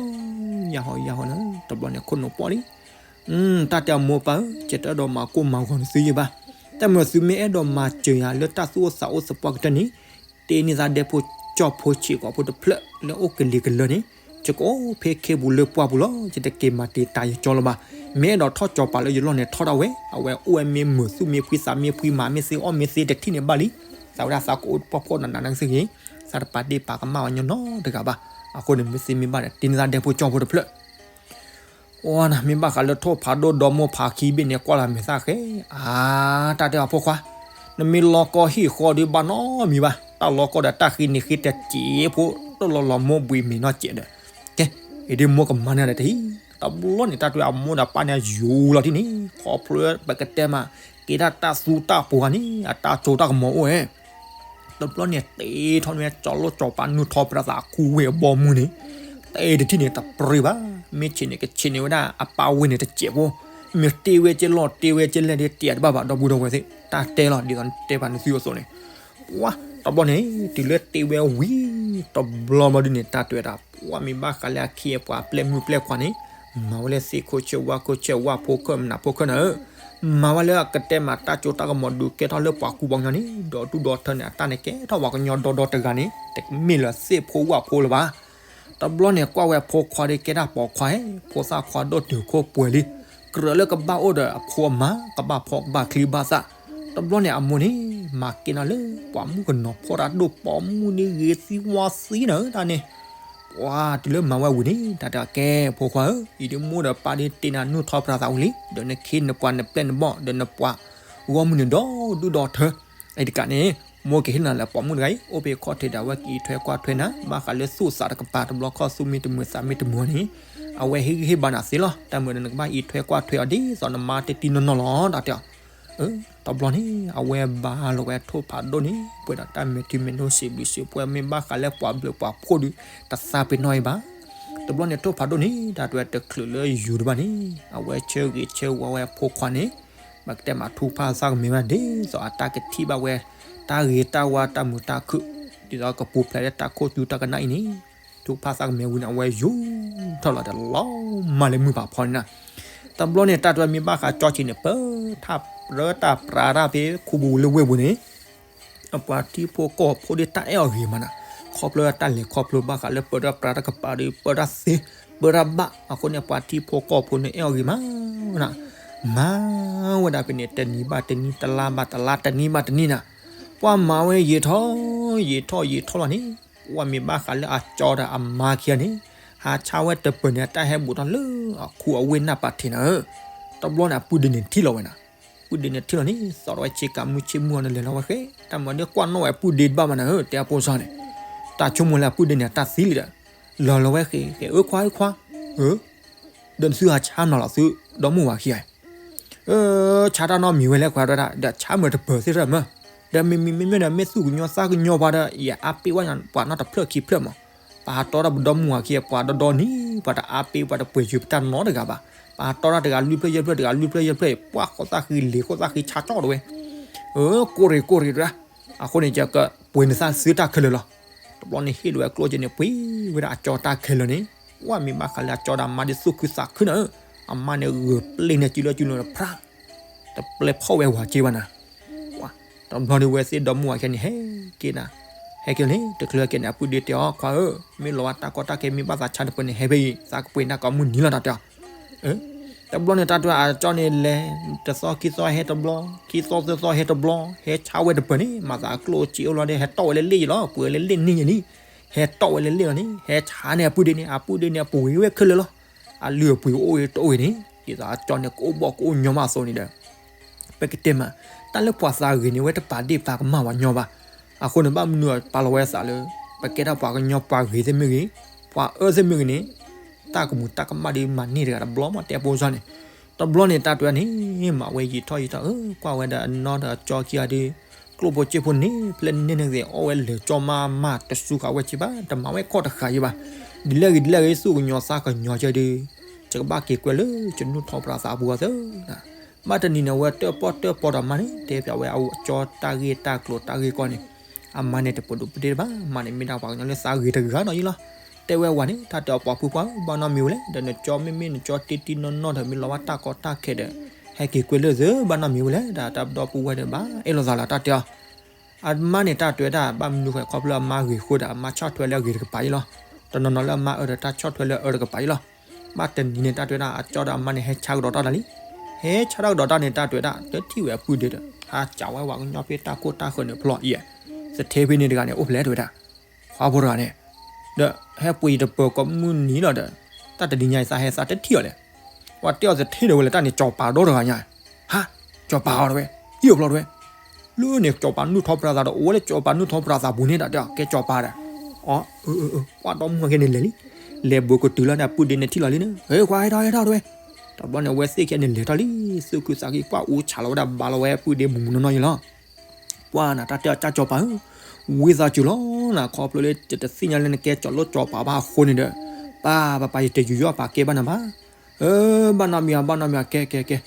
ယၢ်ဟီယၢ်ဟီန့ၣ် တဘျီန့ၣ်ခိၣ်နူာ်ပီၣ်လံ. တၢ်တဲအီၤမိၢ်ပၢ်ဧၢ, ယတအဲၣ်ဒိးမၤကိၢ်မၤဂီၤနသုယံာ်ဘၣ်. တၢ်မ့ၢ်သုမ့ၢ်အဲၣ်ဒိးမၤစၢၤယၤလၢတၢ်သူၣ်အိၣ်သးအိၣ်သပှၢ်ကတၢၢ်န့ၣ် တ့န့ၢ်သးဒဲဖိကၠီဖိဆံးကိာ်ဖိတဖျၢၣ်လၢအိၣ်ကလံၤကလၢန့ၣ်, ယကအိၣ်ဖဲခ့ပူၤလၢပှၢ်ပူၤလီၤ. ယတက့ၤမၤတံာ်တာ်ယကၠီလၢၤဘၣ်. မ့ၢ်အဲၣ်ဒိးထီၣ်ကၠီၤပၤလၢယလီၢ်န့ၣ် ထီၣ်ဒၣ်ဝဲ, အဝဲအိၣ်ဝဲမ့ၢ်မုာ်သူၣ်မ့ၢ်ဖှံသးမ့ၢ်ဖှံမၤမ့ၢ်သ့အီၣ်မ့ၢ်သ့တထံၣ်န့ၣ်ဘၣ်လံ. သးဝဲဒၣ်သးကအိၣ်ဖှီၣ်ဖှီၣ်နးနးနကသ့ဂ့ၤ, သးတပာ်ဒ့ၣ်ပာ်ကမၣ်ဝဲညီနီတဂၤဘၣ်. အဃိန့ၣ်မ့ၢ်သ့မ့ၢ်ဘၣ်ဒီး တ့န့ၢ်သးဒဲဖိကၠီဖိတဖျၢၣ် အိၣ်နၤ မ့ၢ်ဘၣ်ဃးလၢထိၣ်ဖးဒိၣ်ဒီမိၢ်ဖးခံဘ့ၣ်န့ၣ် ကွၢ်လၢမဲာ်သၣ်ဃဲ, အါ တၢ်တဲအီၤဖိခွါ, နမ့ၢ်လီၤကီဟံၣ်ဃီဒီးဘၣ်နီတမံၤဘၣ်, တၢ်လီၤကီဒီးတၢ်ဃ့န့ၣ်ဃ့တစဲးဖိ, တလီၤလီၤမိၢ်ဘှံးမ့ၤနီတစဲးဒီး, ကဲ, အံၤဒ်မိၢ်ကမၤန့ၢ်ဒီးတဟံၣ်, တဘျီန့ၣ် တၢ်တဲအီၤမိၢ်ဒီးပၢ်န့ၣ်ယူၤလီၤထံၣ်န့ၣ်, ခီဖျိပကတဲမး, က့ၤတၢ်တၢ်သူတၢ်ပှိၤဂၤန့ၣ် အတၢ်စိတၢ်ကမီၤအိၣ်ဝဲ တဘျီန့ၣ် တ့ထီၣ်န့ၢ်ကၠီလိၣ်ကၠီပၤနုာ်ထီၣ်ပြသးခူဝ့ၢ်အဘီမုၢ်န့ၣ်, တ့တထံၣ်န့ၣ်တပြံဘၣ်, မ့ၢ်ဆ့းန့ၣ်ကဆ့းန့ၢ်ဝဲဒၣ်အပၢ်ဝ့ၢ်န့ၣ်တစဲးဖိ, မ့ၢ်တ့ဝဲက့ၤလီၤတ့ဝဲက့ၤလဲၣ်ဒီးတ့တဘၣ်ဘၣ် ဒီပုၢ်ဒီဝဲၢ်သ့ၣ်, တၢ်တဲလီၤဒ်သိးတဲပာ်နသုအသိးန့ၣ်, ပှၤတဘျီန့ၣ် တုၤလၢတ့ဝဲဝံၤ တဘျီဘျီဒုန့ၣ် တၢ်တဲဝဲဒၣ် ပှၤမ့ၢ်ဘၣ်ဃးလၢအခံအပှၤပျဲၢ်မုၢ်ပျဲၢ်ခွါန့ၣ်, မၤဝဲလၢသ့ၣ်ခိၣ်ဆၢဝၣ်ခိၣ်ဆၢဝၣ်ဖိခိၣ် မနၤဖိခိၣ်နၤဧၢ, မၤဝဲလၢအကတဲမးတၢ်စိတၢ်ကမီၤဒုးကဲထီၣ်လၢပှၤကူပှၤကညီန့ၣ်, ဒီးဒူၣ်ဒီးထၢန့ၣ် အတၢ်န့ၣ်ကဲထီၣ်ပှၤကညီဒီဒီတဂၤန့ၣ် တမ့ၢ်လၢသ့ၣ်ဖိဝၣ်ဖိလၢၤဘၣ်. တဘျီန့ၣ် ကွၢ်ဝဲဖိခွါဒီးကဲတၢ်ပိာ်ခွါ, ဖိသၣ်ခွါဒိၣ်တုာ်ခိၣ်ပှဲၤလံ, ကြၢးလၢကဘၣ်အိၣ်ဒီးအဖိအမါ ကဘၣ်ဖီၣ်ကဘၣ်ချံဘၣ်သၣ်, တဘျီန့ၣ်အမိၢ်န့ၣ် မၤကဲနီၤလၢပှၤမုၣ်ကနီၤဖီၣ်တၢ်ဒိၣ်ပိာ်မုၣ်န့ၣ်ဂ့ၤသံဝါသံနၤဧၢတၢ်န့ၣ်, ပှၤတုၤလၢမၤဝဲဝံၤန့ၣ် တၢ်တဲအီၤကဲဖိခွါဧၢ, အံၤဒ်မိၢ်ဒီးပၢ်ဒ်တ့နၤနုၢ်ထီၣ်ပြးသးဝံၤလံ, ဒီးနခ့နပှၤနပျဲၢ်နဘီၣ် ဒီးနပှၤဂီၢ်မုၢ်န့ၣ်ဒီဒူၣ်ဒီထၢ, အံၤတကးန့ၣ် မိၢ်ကဟ့ၣ်နၤလၢပိာ်မုၣ်တဂၤအံၤ အိၣ်ဖဲခီၣ်ထံးဒီးအဝဲကအံးထွဲကွၢ်ထွဲနၤ ဘၣ်ဃးလၢသူၣ်စးတကပၤတဘျီခီၣ်သူၣ်မ့ၢ်တမုာ်သးမ့ၢ်တမုာ်န့ၣ်, အဝဲဟ့ၣ်ဂံၢ်ဟ့ၣ်ဘါနၤသ့လီၤ, တၢ်မုာ်ဒီးနကဘၣ်အံးထွဲကွၢ်ထွဲအီၤဒ်သိးနမါတ့တံနီၢ်နီၢ်လီၤ တၢ်တဲအီၤ တဘျီန့ၣ် အဝဲဘါလီၤဝဲထိၣ်ဖးဒိၣ်န့ၣ် ပှဲၤဒီးတၢ်မဲာ်ထံမဲာ်နိစံးဘျုးစံးပှဲၤမ့ၢ်ဘၣ်ဃးလၢပှၤဘျုးပှၤဖှိၣ်ဒုး တသးပ့ၤနီၣ်အံၤဘၣ်. တဘျီန့ၣ်ထိၣ်ဖးဒိၣ်န့ၣ် တၢ်တွဲတချုးလၢယူၤတဘၣ်န့ၣ် အဝဲဆၢဂ့ၤဆၢဝါဝဲဖိခွါန့ၣ် ပကတဲမးထူဖၣ်သၣ်ကမဲာ်ဝဲဒ်သိးအတၢ်ကထံၣ်ဘၣ်ဝဲ တၢ်ဂ့ၤတၢ်ဝါတၢ်မုာ်တၢ်ခုၣ် ဒ်သိးကပူၤဖျဲးလၢတၢ်ခိၣ်ကၠူတၢ်ကနၣ်အံၤန့ၣ် ထူဖၣ်သၣ်ကမဲာ်ဝံၤန့ၣ် အဝဲယူၤထီၣ်လီၤဒီးလီၤမၢ်လၢမုၢ်ဖးဖီန့ၣ်နၤ. တဘျီန့ၣ် တၢ်တွဲမ့ၢ်ဘၣ်ဃးကၠီဆံးန့ၣ် ပၢတၢ်ပြးတၢ်ဖဲခူပူၤလၢဝ့ၢ်ပူၤန့ၣ် အပှၤထံဖိကီၢ်ဖိဒ်တၢ်အဲၣ်အီၤဂ့ၤမးနၤ, ခီဖျိတၢ်လဲၤခီဖျိဘၣ်ဃးလၢပၢတၢ်ပြးတၢ်ကပၤဒီး ပၢတၢ်သ့ ပၢတၢ်ဘၣ် အဃိန့ၣ် ပှၤထံဖိကီၢ်ဖိန့ၣ်အဲၣ်အီၤဂ့ၤမးနၤ, မၤဝဲဒၣ်ဖဲန့ၣ် တနံၤဘၣ်တနံၤ တလါဘၣ်တလါ တနံၣ်ဘၣ်တနံၣ်နၤ, ပှၤမၤဝဲယံာ်ထီၣ် ယံာ်ထီၣ်ယံာ်ထီၣ်လီၤန့ၣ် ပှၤမ့ၢ်ဘၣ်ဃးလၢအကၠီဒီးအမါခံဂၤန့ၣ် ဟးဆါဝဲတပၢၤန့ၣ် အတၢ်ဟဲဘူးထီၣ်လၢအခူအဝ့ၢ်နၢ်ပၤထံးနၤဧၢ. တဘျီန့ၣ် အပုၢ်ဒ့န့ၣ်ထံၣ်လီၤဝဲနၤ, ပုၢ်ဒ့န့ၣ်ထံၣ်လီၤန့ၣ် သီၣ်ထီၣ်ဝဲဆ့ကၤမုၢ်ဆ့ၣ်မုၢ်အီၤန့ၣ် လဲၤလီၤဝဲဃဲ တၢ်မၤဒ်ကွၢ်နီၣ်ဝဲအပုၢ်ဒ့တဘၣ်မးနၤဧၢ တဲအဖိစီၤန့ၣ်, တၢ်ဆိကမိၣ်လၢအပုၢ်ဒ့န့ၣ် အတၢ်သံလံဒီး လီၤလီၤဝဲဃဲ ဃဲ အၢခွါ အၢခွါ ဧၢ ဒီးသုဟးဆါမးလီၤ သုဒီမုၢ်ဝၤခံဂၤ ဆါတၢ်နီတမံၤဝဲလဲၣ်ခွါ တဲဝဲဒၣ် ဒီးဆါမ့ၢ်တပၢၤသ့ၣ်တဖၣ်မး, ဒီးမ့မ့ၢ်မ့မ့ၢ်ဒီး မ့ၢ်သူၣ်ကညီၤသးကညီၤပှၤဒီး ယအါပ့ၢ်ဝဲပှၤနီတဖျၢၣ်ခံဖျၢၣ်မး, ပဟးတီတၢ်ပဒီမုၢ်ဝၤခံ ပှၤဒီဒီနံၤ ပှၤတအါပ့ၢ်ပှၤတပှဲၤယုာ်ပတၢ်နီတဂၤဘၣ်, ပဟးတီတၢ်တဂၤလွံၢ်ဖျၢၣ်ယဲၢ်ဖျၢၣ် တဂၤလွံၢ်ဖျၢၣ်ယဲၢ်ဖျၢၣ် ပှၤဃိးသၣ်ဃံလ့ၤဃိးသၣ်ဃံဆါကၠီၣ်တဝဲ, ကိၢ်ရ့ၣ်ကိၢ်ရ့ၣ်တဂၤ, အဃိန့ၣ် ယကပှ့ၤနသးသုတၢ်ခဲလၢာ်လီၤ. တဘျီန့ၣ်ဟ့ၣ်လီၤဝဲကျိၣ်က့န့ၣ် ပှ့ၤဝဲဒၣ်အကၠီတၢ်ခဲလၢာ်န့ၣ်, ဝဲမ့ၢ်ဘၣ်ဃးလၢအကၠီဒီးအမါဒ်သူၣ်ခုသးခုနၤဧၢ, အမါန့ၣ်ဂၢၢ်ပျ့ၤန့ၢ်စုလၢစုလၢတဖျါ, တပျဲဖီၣ်ဝဲဝၤက့ဘၣ်နၤ, တဘျီန့ၣ်ဝဲသ့ၣ်ဒီမုၢ်ဝၤခံန့ၣ် ဟဲက့ၤနၤ, ဟဲက့ၤန့ၣ် တချုးဟဲက့ၤန့ၣ် အပုၢ်ဒ့တဲအီၤ ခွါဧၢ, မ့ၢ်လီၤဝဲတၢ်ကီတၢ်ခဲမ့ၢ်ဘၣ်သးဆါတပၢၤန့ၣ် ဟဲဖဲအံၤ သးကပှ့ၤနၤကိးမုၢ်နံၤလီၤ တၢ်တဲအီၤ တဘျီန့ၣ်တၢ်တဲအီၤ အကၠီန့ၣ်လဲၤ တသီခံသီဟဲတဘျီ, ခံသီသၢသီဟဲတဘျီ, ဟဲဆါဝဲတပၢၤန့ၣ် မၤသးအကျိၣ်စ့အိၣ်လီၤဒီး ဟဲတီၣ်ဝဲလၢလ့ၣ်ယံၤလီၤ, ပှ့ၤဝဲလၢလ့ၣ်န့ၣ်ယံၤလံ, ဟဲတီၣ်ဝဲလၢလ့ၣ်လီၤန့ၣ် ဟဲဆါန့ၢ်အပုၢ်ဒ့န့ၣ် အပုၢ်ဒ့န့ၣ် အပှ့ၤဝဲခဲလၢာ်လီၤ, အလုၢ်အပှ့ၤအိၣ်ဝဲတအိၣ်ဝဲန့ၣ် ဒ်သိးအကၠီန့ၣ် ကအိၣ်ဘီၣ်ကအိၣ်ညီမးအသိးန့ၣ်ဒီး ပကတဲမး တၢ်လၢပှၤသးဂ့ၤန့ၣ် ဝဲတပာ်ဒ့ၣ်ပာ်ကမၣ်ပှၤညီဘၣ်. အဃိန့ၣ် ဘၣ်မနုၤပာ်လီၤဝဲသးလၢ ပကဲထီၣ်ပှၤကညီပှၤဂ့ၤသ့ၣ်မ့ၢ်ဂ့ၤ, ပှၤအၢသ့ၣ်မ့ၢ်ဂ့ၤန့ၣ် တၢ်ကမူးတၢ်ကမၣ်ဒ်မၤန့ၢ်တဂၤတဘျီမး တဲဖိစီန့ၣ်, တဘျီန့ၣ် တၢ်တဲန့ၣ် မၤဝဲယံာ်ထီၣ်ယံာ်ထီၣ် အၢ ကွၢ်ဝဲဒီးအနီၢ်ဒီးအကၠီခံဂၤဒီး ကျိၣ်ဖိစ့ဖိန့ၣ် ဖဲလဲၣ်န့ၣ်န့ၣ်ဂ့ၤ အီၣ်ဝဲလၢာ်ကၠီမးမး တစူဃာ်ဝဲက့ဘၣ် တမၤဝဲခီၣ်တဃာ်ယံၤဘၣ်. ဒ်လဲၣ်ဂ့ၤဒ်လဲၣ်ဂ့ၤ သူၣ်ကညီၤသးကညီၤကဲဒီး ယကဘၣ်က့ၤကွဲလၢ ယနုၢ်ထီၣ်ပြးသးပူၤအီၤသၢ ဘၣ်တနံၤန့ၣ် အဝဲတၢၣ်ပီၣ်တၢၣ်ပီဒီးအမါန့ၣ် တဲပၠးဝဲအကၠီတၢ်ဂ့ၢ်တၢ်ကျိၤတၢ်ဂ့ၢ်ကီန့ၣ်, အမါန့ၣ် တပဒိၣ်ပဒ့ၣ်တဘၣ်, မါန့ၣ်မ့ၢ်ဒၣ်ပှၤကညီလၢသးဂ့ၤတဂၤနီၤအံၤလီၤ. တဲဝဲဝၤန့ၣ် တၢ်တဲအီၤပှၤဖုပှၢ်ဧၢ ဘၣ်နီတမံၤဝဲလဲၣ်, ဒီးနကၠီမ့မ့ၢ်နကၠီတ့တံနီၢ်နီၢ်ဒီး မ့ၢ်လီၤဘၣ်တၢ်ကီတၢ်ခဲဒီး ဟဲက့ၤကွဲလၢသၢ ဘၣ်နီတမံၤဝဲလဲၣ်, ဒီးတၢ်ပဒီပုၢ်ဝဲၢ်ဒီး ဘၣ်အဲၣ်လိာ်သးလီၤ တၢ်တဲအီၤ အမါန့ၣ် တၢ်တဲဝဲဒၣ် ဘၣ်မနုၤဃိ ခီဖျိအမါဂ့ၤဃိဒီး အမါဆီၣ်ထွဲလၢအဂ့ၤတကပၤအံၤလီၤ. တနီၤနီၤလၢအမါအၢဒီး တၢ်ဆီၣ်ထွဲလၢအအၢတကပၤအံၤလီၤ. ဘၣ်တနံၤန့ၣ် တၢ်တဲဝဲဒၣ် အကၠီဒီးအမါန့ၣ် ဟဲဆါကဒီးတၢ်တၢ်လံ. ဟဲဆါတၢ်ကဒီးတၢ်န့ၣ် တၢ်တဲဝဲဒၣ် တထံၣ်ဝဲအပုၢ်ဒ့ဒီး ဟးစံးဝဲဝၤကညီဖဲတၢ်ခိၣ်တၢ်ဃၢၤန့ၣ်ဖျီအံၤ, သထ့ဖဲန့ၣ်တဂၤန့ၣ် အိၣ်ဖျဲၣ်တဲဝဲဒၣ် ခွါဖိတဂၤန့ၣ်, ဒီးဟဲပှ့ၤယတပၢၤကိးမုၢ်နံၤလီၤဒီး တၢ်တနံၤညါအံၤသးဟဲသးတထံၣ်အီၤလဲၣ်. ပှၤတဲအီၤသထ့ဒီးဝဲလဲၣ် တၢ်န့ၣ်ကၠီၤပၤဒီတဂၤညါ, ဟါ, ကၠီၤပၤအီၤတဝဲ, ဟံၣ်အဖျီတဝဲ, လၢန့ၣ်ကၠီၤပၤနုၢ်ထီၣ်ပြးသးဒီး အိၣ်ဝဲလၢကၠီၤပၤနုၢ်ထီၣ်ပြးသးပူၤန့ၣ် တၢ်တဲအီၤ ကဲကၠီၤပၤဒီး, အီ, ပှၤဒီမုၢ်ဝၤခံန့ၣ်လဲၤလံ, လဲၤဘူးကတုၤလီၤန့ၣ် အပုၢ်ဒ့န့ၣ်ထံၣ်လီၤလံန့ၣ် ဟဲခွါဟဲထီၣ်ဟဲထီၣ်တဝဲ, တဘျီန့ၣ် အဝဲသ့ၣ်ခံဂၤန့ၣ်လဲၤထီၣ်လံ, သူၣ်ခုသးခု ပှၤအူဆးလီၤဝဲဒၣ်ဘါလီၤဝဲအပုၢ်ဒ့မုၢ်မုၢ်နီၢ်နီၢ်အံၤလီၤ. ပှၤနၤ တၢ်တဲအီၤကၠီၤပၤဧၢ, ဝံသးစူၤလီၤနၤ ခီဖျိလၢယတသ့ၣ်ညါလၢနကဲကၠီၤလိၣ်ကၠီၤပၤဘၣ်အဃိန့ၣ်ဒီး, ပၢ်ပၢ်ပၢ် ယတယူးယီၣ်ပာ်ကဲဘၣ်နၤဘၣ်. အၢ ဘၣ်နီတမံၤဧါ ဘၣ်နီတမံၤဧါ ကဲကဲကဲ,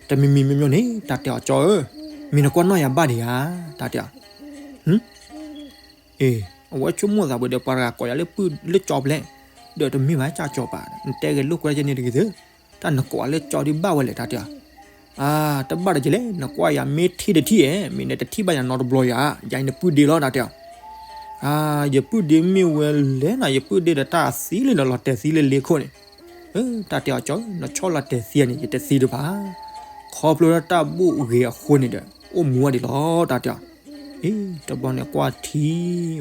တမံၤမံၤမံၤမံၤန့ၣ် တၢ်တဲအီၤကၠီၤဧၢ, မ့ၢ်နကွၢ်နီၣ်ယၤဘၣ်ဒံးဧါ, တၢ်တဲအီၤ အ့ အဝဲဆိကမိၣ်သးပှဲၤဒီး ပှၤတဂၤကိးယၤလၢပုၢ်လၢကၠီၤပလဲၣ်, ဒီးတမ့ၢ်ဘၣ် ကၠီၤပၤ နတဲဂဲၤလိာ်ကွဲကဲန့ၣ်တဂ့ၤသ့, တၢ်နကိးအီၤလၢကၠီၤဒုးဘၣ်ဝဲလဲၣ် တၢ်တဲအီၤ. အါ တဘၣ်ဒီးကလဲၣ်, နကွၢ်ယၤမ့ၢ်ထံၣ်တထံၣ်ဧါ, မ့ၢ်နတထံၣ်ဘၣ်ယၤနီတဘျီဧါ, ယၤအံၤနပုၢ်ဒ့လီၤ တၢ်တဲအီၤ. အါ ယပုၢ်ဒ့မ့ၢ်ဝဲလဲၣ်နၤ, ယပုၢ်ဒ့ဒီးတၢ်သံလံဒီး လီၤတဲာ်သံလၢလ့ခိၣ်န့ၣ်. အၢ တၢ်တဲအီၤကၠီၤဧၢ, နဆီၣ်လီၤတဲာ်သံန့ၣ် ယတသံတဖၣ်, ခီဖျိလၢတၢ်ဘူၣ်ဂ့ၤအဃိန့ၣ်ဒီး အိၣ်မူဝဲဒံးလီၤ တၢ်တဲအီၤ. တဘျီန့ၣ်ကွၢ်ထံ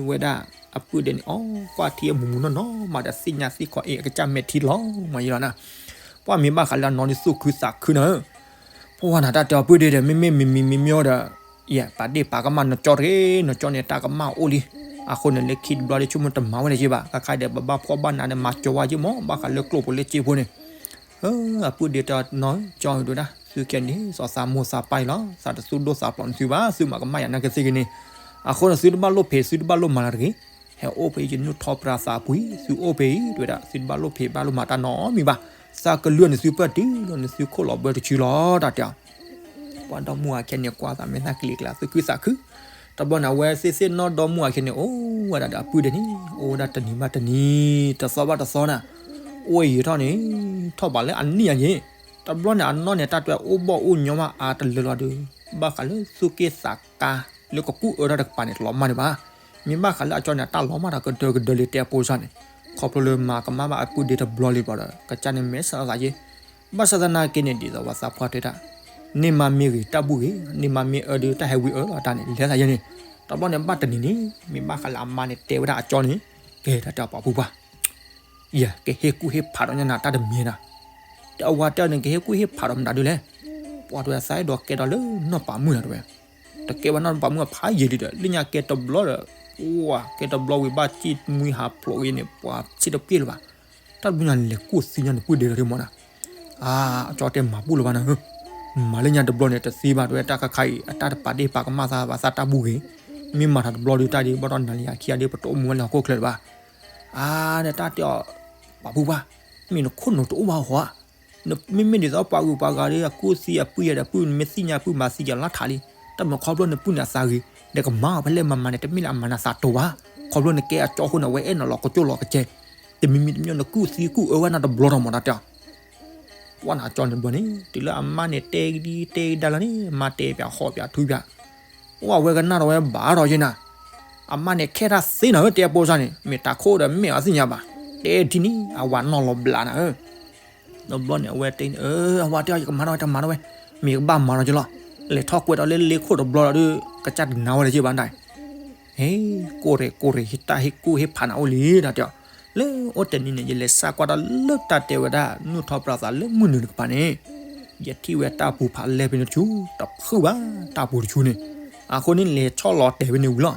ဝဲဒၣ်အပုၢ်ဒဲးန့ၣ် အိ ကွၢ်ထံအမူးမူးနီၢ်နီၢ်မးဒီး သ့ၣ်ညါသ့ၣ်ခီအ့ၣ် အကစၢ်မဲာ်ထံလီၤမးယံၤလီၤနၤ. ပှၢ်မ့ၢ်ဘၣ်ဃးလၢအနီၢ်ဒုးသူၣ်ခုသးခုနၤဧၢ. ပှၢ်နၤတၢ်တဲအီၤပုၢ်ဒဲးဒီး မ့မ့ၢ်မံမံမံမံဒီး ယဲ ပာ်ဒ့ၣ်ပာ်ကမၣ်နကၠီတဂ့ၤ နကၠီန့ၣ် တၢ်ကမၣ်အိၣ်လံ. အဃိန့ၣ်လၢခံတဘျီဒ်ဆိကမိၣ်တမၤဝဲလၢၤဘၣ် ခါခါဒီး ပဘၣ်ဖှီၣ်ဘၣ်နးဒီး မၤကၠီဝဲက့မး ဘၣ်ဃးလၢကျိၣ်ဖိလၢစ့ဖိန့ၣ် အပုၢ်ဒ့တၢ်နီၢ်ကၠီဒိဒၣ် သုခဲန့ၣ် သီသးမိၢ်သးပၢ်အံၤလီၤ သးတသူၣ်ဒိၣ်သးဖျိးနသုဘၣ် သုမၤကမၣ်ယၤနာ်က့သ့ၣ်ဂ့ၤန့ၣ်. အဃိန့ၣ် သုတဘၣ်လိၣ်ဖံး သုတဘၣ်လိၣ်မၤလၢၤတဂ့ၤ. ဟဲအိၣ်ဖဲအံၤ ယနုၢ်ထီၣ်ပြးသးပှံၤ သုအိၣ်ဖဲအံၤ တဝဲဒၣ် သုတဘၣ်လိၣ်ဖံးဘၣ်လိၣ်မၤတၢ်နီတမံၤဘၣ်. သးကလုၢ်နသုပၢၢ်တုၤလၢနသုခိၣ်လီၤဘၢတဆူလီၤ တၢ်တဲအီၤ ပှၤဒီမါဝၤခဲန့ၣ် ကွၢ်သးမဲာ်သၣ်ကလံၤကျါ သူၣ်ခုသးခု. တဘျီန့ၣ် အဝဲသ့ၣ်သ့ၣ်နီၣ်ဒီမါဝၤခဲန့ၣ် အိၣ်ဝဲဒၣ်ဒီးအပုၢ်ဒဲးန့ၣ် အိၣ်ဝဲဒၣ်တနံၤဘၣ်တနံၤ တသီဘၣ်တသီနၤ အိၣ်ယံာ်ထီၣ်န့ၣ် ထီၣ်ဘးလၢအနံၣ်အယံာ် တဘျီန့ၣ် အနီၢ်န့ၣ် တၢ်တဲအိၣ်ဘီၣ်အိၣ်ညီမးအါတလၢလီၤဒီး ဘၣ်ဃးလၢသူၣ်က့ၣ်သးကါ လၢကကူၣ်အၢတၢ်တကပၤန့ၣ် တလီၤမၢ်ဒံးဘၣ်. မ့ၢ်ဘၣ်ဃးလၢအကၠီန့ၣ် တၢ်လီၤမၢ်ဒီးကဒၢကဒၢလံ တဲပိစၢ်န့ၣ် ခီဖျိလၢမၤကမၣ်ဘၣ်အပုၢ်ဒ့တဘျီလံဘျီဒီး ကစၢ်န့ၣ်မဲာ်ဆှးသးယ့ၢ် ဘၣ်ဆၣ်သနာ်က့န့ၣ် ဒ်သိးပှၤသးပှၢ်တဲတၢ် န့ၢ်မါမ့ၢ်ဂ့ၤတၢ်ဘူၣ်ဂ့ၤ န့ၢ်မါမ့ၢ်အၢဒုးတၢ်ဟဲဝံအၢလီၤတၢ်န့ၣ် လဲၤသးယ့ၢ်န့ၣ်. တဘျီန့ၣ် ဘၣ်တနံၤန့ၣ် မ့ၢ်ဘၣ်ဃးလၢအမါန့ၣ် တဲဝဲဒၣ်အကၠီန့ၣ် ကဲတၢ်တဲအီၤပှၤပုၢ်ပှၢ် ယကဟ့ၣ်ကူၣ်ဟ့ၣ်ဖးဒီးညါနၤတၢ်တမံၤနၤ အဝၤတဲအီၤန့ၣ် ကဟ့ၣ်ကူၣ်ဟ့ၣ်ဖးဒီးမတၤဒုလဲၣ်. ပှၤတဲဝဲသးအဲၣ်ဒိးကဲဒီးလၢနီၢ်ပၤမုၣ်နၤတဲဝဲ တကဲဘၣ်နီၢ်ပၤမုၣ်အဖးယံာ်လံဒီး လၢညါကဲတဘျီဒီး ပှၤကဲတဘျီဝံၤဘၣ်စံၣ်မှံဟးဖျိးဝံၤန့ၣ် ပှၤဆံၣ်တပျ့ၢ်လၢၤဘၣ်. တၢ်တဘျီညါလဲၤကူၣ်သံညါနပုၢ်ဒ့လီၤဒ်မ့ၢ်နၤ အါ အကၠီတဲမၤဘူၣ်လၢၤဘၣ်နၤဧၢ မၤလၢညါတဘျီန့ၣ် တသ့ဘၣ်တဲဝဲတၢ်ခါခါအံၤ အတၢ်တပာ်ဒ့ၣ်ပာ်ကမၣ်သးဘၣ်သးတၢ်ဘူၣ်ဂ့ၤ မ့ၢ်မၤထီၣ်တဘျီဒုးတၢ်ဒ်ဘၣ်ဒီးနၤလံယၤခံဂၤဒ်ပတအိၣ်မူဝဲလၢဟီၣ်ခိၣ်ချၢလၢၤဘၣ်. အါ ဒီးတၢ်တဲအီၤ ပှၤပုၢ်ပှၢ် မ့ၢ်နခိၣ်နူာ်တအိၣ်ဘၣ်ဟီဧါ မ့မ့ၢ်ဒ်သိးပှၤဂုၤပှၤဂၤဒီး အကူၣ်သံအပုၢ်ယဲဒီးပုၢ် နမ့ၢ်သ့ၣ်ညါပုၢ်မၤသံယၤလၢထးလံ. တၢ်မ့ၢ်ခီဖျိနပုၢ်န့ၣ်အသးဂ့ၤ ဒီးကမၤအီၤဖဲလဲၣ်မၤမၤန့ၣ် တမ့ၢ်လၢအမၤနၤသးတိၤဘၣ်. ခီဖျိနကဲအကၠီအဃိန့ၣ် အဝဲအဲၣ်နၤလီၤကကၠိလီၤကစဲ တမံၤမံၤတမံၤနကူၣ်သံကူၣ်အၢဝဲနၤတဘျီဒီးမ့ၢ်တၢ်တဲအီၤ ပှၢ်နၤကၠီန့ၣ်ဘျီန့ၣ် တုၤလၢအမါန့ၣ်တဲကဒံတဲကဒါလီၤန့ၣ် အမါတဲပၠးဟီၣ်ပၠးထူပၠး အိၣ်အဝဲကနၣ်ဒီးဝဲဘၣ်ဒီးယဲနၤ အမါန့ၣ်ခဲထီၣ်သ့နၤဧၢ တဲပိစၢ်န့ၣ် မ့ၢ်တၢ်ခိၣ်ဒီးမ့ၢ်အီၤသ့ၣ်ညါဘၣ် တဲဒ်န့ၣ် အဝၤနီၢ်လီၤဘျးနၤဧၢ တဘျီန့ၣ် အဝဲတဲ အဝၤတဲအီၤ ယကမၤထီၣ်ဝဲ တမၤထီၣ်ဝဲ မ့ၢ်ကဘၣ်မၤထီၣ်က့ၤလီၤ လဲၤထီၣ်ကွဲးဒီးလၢလ့ခိၣ်တဘျီဒီး ကစၢ်တနာ်ဝဲလၢၤဘၣ်ဒၣ် ဟ့ ကိၢ်ရ့ၣ်ကိၢ်ရ့ၣ် ဟ့ၣ်တၢ်ဟ့ၣ်ကူၣ်ဟ့ၣ်ဖးနၤအိၣ်လံ တၢ်တဲအီၤ လၢအိၣ်တနံၤန့ၣ် ယလဲၤစးကွၢ်တၢ်လၢတၢ်တဲဝဲဒၣ် နုၢ်ထီၣ်ပြးသးလၢမုၢ်နုာ်တကပၤန့ၣ် ယထံၣ်ဝဲတၢ်ပူၤဖးလဲၢ်ဖဲန့ၣ်တဆူ တဖုၣ်ဘၣ် တၢ်ပူၤတဆူန့ၣ် အဃိန့ၣ်လဲၤဆီၣ်လီၤတဲာ်ဖဲန့ၣ်ဝံၤလီၤ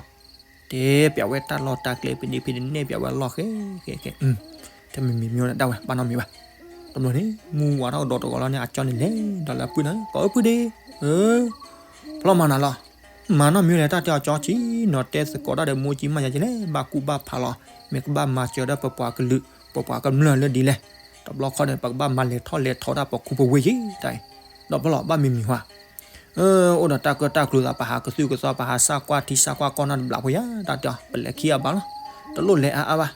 တဲပၠးဝဲတၢ်လီၢ်တၢ်ကျဲဖဲန့ၣ်ဖဲန့ၣ် နဲၣ်ပၠးဝဲလီၢ်ဃဲဃဲဃဲ တမံၤမံၤမံၤဒၣ်ဝဲ ဘၣ်နီတမံၤဘၣ် တဘျီန့ၣ် မုၢ်ဝါထီၣ်ကဒီးတဂီၤလီၤန့ၣ် အကၠီန့ၣ်လဲၤဒီးလၢအပုၢ်န့ၣ် ကိးအပုၢ်ဒ့ ဖျီမၤနၤလီၤ မၤနီတမံၤလဲၣ် တၢ်တဲအီၤကၠီဆံးနီၤ တဲသကိးတၢ်ဒီးမိၢ်ကၠံမးယၤကလဲၣ် ဘၣ်ကူဘၣ်ဖးလီၤ မ့ၢ်ကဘၣ်မၤစၢၤဒီးပပှၤကလုာ် ပပှၤကမျၢၢ်လၢဒ်လဲၣ် တဘျီခီန့ၣ် ပကဘၣ်မၤလဲၤထီၣ်လဲၤထီတၢ်ပခိၣ်ပဝ့ၢ်ယံၤတၢ်အံၤ ဒီးဖျီလီၤ ဘၣ်မံၤမံၤဟါ အိၣ်ဒီးတၢ်ကၢတၢ်ကျူသး ပဟးကသုၣ်ကသီ ပဟးစၢ်ကွၢ်ထံစၢ်ကွၢ်ကီၢ်နီတဘျီဖိယါ တၢ်တဲအီၤ ပလဲၤခံအဘၣ်လီၤ တလိၣ်လဲၤအါအါဘၣ်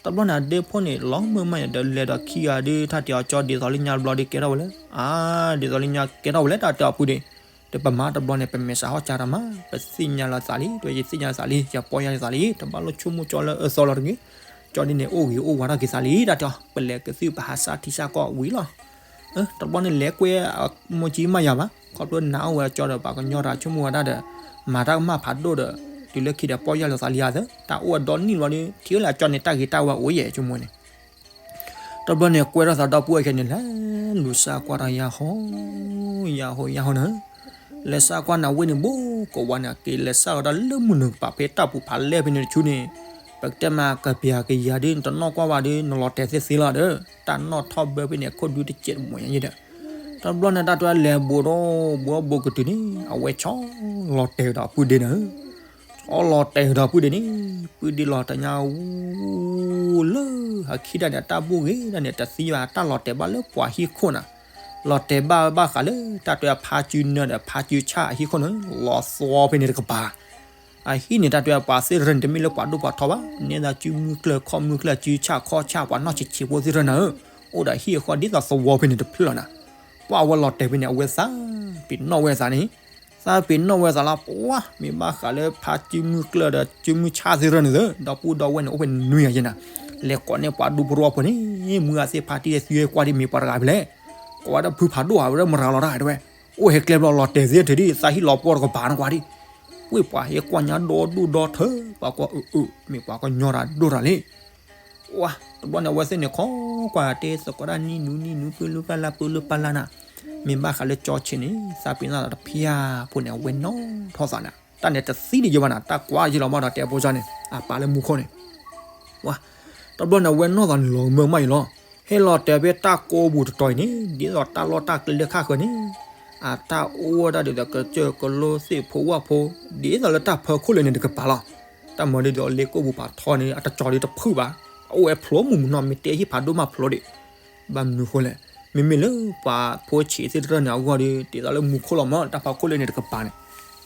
တဘျီန့ၣ် အဒ့ဖိန့ၣ် လီၤမုၢ်မးယၤဒီး လဲၤဒီးခံဂၤဒုး တၢ်တဲအီၤကၠီ ဒ်သိးလၢညါတဘျီဒုးကဲထီၣ်ဝဲလၢ အါ ဒ်သိးလၢညါကဲထီၣ်ဝဲလၢ တၢ်တဲအီၤပုၢ်ဒ့ ဒီးပမၤတဘျီန့ၣ် ပမဲာ်ဆှးဟီၣ်စၢ်တၢ်မး ပသ့ၣ်ညါလီၤသးလံ ဒီးယသ့ၣ်ညါလီၤသးလံ ယပီၢ်ယၢ်လီၤသးလံ တဘၣ်လိၣ်ဆိကမိၣ်ကၠီလၢအၢသီလီၤတဂ့ၤ ကၠီဒ်န့ၣ် အိၣ်ဂ့ၤအိၣ်ဝါထီၣ်က့ၤသးလံ တၢ်တဲအီၤ ပလဲၤကသုၣ်ပဟးစၢ်ထံစၢ်ကီၢ်ဝံၤလီၤ တဘျီန့ၣ် လဲၤကွဲမိၢ်ကၠံမးယၤဘၣ် ခီဖျိနၤအိၣ်ဝဲကၠီဒီး ပှၤကညီတၢ်ဆိကမိၣ်ဝဲဒၣ်ဒီး မၤတၢ်ကမၣ်ဖးဒိၣ်ဒီး တုၤလၢခံဒီးပီၢ်ယၢ်လီၤသးလံဧါသၢ တၢ်အိၣ်ဝဲဒီနံၣ်လီၤဒီး ထံၣ်လၢအကၠီန့ၣ် တၢ်ဂ့ၤတၢ်ဝါအိၣ်ယဲၢ်ဆိကမိၣ်န့ၣ် တဘျီန့ၣ် ကွဲထီၣ်သးဒီပုၢ်ဝဲၢ်ခဲန့ၣ် လဲၤလူၤစၢ်ကွၢ်တၢ်ယါဟီ ယါဟီယါဟီန့ၣ် လဲၤစၢ်ကွၢ်နၤဝ့ၢ်န့ၣ် ဘူးကဝါန့ၣ် က့ၤလဲၤစၢ်ဝဲဒၣ်လၢမုၢ်နုာ်ကပၤဖဲတၢ်ပူၤဖးလဲၢ်ဖဲန့ၣ်တဆူန့ၣ် ပကတဲမးကပျၤကယၤဒုး နတနီၣ်ကွၢ်ဘၣ်ဒီး နလီၤတဲာ်သ့သ့လီၤဒီး တၢ်နီၣ်ထီၣ်ဘၢဖဲန့ၣ် အခိၣ်ဒူတစဲးတမီၤညါယဲၢ်ဒီး တဘျီန့ၣ် တၢ်တဲလဲၤဘူးဒီး ဘူးအဘူးကတုၤန့ၣ် အဝဲဆီလီၤတဲာ်ကဒီးအပုၢ်ဒ့န့ၣ် ဆီလီၤတဲာ်ကဒီးပုၢ်ဒ့န့ၣ် ပုၢ်ဒ့လီၤတဲာ်ညါဝူ လၢအခံဒၣ်န့ၣ် အတၢ်ဘူၣ်ဂ့ၤဒၣ်န့ၣ် တသံဘၣ် တၢ်လီၤတဲာ်ဘၣ်လၢပှၤဟံၣ်ခိၣ်နၤ လီၤတဲာ်ဘၣ်ဘၣ်ဃးလၢ တၢ်တဲဖါစုနၢဒီးဖါစုဆၣ်အဟံၣ်ခိၣ်န့ၣ် လီၤသီဖဲန့ၣ်တကပၤ အဟံၣ်န့ၣ် တၢ်တဲပှၤသ့ၣ်ရၢန့ၣ် တမ့ၢ်လၢပှၤဒိၣ်ပှၤထီဘၣ် နဲဒၣ်စုမုၢ်ကျၢၢ်ခီၣ်မုၢ်ကျၢၢ် စုဆၣ်ခီၣ်ဆၣ် ပှၤနီၢ်ဆံးဆံးဖိသ့ၣ်ရၢနၤဧၢ အိၣ်ဒီးဟံၣ်အဃီဒ်သိးသဝီဖဲန့ၣ်တဖျၢၣ်နၤ ပှၢ်အဝဲလီၤတဲာ်ဖဲန့ၣ် အဝဲသးပ့ၤနီၣ်ဝဲသးန့ၣ် သးပ့ၤနီၣ်ဝဲသးလီၤ ပှၢ် မ့ၢ်ဘၣ်ဃးလၢဖါစုမုၢ်ကျၢၢ်ဒီးစုမုၢ်ဆၣ်သ့ၣ်ရၢန့ၣ်သၢ ဒီပုၢ်ဒီဝဲၢ်န့ၣ် အိၣ်ဖဲနွံဂၤယဲၢ်နၤ လဲၤကိးန့ၢ်ပှၤဒူဖိတဝီဖိန့ၣ် မုၢ်ဂၤသ့ၣ်ဖါတံၢ်သံဝဲကွၢ်ဒ်မ့ၢ်ပှၤတဂၤဖဲလဲၣ် ကိးဝဲဒၣ်ဖုဖးဒိၣ်ဧါ ဝဲဒၣ်မရၤလီၤတၢ်တဲဝဲ အိၣ်ဟဲကျဲဘျီလီၤတဲာ်သ့ၣ်ထဲဒ် သးဟံၣ်လီၤပှီၢ်တကပၤနကွၢ်ဒ် ဝ့ၢ်ပှၤဟဲကွၢ်ညါဒီဒူၣ်ဒီထၢ ပှၤကွၢ်အုးအုး မ့ၢ်ပှၤကညီတၢ်ဒိၣ်တၢ်လံ. ဝါ တဘျီန့ၣ် အဝဲသ့ၣ်န့ၣ် ခိးကွၢ်တဲသကိးတၢ် နံၣ်နူနံၣ်နူ ပၢလုၢ်ပၢ်လၢ် ပၢလုၢ်ပၢ်လၢ်နၤ, မ့ၢ်ဘၣ်ဃးလၢကၠီဆံးန့ၣ် သးပ့ၤနီၣ်သးတဖၣ်ဖိန့ၣ် အဝဲနီၣ်ထီၣ်သးနၤ, တၢ်န့ၣ်တသံဒံးယဘၣ်နၤ, တၢ်ကွၢ်ယလီၤမးဒီး တဲအဖိစၢ်န့ၣ် အပာ်လၢမူခိၣ်န့ၣ် ဝါ တဘျီန့ၣ် အဝဲနီၣ်သးန့ၣ် လီၤကမၢကမၣ်အံၤလီၤ. ဟဲလီၤတဲာ်ဖဲတၢ်ကိးပူၤတတီၤအံၤန့ၣ် ဒ်သိးတၢ်လီၢ်တၢ်ကျဲလၢခါဃၢၤန့ၣ် အတၢ်အိၣ်ဝဲဒၣ်ဒ်သိးကစၢၢ်ကလိသ့ၣ်ဖိဝၣ်ဖိ ဒ်သိးလၢတၢ်ဖၢခိၣ်လၢာ်န့ၣ်တကပၤလီၤ. တၢ်မၤဒ်သိးလ့ကိၣ်ပူၤဖးထီန့ၣ် အတကၠီၤဒ်တဖုၣ်ဘၣ်, အအိၣ်ဝဲဖျိမုၢ်မုၢ်နီၢ် မ့ၢ်တဲဟံၣ်ဖးဒိၣ်မးဖျိဒံး. ဘၣ်မနုၤဃိလဲၣ်, မ့မ့ၢ်လၢပှၤဖိဆံးသ့ၣ်တဖၣ်န့ၣ်အဂီၢ်ဒီး ဒ်သိးလၢမူခိၣ်လီၤမး တၢ်ဖၢခိၣ်လၢာ်န့ၣ်တကပၤန့ၣ်,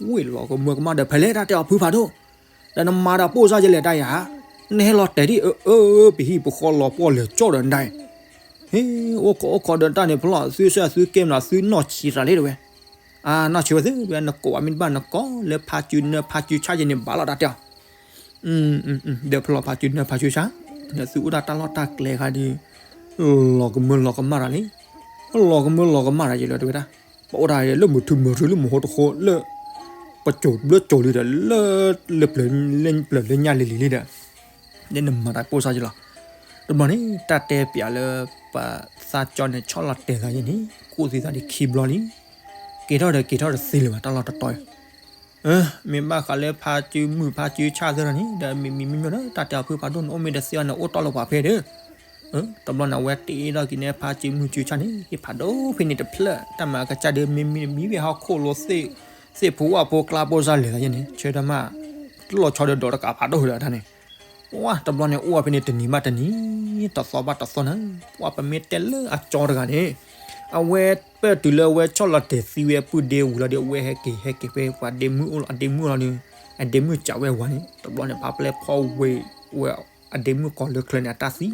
ဝ့ၢ်လီၤကမၢကမၣ်ဒီး ဖဲလဲၣ်တၢ်တဲအီၤဖုဖးဒိၣ် ဒီးနမၤဒီးပိၢ်စၢ်ယလဲၣ်တၢ်ယၤ, နဟဲလီၤတဲာ်ဒ်အၢ ပဟံၣ်ပဃီလီၤပှီၢ်လဲၤကၠီၣ်ဒီးနဒၣ်အံၤ, ဟ့ အိၣ်ခိးအိၣ်ခိးဒီးတၢ်န့ၣ်ဖျီၣ် သုစၢ်သုကဲမနုၤ သုနီၢ်ဆံးတၢ်လံတဲဝဲ, အနီၢ်ဆံးဝဲသ့ၣ်ဝဲ နကိးဘၣ်မ့ၢ်တဘၣ်နကိးလၢဖါစုနၢဖါစုဆၣ်ယဲန့ၣ်ဘၣ်လီၤတၢ်တဲအီၤ, ဒီးဖျီၣ်ဖါစုနၢဖါစုဆၣ်, ဒီးသုအိၣ်ဒၣ်တၢ်လီၢ်တၢ်ကျဲခါဒီး လီၤကမၢလီၤကမၣ်တၢ်လံ, လီၤကမၢလီၤကမၣ်တၢ်ယဲလၢတဲဝဲဒၣ်, ပအိၣ်ဒၣ်လၢမုၢ်ထူမုၢ်ရူလၢမုၢ်ဟိတဃိလၢ ပစိၤဘျၢစိၤလံဒီး လၢ လၢပျၢၤလၢညါလံၤလံၤလံဒီး ဒ်နမၤတၢ်ပိၢ်စၢ်ယလီၤ. တဘျီန့ၣ် တၢ်တဲပျးလၢပသးကၠီန့ၣ် ဆီၣ်လီၤတဲာ်သးယဲန့ၣ် ကူၣ်သံသးဒ်ခံဘျီလံ, က့ၤထီၣ်ဒီးက့ၤထီၣ်တသ့လၢၤဘၣ် တၢ်လီၢ်တတီၤအံၤ, မ့ၢ်ဘၣ်ဃးလၢဖါစုမုၢ်ဖါစုဆၣ်သ့ၣ်တဖၣ်န့ၣ် ဒီးမံၤမံၤမံၤမံၤဒီး တၢ်တဲအီၤဖုဖးဒိၣ်န့ၣ် အိၣ်မ့ၢ်တသ့အီၤန့ၣ် အိၣ်တီၢ်လၢပှၤဖဲဒီး တဘျီန့ၣ် အဝဲတ့ထီၣ်က့ၤန့ၣ် ဖါစုမုၢ်စုဆၣ်န့ၣ် ဟ့ၣ်ဖးဒိၣ်ဖဲန့ၣ်တဖျၢၣ် တၢ်မၤကစၢ်ဒီး မ့မ့ၢ်မံၤဝဲဟီၣ်ခိၣ်လိသ့ၣ် သ့ၣ်ဖိဝၣ်ဖိကျါပိၢ်စၢ်လဲၤသးယဲန့ၣ် ဆၢတၢ်မး တလီၤဆီဒီးဒိးတကးဖးဒိၣ်ဒီးတၢ်န့ၣ်, ဝါ တဘျီန့ၣ် အိၣ်ဝဲဖဲန့ၣ်တနံၤဘၣ်တနံၤ တသီဘၣ်တသီန့ၣ်, ဝါ ပမ့ၢ်တဲလၢအကၠီတဂၤန့ၣ် အဝဲပၢၢ်တုၤလၢအဝဲဆီၣ်လီၤတဲာ်သံဝဲအပုၢ်ဒ့ဝံၤလီၤဒီး အဝဲဟဲက့ၤဟဲက့ၤဖဲပှၤဒ့မုၣ်အိၣ်လီၤ အဒ့မုၣ်အိၣ်လီၤဒီး အဒ့မုၣ်စံးဝဲဝၤန့ၣ် တဘျီန့ၣ် ဖါပျဲၢ်ဖီၣ်ဝဲဝဲ အဒ့မုၣ်ကိးလၢချၢန့ၣ် အတၢ်သံ,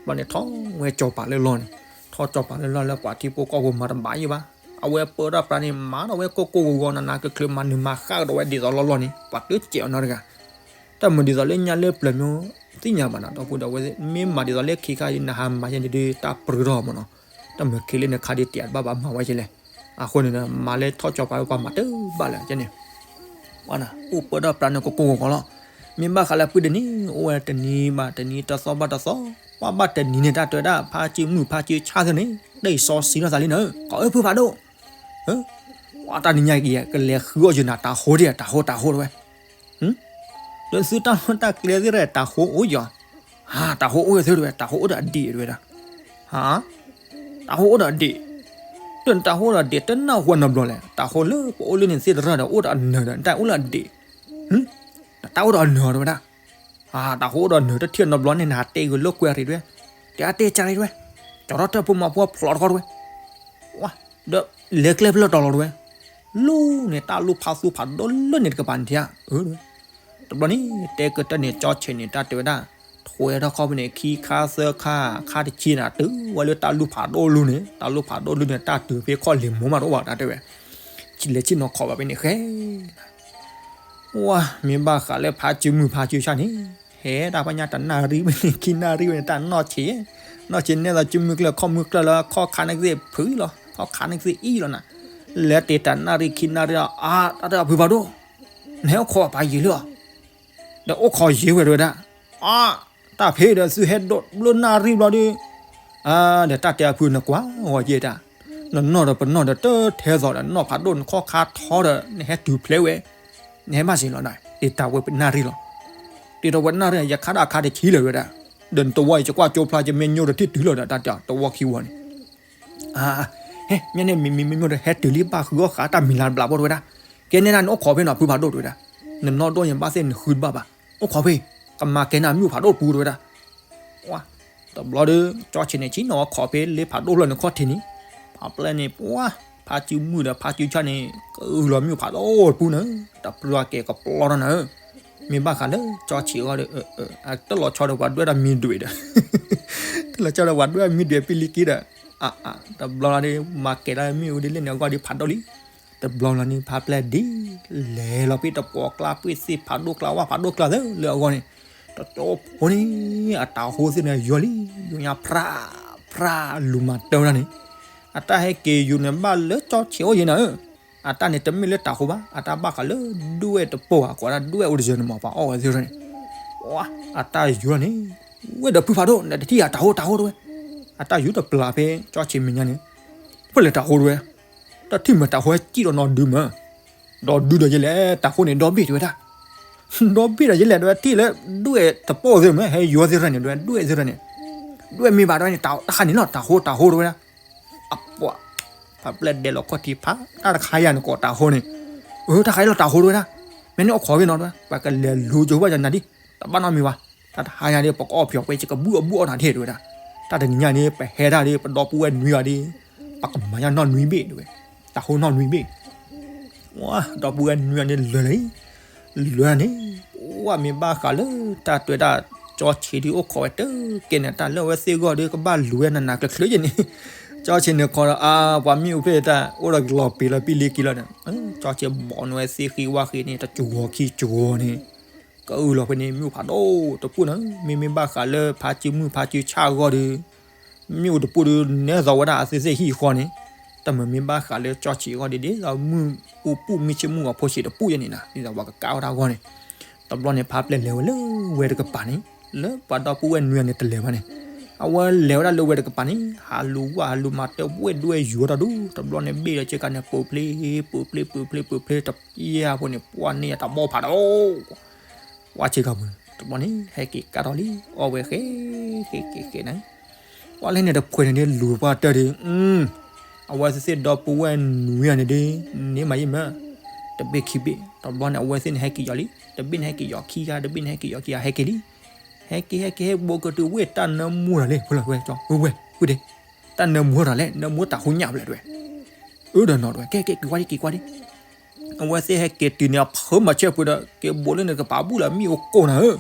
ဘျီန့ၣ်ထီၣ်ဝဲကၠီၤပၤလၢလီၢ်န့ၣ်, ထီၣ်ကၠီၤပၤလၢလီၢ်လၢပှၤထံဖိကီၢ်ဖိမၤတဘၣ်ယံၤဘၣ်, အဝဲပၢၢ်ထီၣ်ပြးန့ၣ် မၤထီၣ်ဝဲကိၢ်ကိၢ်ဂီၤဂီၤ နးနးကျၢၤကျၢၤ မၤနုာ်မၤဃၣ်ကဒီးဝဲဒ်သိးလီၢ်လီၢ်န့ၣ် ပှၤတစဲးအီၤနီတဂၤ, တၢ်မုာ်ဒ်သိးလၢညါလၢပျၢၤမ့ၢ် သ့ၣ်ညါဘၣ်နၤ ဒီပုၢ်ဒီဝဲၢ် မ့ၢ်မၤဒ်သိးလၢခံခါအံၤ နဟးမၤယဲန့ၣ်ဒီး တၢ်ပြၢထီၣ်မးနီၤ, တၢ်မုာ်ခံလၢနခါဒ်တံာ်ဘၣ်ဘၣ်မၤဝဲကလဲၣ်, အဃိန့ၣ်ဒီး မၤလၢထီၣ်ကၠီၤပၤလၢပှၤမၤတဘၣ်လၢကဲန့ၣ် အိၣ်ပၢၢ်ထီၣ်ပြးန့ၣ်ကိၢ်ကိၢ်ဂီၤဂီၤလီၤ, မ့ၢ်ဘၣ်ဃးလၢပုၢ်ဒ့န့ၣ် အိၣ်ဝဲတနံၤဘၣ်တနံၤ တသီဘၣ်တသီ, ပှၤဘၣ်တနံၤန့ၣ် တၢ်တဲဝဲဒၣ် ဖါစုမုၢ်ဖါစုဆၣ်သ့ၣ်န့ၣ် တၢ်အံၤစီဆှံထီၣ်သးလံနၤ, ကိးအၢဖုဖးဒိၣ်, ပှၤတၢ်နံၤညါက့ၤ ကလဲၤဃုအီၣ်ယနၤ တၤဟိဒံး တၤဟိတၤဟိတဲဝဲ ဒီးသုတၢ်လီၢ်တၢ်ကျဲသ့ၣ်တဖၣ် တၤဟိအိၣ်ယီၤ, ဟါ တၤဟိအိၣ်သ့တဲဝဲ တၤဟိအိၣ်ဒီးအဒံးတဲဝဲဒၣ်, ဟါ, တၤဟိအိၣ်ဒီးအဒံး, ဒီးတၤဟိအိၣ်ဒီးအဒံး တနၢ်ဟူနီတဘျီလဲၣ်, တၤဟိလၢပအိၣ်လၢန့ၣ်သ့ၣ်တဖၣ်ဒီး အိၣ်ဒီးအနၢၤဒီး တၢ်အိၣ်လၢအဒံး, တၢ်အိၣ်ဒီးအနၢၤတဲဝဲဒၣ်, တၤဟိအိၣ်ဒီးအနၢၤ တထံၣ်နီတဘျီန့ၣ် နဟးတဲဂ့ၤလၢကွဲးရံၣ်တဲဝဲ, တဲအါတဲကၢ်ရံၣ်တဲဝဲ, ကၠီထီၣ်တၢ်ဖိမၤဖိဖျိးတခီတဲဝဲ ဒီးလဲၤကျဲဖဲလဲၣ်တီၤလီၤတဲဝဲ, လူန့ၣ် တၢ်လူၢ်ဖးသူဖးဒိၣ်လၢန့ၣ်တကပၤန့ၣ်ထံဧါ, တဘျီန့ၣ် တဲကတၢၢ်န့ၣ် ကၠီဆဲးန့ၣ် တၢ်တဲဝဲဒၣ်, ထွဲထီၣ်ခီၣ်ဖဲန့ၣ် ခံခါသၢခါ ခါတဆံန့ၣ် တုၤဝဲလၢတၢ်လူၢ်ဖးဒိၣ်လူၢ်န့ၣ် တၢ်လူၢ်ဖးဒိၣ်လူၢ်န့ၣ် တၢ်တုၤဖဲခီၣ်လ့ၤမိၢ်မးတအိၣ်ဘၣ် တၢ်တဲဝဲ, လဲၤဆ့ၣ်နီၤခီဘၣ်ဖဲန့ၣ်ဃဲ ဝါ မ့ၢ်ဘၣ်ဃးလၢဖါစုမုၢ်ဖါစုဆၣ်န့ၣ်, ဟဲဒၣ်ဖဲညါတနၣ်ရံၣ်ဝဲန့ၣ် ခံနၣ်ရံၣ်ဝဲန့ၣ် တၢ်နီၢ်ဆံး, နီၢ်ဆံးန့ၣ်လီၤ စုမုၢ်ကျၢၢ်ခီၣ်မုၢ်ကျၢၢ်လၢ ခီၣ်ခါန့ၣ်ကသ့ၣ်ဖုလီၤ ခီၣ်ခါန့ၣ်ကသ့ၣ်အံၣ်လီၤနၤ, လဲၤတ့ၢ်တနၣ်ရံၣ်ခံနၣ်ရံၣ်လီၤ အါ တၢ်တၢ်ဖုဖးဒိၣ်, နဟဲအိၣ်ခိးပာ်ယံာ်လၢအီၤ, ဒီးအိၣ်ခိးယံာ်ဝဲတဲဝဲဒၣ်, အါ တၢ်ဖဲဒီးသုဟဲဒိးဘျၢနၣ်ရံၣ်ဘျီဒီး, အါ ဒီးတၢ်တဲအဖုနကွၢ်ဂီၤယဲၢ်တၢ်, နနီၢ်ဒီးပနီၢ်ဒီးတထဲသိးဒီး နီၢ်ဖးဒိၣ်နခီၣ်ခါထီဒီး နဟဲတုၤဖျဲးဝဲ, နဟဲဘၣ်စ့ၢ်လီၤနၤ တ့ၢ်တၢ်ဝဲပနၣ်ရံၣ်လီၤ, တ့ၢ်တၢ်ဝဲနၣ်ရံၣ် ယခါဒၣ်ခါတဆံလၢၤဝဲဒၣ်, ဒီးနတဝီအံၤ ယကွၢ်ကၠိဖျါ ယမ့ၢ်ညိတထံၣ်တုၤလီၤဒီး တၢ်တဲတဝီခံဝီန့ၣ် ဟဲ ညါန့ၣ် မံၤမံၤမံၤမံၤဒီး ဟဲတုၤလံဘၣ်ဃုအီၣ်ဃာ်တၢ်မံၤလၤဘျးဘီတဲဝဲဒၣ်, ကဲန့ၣ်ဒၣ်နအိၣ်ခိးဖဲနီၤ ဖုဖးဒိၣ်တဲဝဲဒၣ်, နနီၢ်ဒိၣ်ညါဘၣ်သ့ၣ်နဃုတဘၣ်ဘၣ်, အိၣ်ခိးဖဲ ကမၤကဲနၤမုၢ်ဖးဒိၣ်ပူၤတဲဝဲဒၣ်, ဝါ တဘျီဒီး ကၠီဆံးန့ၣ် ဆ့ၣ်နီၤဝဲခိးဖဲလၢဖးဒိၣ်ဖျၢၣ်န့ၣ်ခီၣ်ထံးန့ၣ်, ဖးပျဲၢ်န့ၣ် ပှၤ ဖါစုမုၢ်ဒီးဖါစုဆၣ်န့ၣ် ကအုလီၤမုၢ်ဖးဒိၣ်တပူၤန့ၣ်, တပျၢ်ကဲကပျီထီၣ်နၤဧၢ, မ့ၢ်ဘၣ်ဃးလၢကၠီဆံးအဂီၢ်ဒီး တလီၤဆီဒီးပှၤဒွဲၣ်တၢ်မံၤဒွဲၣ်ဒီး တလီၤဆီဒီးပှၤဒွဲၣ်မံၤဒွဲၣ်ပံလံက့ဒီး, တဘျီလီၤဒီး မၤကဲဒၣ်မ့ၣ်အူဒ်လဲၣ်န့ၣ်အဂီၢ်ဒီးဖးဒိၣ်လံ, တဘျီလီၤန့ၣ် ဖါပျဲၢ်ဒ် လဲၤလီၤဖဲတပှီၤကျါ ပှ့ၢ်သ့ၣ်ဖးဒိၣ်ကျါ ဝၣ်ဖးဒိၣ်ကျါသ့လၢအဂီၢ်န့ၣ်, တကၠီဖိန့ၣ် အတၤဟိသ့ၣ်န့ၣ် ယိာ်လံ ယိာ်ညါဖြး ဖြးလူၤမၤတၢ်ဝဲဒၣ်န့ၣ်, အတၢ်ဟဲက့ၤယူၤန့ၣ် ဘၣ်လၢကၠီဆံးအိၣ်ယဲၢ်နၤဧၢ အတၢ်န့ၣ်တမ့ၢ်လၢတၤဟိဘၣ်, အတၢ်ဘၣ်ဃးလၢဒွဲၣ်တပိၢ်ဧါ, ကိးဒၣ်ဒွဲၣ်အိၣ်တယၢၤန့ၣ်မး ပှၤအီၣ်ဝဲသ့ၣ်န့ၣ်, အတၢ်ယူၤန့ၣ်, ဝဲဒီးဖုဖးဒိၣ် နတထံၣ်ဧါ, တၤဟိတၤဟိတဝဲ, အတၢ်ယူၤတပျၢ်ဖဲကၠီဆံးမဲာ်ညါန့ၣ်, ဖဲလဲၣ်တၤဟိတဝဲ, တၢ်ထံၣ်မးတၤဟိဟဲစံၣ်ဒီးနီၢ်ဒုမး, ဒီးဒုဒီးယလဲၣ် တၤဟိန့ၣ် ဒီဘ့ၣ်တဝဲဒၣ်, ဒီဘ့ၣ်ဒီးယလဲၣ်တဝဲ ထံၣ်လၢဒွဲၣ်တပိၢ်သ့ၣ်မး ဟဲယူၤသ့ၣ်န့ၣ် ဒွဲၣ်သ့ၣ်န့ၣ်, ဒွဲၣ်မ့ၢ်ဘၣ်တဝဲန့ၣ် တၢ်တခါန့ၣ်လီၤ တၤဟိတၤဟိတဝဲဒၣ် အပှၤ, ဖးပျဲၢ်ဒဲးလီၤခီၣ်ထံးဖး, တၢ်တခါယၤန့ၣ်ကိးတၤဟိန့ၣ်, အၢ တၢ်ခါအံၤလီၤတၤဟိတဝဲဒၣ်, မ့ၢ်န့ၣ်အိၣ်ခိးဂ့ၤနီၤတဝဲ, ပှၤကလဲၤလူၤကၠိဘၣ်ယၤနၤဒ်, တဘၣ်နီတမံၤဘၣ်, တၢ်တဟါညါဒ် ပကအီၣ်ပျီၤကွဲကကဘူၣ်အဘူၣ်အီၣ်နၤတဟ့ၣ်တဝဲဒၣ်, တၢ်တနံၤညါန့ၣ် ပဟဲဒၣ်ဒ် ပဒီပုၢ်ဝဲၢ်နွံဂၤဒ်, ပကမၤညါနီၢ်နွံဘ့ၣ်တဝဲ, တၤဟိနီၢ်နွံဘ့ၣ် ဝါ ဒီပုၢ်ဝဲၢ်နွံဂၤန့ၣ်လၢာ်လံ, လၢာ်န့ၣ်, ဝါမ့ၢ်ဘၣ်ဃးလၢတၢ်တွဲတၢ်ကၠီဆံးဒ်အိၣ်ခိးဝဲတကဲန့ၣ် တၢ်လၢအဝဲသ့ၣ်ဂီၢ်ဒ်ကဘၣ်လူၤဝဲနးနးကျၢၤကျၢၤယဲန့ၣ်, ကၠီဆံးန့ၣ်ခီဒီး အါ ပှၤမ့ၣ်အူဖျဲၣ်တၢ်အိၣ်ဒီးကလီၤပံာ်လီၤပံာ်လံကံလီၤန့ၣ်, ကၠီဆံးဘီးန့ၢ်ဝဲသ့ၣ်ဃံဝၣ်ဃံန့ၣ် တကဝီၤခံကဝီၤန့ၣ်, ကအုလီၤဖဲန့ၣ် မ့ၣ်အူဖးဒိၣ်တပူၣ်န့ၣ်, မ့မ့ၢ်ဘၣ်ဃးလၢဖါစုမုၢ်ဖါစုဆၣ်အဂီၢ်ဒီး မ့ၣ်အူတပူၣ်ဒီး နဲသိးဝဲဒၣ်အသုသ့ၣ်ဟံၣ်ဃီန့ၣ်, တၢ်မၤမ့ၢ်ဘၣ်ဃးလၢကၠီဆံးအဂီၢ်ဒ် ဒ်သိးမုၢ်အူပူၣ်မုၢ်ဆ့ၣ်မုၢ်ဂီၤဖိဆံးတပူၣ်ယဲန့ၣ်နၤ, ဒ်သိးပှၤကကးဝဲဒၣ်အဂီၢ်န့ၣ်, တဘျီန့ၣ် ဖါပျဲၢ်လဲၤဝဲလၢဝဲတကပၤန့ၣ်, လၢပှၤဒီပုၢ်ဝဲၢ်နွံဂၤန့ၣ်တလဲၤဘၣ်န့ၣ်, အဝဲလဲၤဝဲဒၣ်လၢဝဲတကပၤန့ၣ် ဟးလူၤဝၣ်ဟးလူၤမၤတဝဲၢ်ဒွဲၣ်ယူၤဝဲဒီးဒူ တဘျီန့ၣ်ဘ့ၣ်ဒီးဆ့ကၤန့ၣ် ပူၤဖျ့ ပူၤဖျ့ ပူၤဖျ့ ပူၤဖျ့ တယဲၢ်ဖိန့ၣ် ပှၢ်န့ၢ်အတၢ်ဘီၣ်ဖးဒိၣ် ဝါဆ့ကၤပူၤန့ၣ် တဘျီန့ၣ် ဟဲက့ၤကးထီၣ်လံ အီၣ်ဝဲဃဲ ဃဲ ဃဲ ဃဲန့ၣ်, ပှၢ်လၢန့ၣ်တဖှဲးန့ၣ်ဒ်လူၤပှၢ်တၢၢ်ဒ်, အဝဲသ့ၣ်ဒီပုၢ်ဝဲၢ်နွံဂၤန့ၣ်ဒ် န့ၢ်မးယံာ်မး, တဘ့ၣ်ခံဘ့ၣ် တဘျီန့ၣ် အဝဲသ့ၣ်န့ၣ်ဟဲက့ၤယီၤလံ, တဘ့ၣ်န့ၣ်ဟဲက့ၤယီၤခံဂၤ တဘ့ၣ်န့ၣ်ဟဲက့ၤယီၤခံဂၤ ဟဲက့ၤလံ, ဟဲက့ၤ ဟဲက့ၤ ဟဲဘိးကတုၤဝ့ၢ်တၢ်နၢမူတၢ်လံ ဝဲ ဝဲ ဝဲ ဝဲ တၢ်နၢမူတၢ်လဲၣ် နၢမူတၢ်ဟူညၣ်ဖျဲးတဝဲ, အၢဒီးနီၤတဝဲ ကဲ ကဲ က့ၤကွၢ်ဒံး က့ၤကွၢ်ဒံး, အဝဲသ့ၣ်ဟဲက့ၤတုၤန့ၣ် အဖုမၤဆၢပှဲၤဒီး က့ၤဘိးလၢန့ၣ်ကပၤဘူၣ်လၢမ့ၣ်အူကိၢ်နၤဧၢ,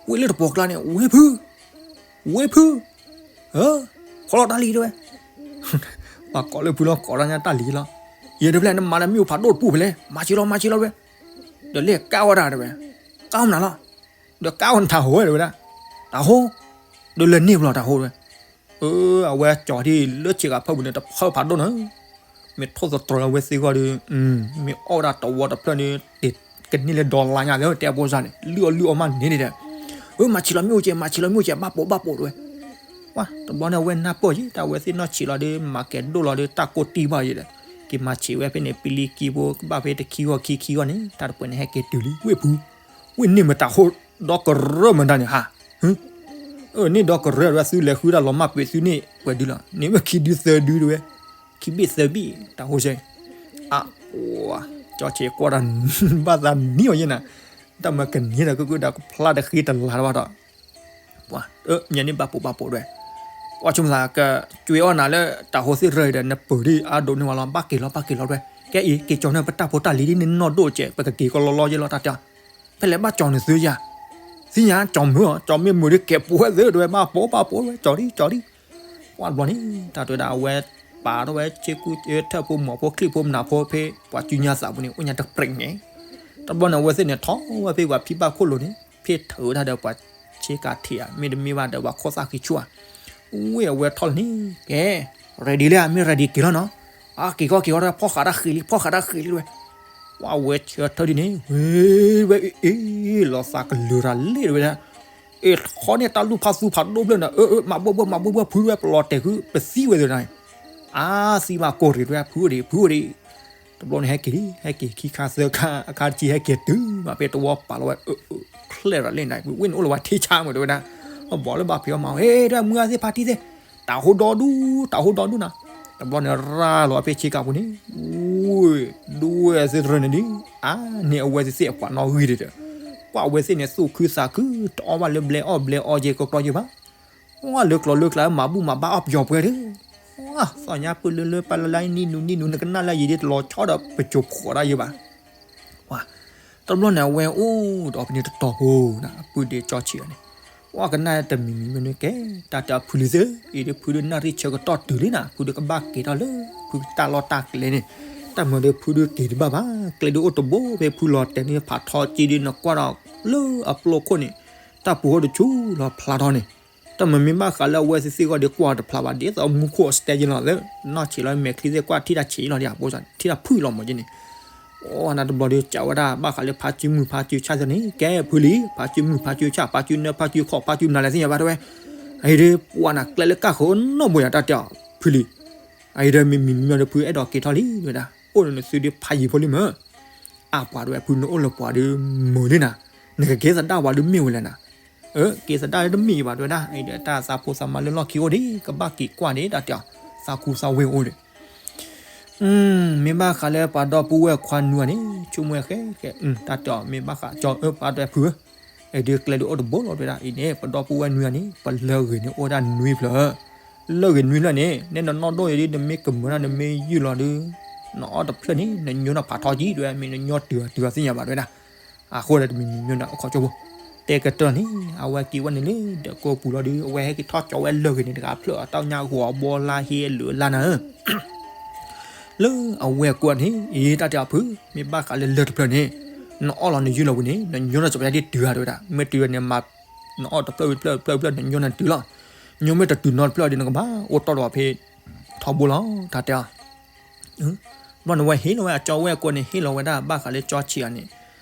ဝ့ၢ်လၢတပိာ်ကျါန့ၣ် ဝ့ၢ်ဖု, ဝ့ၢ်ဖု, ဧၢ, ခီလီၤတၢ်လံၤတဝဲ, ပှၤကိးလၢဖုလီၤ ကိးတၢ်ညါတၢ်လံၤလီၤ, ယဲတဖျဲၣ်နမၤလၢမ့ၣ်အူဖးဒိၣ်တပူၤဖဲလဲၣ် မၤဆံးလီၤ မၤဆံးလီၤတဝဲ, ဒီးလဲၤကးဝဲဒၣ်တဝဲ, ကးမနုၤလီၤ, ဒီးကးဝဲနတၢ်ဟိဝဲတဝဲဒၣ်, တၢ်ဟိ, ဒီးလဲၤန့ၢ်ဖျီတၢ်ဟိတဝဲ, အဝဲကၠီၤဒ်လၢဆ့ကၤဖၢပူၤန့ၣ် တဖၢဖးဒိၣ်နၤ, မ့ၢ်ထိၣ်သတြီၤလၢအဝဲသ့ၣ်ဂီၢ်ဒီး, မ့ၢ်အီၣ်ဝဲဒၣ်တဝီတဖျၢၣ်န့ၣ် တကန့ၢ်လၢဒီလါညါလၢတဲအဖိစၢ်န့ၣ် လုၢ်အီၣ်လုၢ်အီမးန့ၣ်န့ၣ်ဒီး, အၢ မၤဆံးလီၤမ့ၣ်အူကဲ မၤဆံးလီၤမ့ၣ်အူကဲ ဘၣ်ပိာ်ဘၣ်ပိာ်တဝဲ, တဘျီန့ၣ်အဝဲနၢ်ပၢၢ်ယံၤ တၢ်ဝဲသ့ၣ်နီၢ်ဆံးလီၤဒီး မၤကဲၤဒိၣ်လီၤဒီး တၢ်ကိၢ်တံၢ်ဘၣ်ယံၤဒီး, က့ၤမၤဆံးဝဲဖဲန့ၣ် ပလံၤကံဖိ ကဘၣ်ဖဲတခံဂီၢ်ခံခံဂီၢ်န့ၣ် တၢ်တပှဲၤန့ၣ် ဟဲက့ၤတုၤလံ ဝ့ၢ်ဖု, ဝ့ၢ်န့ၢ်မတၤဟိဒီကရၢမတၤန့ၣ်ဟါ, န့ၢ်ဒီကရၢတဝဲ သုလဲၤဃုတၢ်လီၤမၢ်ပှဲၤသုန့ၢ်ပှဲၤဒုလီၤ န့ၢ်ဝဲခံဒုသၢဒုတဝဲ, ခံဘ့ၣ်သၢဘ့ၣ် တၢ်ဟိဆဲ, အ, ကၠီဆဲးကွၢ်တၢ် ဘၣ်သးနံၤအီၤယဲနၤ, တၢ်မၤကန့ၢ်ဒီး ကကဒီးကဖျါတဃ့တလၤတဘၣ်ဒီး ပှၤ, မ့ၢ်န့ၣ်ဘၣ်ပိာ်ဘၣ်ပိာ်တဝဲ, ပှၤဆိကမိၣ်သး ကကွဲးအီၣ်နၤလၢတၢ်ဟိသ့ၣ်ရၢဒီး နပၢၤဒ်အါဒိးန့ၢ်ဝဲလီၤ ဘၣ်က့ၤလီၤ ဘၣ်က့ၤလီၤတဝဲ, ကဲအံၤ က့ၤကၠီၤန့ၢ်ပတၢ်ဖိတၢ်လံၤဒ်န့ၣ်နီၢ်ဒိၣ်ကဲး ပကက့ၤကလီလီယဲလီၤ တၢ်တဲအီၤ, ဖဲလဲၣ်ဘၣ်ကၠီၤန့ၣ်သုယၤ, သ့ၣ်ညါကၠီၤမုာ်အီၤ ကၠီၤမ့ၢ်မုာ်ဒ်ကဲးပှဲၤသုတဝဲ ဘၣ်ပိာ်ဘၣ်ပိာ်တဝဲ ကၠီၤဒ်ကၠီၤဒ်, ပှၤတဘျီန့ၣ် တၢ်တဲဝဲဒၣ်အဝဲ ပာ်ထီၣ်ဝဲဆ့ကူဆ့ထၢၣ်ဖိမီၤဖိ ချံၣ်ဖိမနၤဖိဖဲပှၤစုညါသးပူၤန့ၣ် အိၣ်ညါတပြဲးန့ၣ်, တဘျီန့ၣ် အဝဲသ့ၣ်န့ၣ် ထီၣ်ဝဲဖဲပှၤဖံဘၣ်ခိၣ်လိၤန့ၣ် ဖ့ၣ်ထၢးဝဲဒၣ်ဒီးပှၤဆ့ကၤထံးဧါ မ့တမ့ၢ်ဘၣ်ဒီးပှၤခိၣ်သၣ်ဃံဆူၣ်ဧါ, ဝ့ၢ်အဝဲထီၣ်လၢန့ၣ် ကဲ ready လံဧါ မ့ၢ် ready က့ၤလီၤနီၤ, အါ က့ၤကီက့ၤကီ ဖီၣ်ဃးတၢ်ဃံးလံ ဖီၣ်ဃးတၢ်ဃံးလံတဝဲ, ပှၤဝဲဆၢထၢၣ်ဒ်န့ၣ် ဝ့ၢ်ဝဲအ့ၣ် လီၤသးကလုာ်တၢ်လ့ၣ်တဝဲဒၣ်, အ့ၣ်ထီန့ၢ်တၢ်လူၢ်ဖးသူဖးဒိၣ်ဖျၢၣ်န့ၣ် အၢ အၢ မၤဘှီၣ်ဘှီၣ် မၤဘှီၣ်ဘှီၣ် ဖုတဝဲ ပလီၤတဲာ်ဃု ပသံဝဲသ့ၣ်န့ၣ်, အါ သံမးကိၢ်ရံၣ်တဝဲ ဖုအိၣ်ဒံး ဖုအိၣ်ဒံး, တဘျီန့ၣ် ဟဲက့ၤလံ ဟဲက့ၤခံခါသၢခါ အခါတဆံးဟဲက့ၤတုၤမးဖဲတဝီပာ်လီၤဝဲ အၢ အၢ ချဲၣ်ရၤလ့ၣ်န့ၣ် ဝ့ၢ်န့ၣ်အိၣ်လၢၤဝဲထံဆါမးတဝဲဒၣ်, အဘီၣ်လၢဘၣ်ဖံးအီၣ်မး ဟ့ၣ် တၢ်မုၢ်ဂၤသ့ၣ်ဖါတံၢ်သ့ၣ် တၢ်ဟိဒီဒူၣ် တၢ်ဟိဒီဒူၣ်နၤ, တဘျီန့ၣ်ရၤလီၤဖဲဆ့ကၤပူၤန့ၣ်, ဝ့ၢ် ဒွဲၣ်သ့ၣ်တရၢန့ၣ်ဒ် အါန့ၢ်အဝဲသ့ၣ်သ့ၣ်အပှၤနီၣ်ဂံၢ်ဒံးဒီး, ကွၢ်ဝဲသ့ၣ်န့ၣ် သူၣ်ခုသးခု တအီၣ်ဘၣ်လၢဘျဲအီၣ်ဘျဲအီကဲကကျီယဲဘၣ်, ဝါ လၢကျိၤလၢကျါ မၤဘူၣ်မၤဘါအီၣ်ပယီၤပှဲၤဒီး, ဝါ သီၣ်ညါပုၢ်လၢလၢပၢ်လၢလၢ နံၣ်နူနံၣ်နူ နကနၣ်လၢယံၤဒ်တလီၤဆီဒီးပစိာ်ဖှီၣ်ဒၣ်ယဲဘၣ်, ဝါ တဘျီန့ၣ် အဝဲအိၣ်ဒီးဖဲန့ၣ်တတီၤဖိန့ၣ် အပုၢ်ဒ့ကၠီဆံးအီၤန့ၣ်, ဝါ ကနၣ်တမံၤမံၤမ့ၢ်န့ၣ်ကဲ, တၢ်တၢ်ဖုလံၤသ့ၣ် အံၤဒ်ဖုဒုးနၣ်ရံၣ်ဆၢကတီၢ်တုၤလံနၤ ဖုဒုးကဘၣ်က့ၤထီၣ်လၢ ဖုတၢ်လီၢ်တၢ်ကျဲန့ၣ်, တၢ်မၤဒီးဖုဒုးက့ၤတဘၣ်ဘၣ် ကျဲဒုးအိၣ်တဘိဖဲဖုလီၤတဲာ်န့ၣ် ဖးထီကံဒ်နကွၢ်ဒီး လၢအပျိခိၣ်န့ၣ်, တၢ်ပူၤဟိတဆူလီၤဖျါထီၣ်န့ၣ်, တၢ်မၤမ့ၢ်ဘၣ်ဃးလၢအဝဲသ့ၣ်သ့ၣ်ဂီၢ်ဒ်ကွၢ်တဖျါဘၣ် ဒ်သိးမူခိၣ်အစတဲယဲလီၤသ့, နီၢ်ဆံးလီၤမဲာ်ချံသ့ၣ်ကွၢ်ထံၣ်တၢ်ဆံးလီၤဒ်အဖိစၢ် ထံၣ်တၢ်ဖုၣ်လီၤမးက့န့ၣ်, အိၣ်နၤတဘျီဒီး ကးဝဲဒၣ် ဘၣ်ဃးလၢဖါစုမုၢ်ဖါစုဆၣ်သ့ၣ်န့ၣ် ကဲဖုလံ, ဖါစုမုၢ်ဖါစုဆၣ် ဖါစုနၢဖါစုခီၣ် ဖါစုမနုၤလဲၣ်သ့ၣ်ညါဘၣ်တဲဝဲ, အံၤဒီး ပှၤနၤကျဲလၢကၢ်ဃီနီၢ်ဘိယၤတၢ်တဲအီၤ ဖုလံ, အံၤဒီးမ့ၢ်မံၤမံၤဒီး ဖုအဲၣ်ဒိးက့ၤထီၣ်လံဝဲဒၣ်, အိၣ်ဒီးနသုဒီးဖးယံၤဖိလံမ့ၢ် အါပှၤတဲဝဲ ဖုနအိၣ်လၢပှၤဒီး မုာ်လံနၤ, နကက့ၤသဒၣ်ပှၤဒီးမ့ၢ်ဝဲလဲၣ်နၤ, အၢ က့ၤသဒၣ်တမ့ၢ်ဘၣ်တဲဝဲဒၣ်, အံၤဒီးတၢ်သးဖိသးမါလၢလီၢ်ခံအိၣ်ဒံး ကဘၣ်က့ၤကွၢ်ဒံးတၢ်တဲအီၤ, သးခူသးဝ့ၢ်အိၣ်ဒီး မ့ၢ်ဘၣ်ဃးလၢပှၤဒီပုၢ်ဝဲၢ်ခွါနွံဂၤန့ၣ် ဆိကမိၣ်ဝဲဃဲဃဲ တၢ်တဲအီၤ မ့ၢ်ဘၣ်ဃးကၠီအၢ ပှၤတဲဖုဧၢ, အံၤဒီးကျဲဒုးအိၣ်တဘိလီၤတဲဝဲဒၣ်, အံၤန့ၣ် ပဒီပုၢ်ဝဲၢ်နွံဂၤန့ၣ် ပလၢၢ်ဂ့ၤန့ၣ်အိၣ်ဝဲဒၣ်နွံဖျၢၣ်, လၢၢ်ဂ့ၤနွံဖျၢၣ်န့ၣ် နဲနနီၢ်ဒိၣ်အံၤဒ် နမ့ၢ်ကမၢဒၣ်နမ့ၢ်ယုၢ်လီၤဒီး နအီၣ်တဖျၢၣ်န့ၣ် နညိနဖးထီကံတဲဝဲ, မ့ၢ်နညိတုၤအတုၤအသ့ၣ်ညါဘၣ်တဲဝဲဒၣ်, အဃိဒီးတမံၤမံၤညိနအိၣ်ခိးကၠိဖိ တဲကတၢၢ်န့ၣ် အဝဲက့ၤဝဲန့ၣ်လၢဒၢးကိးပူၤလီၤဒီး အဝဲဟဲက့ၤထီၣ်ကၠီဝဲလၢၢ်ဂ့ၤန့ၣ်တဂၤဖျၢၣ်အတၢ်ညါဂီၤအဘီလါဟ့အလုာ်အလါနၤဧၢ လၢအဝဲၢ်ကွၢ်န့ၣ် အံၤ တၢ်တဲအီၤဖု, မ့ၢ်ဘၣ်ဃးလၢလၢၢ်တဖျၢၣ်န့ၣ် နအီၣ်လီၤနယုၢ်လီၤဝံၤန့ၣ် နညိနစီၤပၤယါဒ်တုၤဧါတဲဝဲဒၣ်, မ့ၢ်တုၤန့ၣ်မၤ နအီၣ်တဖျၢၣ်ဝံၤတဖျၢၣ်တဖျၢၣ်တဖျၢၣ် နညိနတုၤလီၤ, ညိမ့ၢ်တတုၤနီတဖျၢၣ်ဒီးနကဘၣ်အိၣ်တီၢ်ဒီးဖဲ ထီဘိလီၤ တၢ်တဲအီၤ ဘျီန့ၣ်ဝဲဟ့ၣ်လီၤဝဲအကၠီဝဲၢ်ကွၢ်န့ၣ် ဟ့ၣ်လီၤဝဲဒၣ်ဘၣ်ဃးလၢကၠီဆံးအီၤန့ၣ်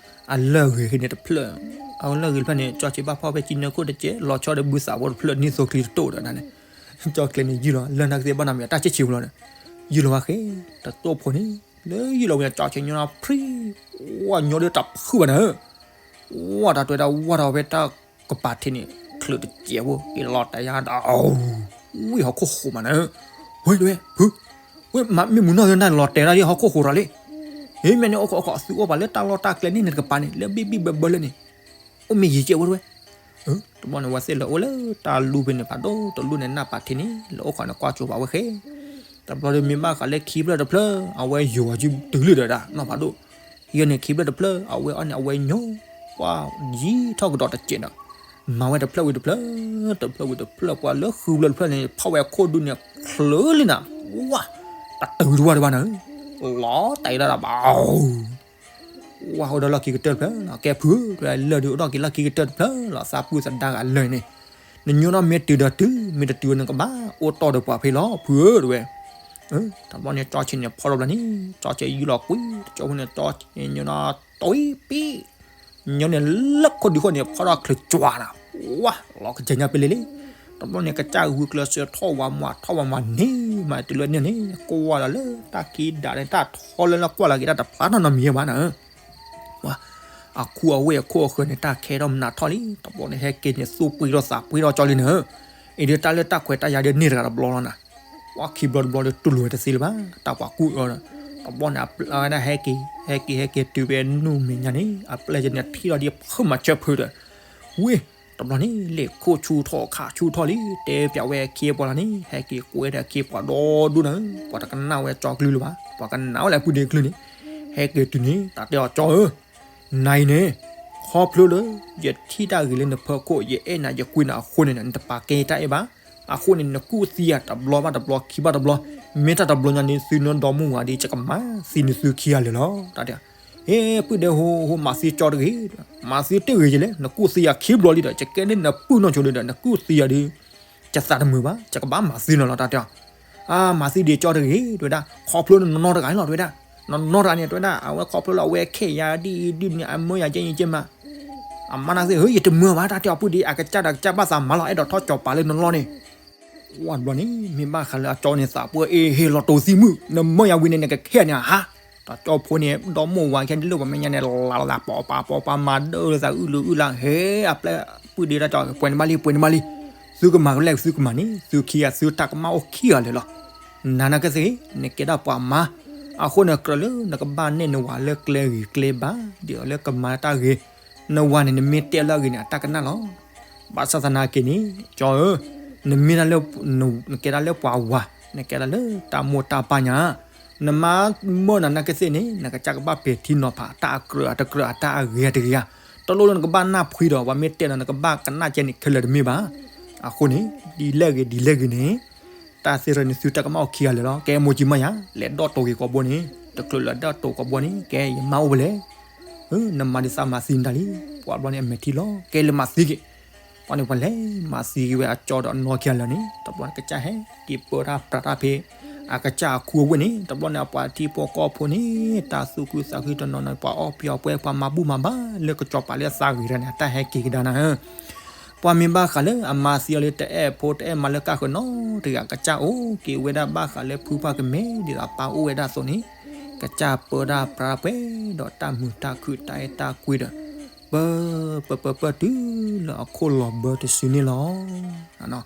အလၢၢ်ဂ့ၤဂ့ၤန့ၣ်တဖျၢၣ်, အလၢၢ်ဂ့ၤတဖျၢၣ်န့ၣ် ကၠီဆံးဘၣ်ဖီၣ်ဖဲကၠံနၢခိၣ်တကဲး လီၤဆီဒီးဘုသးဖိတဖျၢၣ် နံၣ်သိချံတတိၢ်ဒီးန့ၣ်, ကၠီကျဲန့ၣ်ယုၢ်လီၤ လၢၢ်နၢ်ကသ့ၣ်ဘၣ်နၤမ့ၢ်တၢ်ဆံးဆံးဖိလီၤန့ၣ်, ယုၢ်လီၤဝဲဃဲ တတိၢ်ဖိန့ၣ် လၢယုၢ်လီၤဝဲန့ၣ် ကၠီဆံးညိနဖှံ, ဝဲညိဒီးတၢ်ဖုၣ်ဘၣ်နၤဧၢ, ဝဲတၢ်တဲဝဲဒၣ်ဝဲဒီးဖဲတၢ်ကပၤထံးန့ၣ် ချုးတကဲးဖိ က့ၤလီၤတဲာ်ယါဒီး ဝံၢ်ဟီၣ်ခိၣ်ဃိးမးနၤဧၢ, ဝဲတဲဝဲ ဖု, ဝဲမ့ၢ်မုၢ်နီၢ်သ့ၣ်တၢ်လီၤတဲာ်ဒၣ်လံဟီၣ်ခိၣ်ဃိးဒီးလံ, ဟ့ၣ်မ့ၢ်န့ၣ်အိၣ်ခိးအိၣ်ခိး သုအိၣ်ပှၤလၢတၢ်လီၢ်တၢ်ကျဲန့ၣ်နတကပၤန့ၣ် လၢဘံၣ်ဘံၣ်ဘၢဘၢလၢန့ၣ် အိၣ်မ့ၢ်ယံၤကဲးဝဲတဲဝဲ, တဘျီန့ၣ် ဝဲသ့ၣ်လဲၤအိၣ်လၢတၢ်လူၢ်ဖဲန့ၣ်ဖးဒိၣ်တလူၢ်န့ၣ် နၢ်ပၤထံးန့ၣ် လဲၤအိၣ်ခိးန့ၣ်ကွၢ်ကၠိပာ်ဝဲဃဲ, တဘျီဒီးမ့ၢ်ဘၣ်ဃးလၢခံဖျၢၣ်တဖျၢၣ် အဝဲယိၤအီၤကတုၤလုၢ်ဒီးဒၣ် နီၢ်ဖးဒိၣ်, ယဲန့ၣ်ခံဖျၢၣ်တဖျၢၣ် အဝဲအီၣ်န့ၣ် အဝဲညိ ပှၤယံၤထီၣ်ကဒီးတစဲးဒီး မၤဝဲတဖျၢၣ်ဝံၤတဖျၢၣ် တဖျၢၣ်ဝံၤတဖျၢၣ် ပှၤလၢဃုဖျၢၣ်တဖျၢၣ်န့ၣ် ဖီၣ်ဝဲခိၣ်ဒူန့ၣ် ချုးလံနၤ, ဝါ, တတုၤတဝၢ်တဘၣ်နၤ, လီၤတဲာ်ဒၣ်ဒီးဘၣ် ဝါအိၣ်ဒီးလီၢ်ခံကတၢၢ်တဖျၢၣ်လီၤ ကဲဖုဧၢ, လၢဒုးအိၣ်ဒီးက့ၤလီၢ်ခံကတၢၢ်တဖျၢၣ်လီၤ သးပုၢ်သဒါဂၤလၢာ်န့ၣ်, နညိနီၢ်မ့ၢ်တုၤဒီးတုၤ မ့ၢ်တတုၤနကဘၣ်အိၣ်တီၢ်ဒီးပှၤဖဲလီၤ ဖုဧၢ တဲဝဲ, တဘျီန့ၣ် ကၠီဆံးန့ၣ်ဖီၣ်ထီၣ်ဘျီန့ၣ် ကၠီဆံးယုၢ်လီၤကွံာ် တကၠီဖိန့ၣ် ကၠီဆံးညိနီၢ်တွံၢ်ပံၣ် ညိန့ၣ်လၢခိၣ်ဒုးဃိန့ၣ် ဖီၣ်ထီၣ်ချုးကွၢ်နၤ, ဝါ, လီၤကစၢ်ညါပ့လဲၣ်လံ, တဘျီန့ၣ် ကစၢ်ဂုာ်ကျဲးစၢးထီၣ်ဝးမၤထီၣ်ဝးမၤန့ၢ်မးတုၤလၢန့ၣ်န့ၣ် ကွၢ်လီၤလၢတၢ်ခံဒးန့ၣ် တၢ်ထီလၢလၢကွၢ်လီၤက့ၤတၢ်တဖျါထီၣ်နီတမံၤဘၣ်နၤဧၢ, ဝါ, အခူအဝ့ၢ်အခိၣ်အဃၢၤန့ၣ် တၢ်ခဲထီၣ်မနုၤထီၣ်လံ တဘျီန့ၣ် ဟဲက့ၤန့ၣ် သူၣ်ပှ့ၤထီၣ်သးပှ့ၤထီၣ်ကၠီလံနၤဧၢ, အံၤဒီးတၢ်လၢတၢ်ခွဲးတၢ်ယာ်ဒီးန့ၢ်တဂၤတဘျီလီၤနၤ, ဝါ ခံဘျီတဘျီဒီးတူၢ်လိာ်ဝဲတသ့လၢၤဘၣ် တၢ်ပှၤကူၣ်အၢဒီး, တဘျီန့ၣ် အဝဲဒၣ်ဟဲက့ၤ ဟဲက့ၤ ဟဲက့ၤတုၤဖဲနူၢ်မဲာ်ညါန့ၣ် အပျဲၢ်ကန့ၣ်ထံၣ်လီၤဒ်ဖုမၤဆၢဖုဒီး, ဝ့ၢ်, တဘျီန့ၣ် လဲၤခိၣ်ဆူၣ်ထီၣ်ခးဆူၣ်ထီၣ်လံ တဲပၠးဝဲအခ့အပှၤလီၤန့ၣ် ဟဲက့ၤကွဲဒီးအခ့အပှၤဒီဒူၣ်နၤဧၢ, ပှၤတကနၣ်ဝဲကၠီကလုၢ်လၢၤဘၣ် ပှၤကနၣ်ဝဲလၢပုၢ်ဒ့ကလုၢ်န့ၣ်, ဟဲက့ၤတုၤန့ၣ် တၢ်တဲအီၤကၠီဧၢ နၤအံၤန့ၣ်, ခီဖျိလၢ ယထံၣ်တၢ်ဂ့ၤလၢနဖီခိၣ် ယအဲၣ်နၤယကွံနၤအဃိန့ၣ် နတပာ်ကဲယတၢ်အဲၣ်ဘၣ်, အဃိန့ၣ် နကူၣ်သံယၤတဘျီဘၣ်တဘျီခံဘၣ်တဘျီ, မ့ၢ်တၢ်တဘျီညါန့ၣ် သုနဒီမိၢ်ဝၤဒီး ယကမၤသံနသုခံဂၤလၢာ်လီၤ တၢ်တဲ, ဟ့ၣ် ပုၢ်ဒ့ဟိ ဟိမၤသံကၠီတဂ့ၤ, မၤသံတဂ့ၤယလဲၣ် နကူၣ်သံယၤခံဘျီလံဒီး ယကဲန့ၢ်နပုၢ်နီၢ်ဆိဒီး နကူၣ်သံယၤဒီး ယသးတမုာ်ဘၣ် ယကဘၣ်မၤသံနၤလီၤ တၢ်တဲအီၤ, အါ မၤသံဒံးကၠီတဂ့ၤ တဲဝဲဒၣ် ခီဖျိနနီတဂၤအံၤလီၤ တဲဝဲဒၣ်, နနီတဂၤန့ၣ် တဲဝဲဒၣ် အဝဲခီဖျိလၢအဝဲခဲအံၤယၤဒ်အံၤဒ်န့ၣ် အမၢယၤကဲအံၤကဲမး, အမါနၤသ့ၣ်ဧၢ ယတမၢဘၣ် တၢ်တဲအီၤ ပုၢ်ဒ့အကစၢ်ဒီးကစၢ်ဘၣ်သးမၤလီၤ အဲၣ်ဒိးထီၣ်ကၠီၤပာ်လၢနလီၢ်န့ၣ် ဝါတဘျီန့ၣ် မ့ၢ်ဘၣ်ဃးလၢအကၠီန့ၣ်သးပှၢ်အ့ၣ်ဟ့ၣ်လီၤတိၤသံမုၣ် နမၢယၤဝံၤန့ၣ် နကခဲန့ၣ်ဟါ, တၢ်ကၠီဖိန့ၣ် ဒီမိၢ်ဝၤခဲန့ၣ်လၢပှၤမဲာ်ညါန့ၣ် လၤလၤပီၤပၤပီၤပၤမၤဒၢလၢသးအုၣ်လၢအုၣ်လၢဟဲအပျဲၢ်ပုၢ်ဒ့တၢ်ကၠီ ပှဲၤန့ၣ်ဘၣ်လံ ပှဲၤန့ၣ်ဘၣ်လံ, သုကမၤကလဲၣ် သုကမၤန့ၣ် သုခံဂၤ သုတၢ်ကမၣ်အိၣ်ခံဂၤလၢာ်လီၤ နၤနာ်ကသ့ၣ် နကဲဒၣ်ပှၤမါ, အဃိန့ၣ်ကြၢးလၢနကဘၣ်နဲၣ်နဝၤလၢကျဲဂ့ၤကျဲဘၣ် ဒ်သိးလၢကမၤတၢ်ဂ့ၤ, နဝၤန့ၣ် နမ့ၢ်တဲလၢအဂ့ၤန့ၣ် အတၢ်ကနၣ်လီၤ. ဘၣ်ဆၣ်သနာ်က့န့ၣ် ကၠီဧၢ, နမ့ၢ်ဒၣ်လၢ နကဲဒၣ်လၢပှၤဝၤ, နကဲဒၣ်လၢတၢ်မိၢ်တၢ်ပၢ်ညါ, နမါမၢနၤနာ်ကသ့ၣ်န့ၣ် နကစၢ်ကဘၣ်ပဲာ်ထံနီၤဖး တၢ်အကြၢးအတကြၢး အတၢ်အဂ့ၤအတဂ့ၤဧါ, တလိၣ်လၢနကဘၣ်နၢ်ဖှံဒီး ပှၤမ့ၢ်တဲဒီး နကဘၣ်ကနၣ်ကဲန့ၣ် ခဲလၢာ်တမ့ၢ်ဘၣ်. အဃိန့ၣ် ဒ်လဲၣ်ဂ့ၤ ဒ်လဲၣ်ဂ့ၤန့ၣ် တၢ်သ့ၣ်ရၢန့ၣ် သုတၢ်ကမၣ်အိၣ်ခံဂၤလၢာ်လီၤ. ကဲမိၢ်ကံမၢ်ယၤ လဲၤဒီးတိၤက့ၤကိးဘိန့ၣ် တချုးလဲၤဒီးတိၤကိးဘိန့ၣ် ကဲယမါအိၣ်ဖဲလဲၣ်. နမၤဒ်သးမၤသံနတၢ်လံ. ပှၤဘျီန့ၣ် အမဲာ်ထံလီၤ ကဲလဲၤမၤသံက့ၤ. ပှၤန့ၣ် ပှၤလဲၤမၤသံက့ၤဝဲအကၠီဒီးအနီၢ်ခံဂၤလၢာ်န့ၣ် တဘျီန့ၣ် ကစၢ်ဟဲက့ၤပၢတၢ်ပြးတၢ်ဖဲ အကစၢ်အခူအဝ့ၢ်န့ၣ် တဘျီန့ၣ် အပှၤထံဖိကီၢ်ဖိန့ၣ် တၢ်သူၣ်ခုသးခုတနီၤနီၤ ပှၤအီၣ်ပျီပှဲၤ ပှၤမၤဘူၣ်မၤဘါလၢကစီၤပၤလၢအသးဂ့ၤတၢ်န့ၣ် အတၢ်ဟဲက့ၤကဒါနၤဧၢ, ပှၤမ့ၢ်ဘၣ်ဃးလၢအမါသံအီၤလၢတအဲၣ်ဖိတအဲၣ်မါလၢကၢ်ဃုာ်နီတဂၤ ကစၢ်အိၣ်က့ၤဝဲဒၣ်ဘၣ်ဃးလၢဖုဖၣ်ကမဲ ဒ်သိးပၢ်အိၣ်ဝဲဒၣ်အသိးန့ၣ် ကစၢ်ပၢဒၣ်ပြၢပှဲၤဒီးတၢ်မုာ်တၢ်ခုၣ်တၢ်အဲၣ်တၢ်ကွံဒီး ပၢ ပၢပၢပၢတုၤလၢအခိၣ်လီၤဘၢတစုန့ၣ်လီၤ.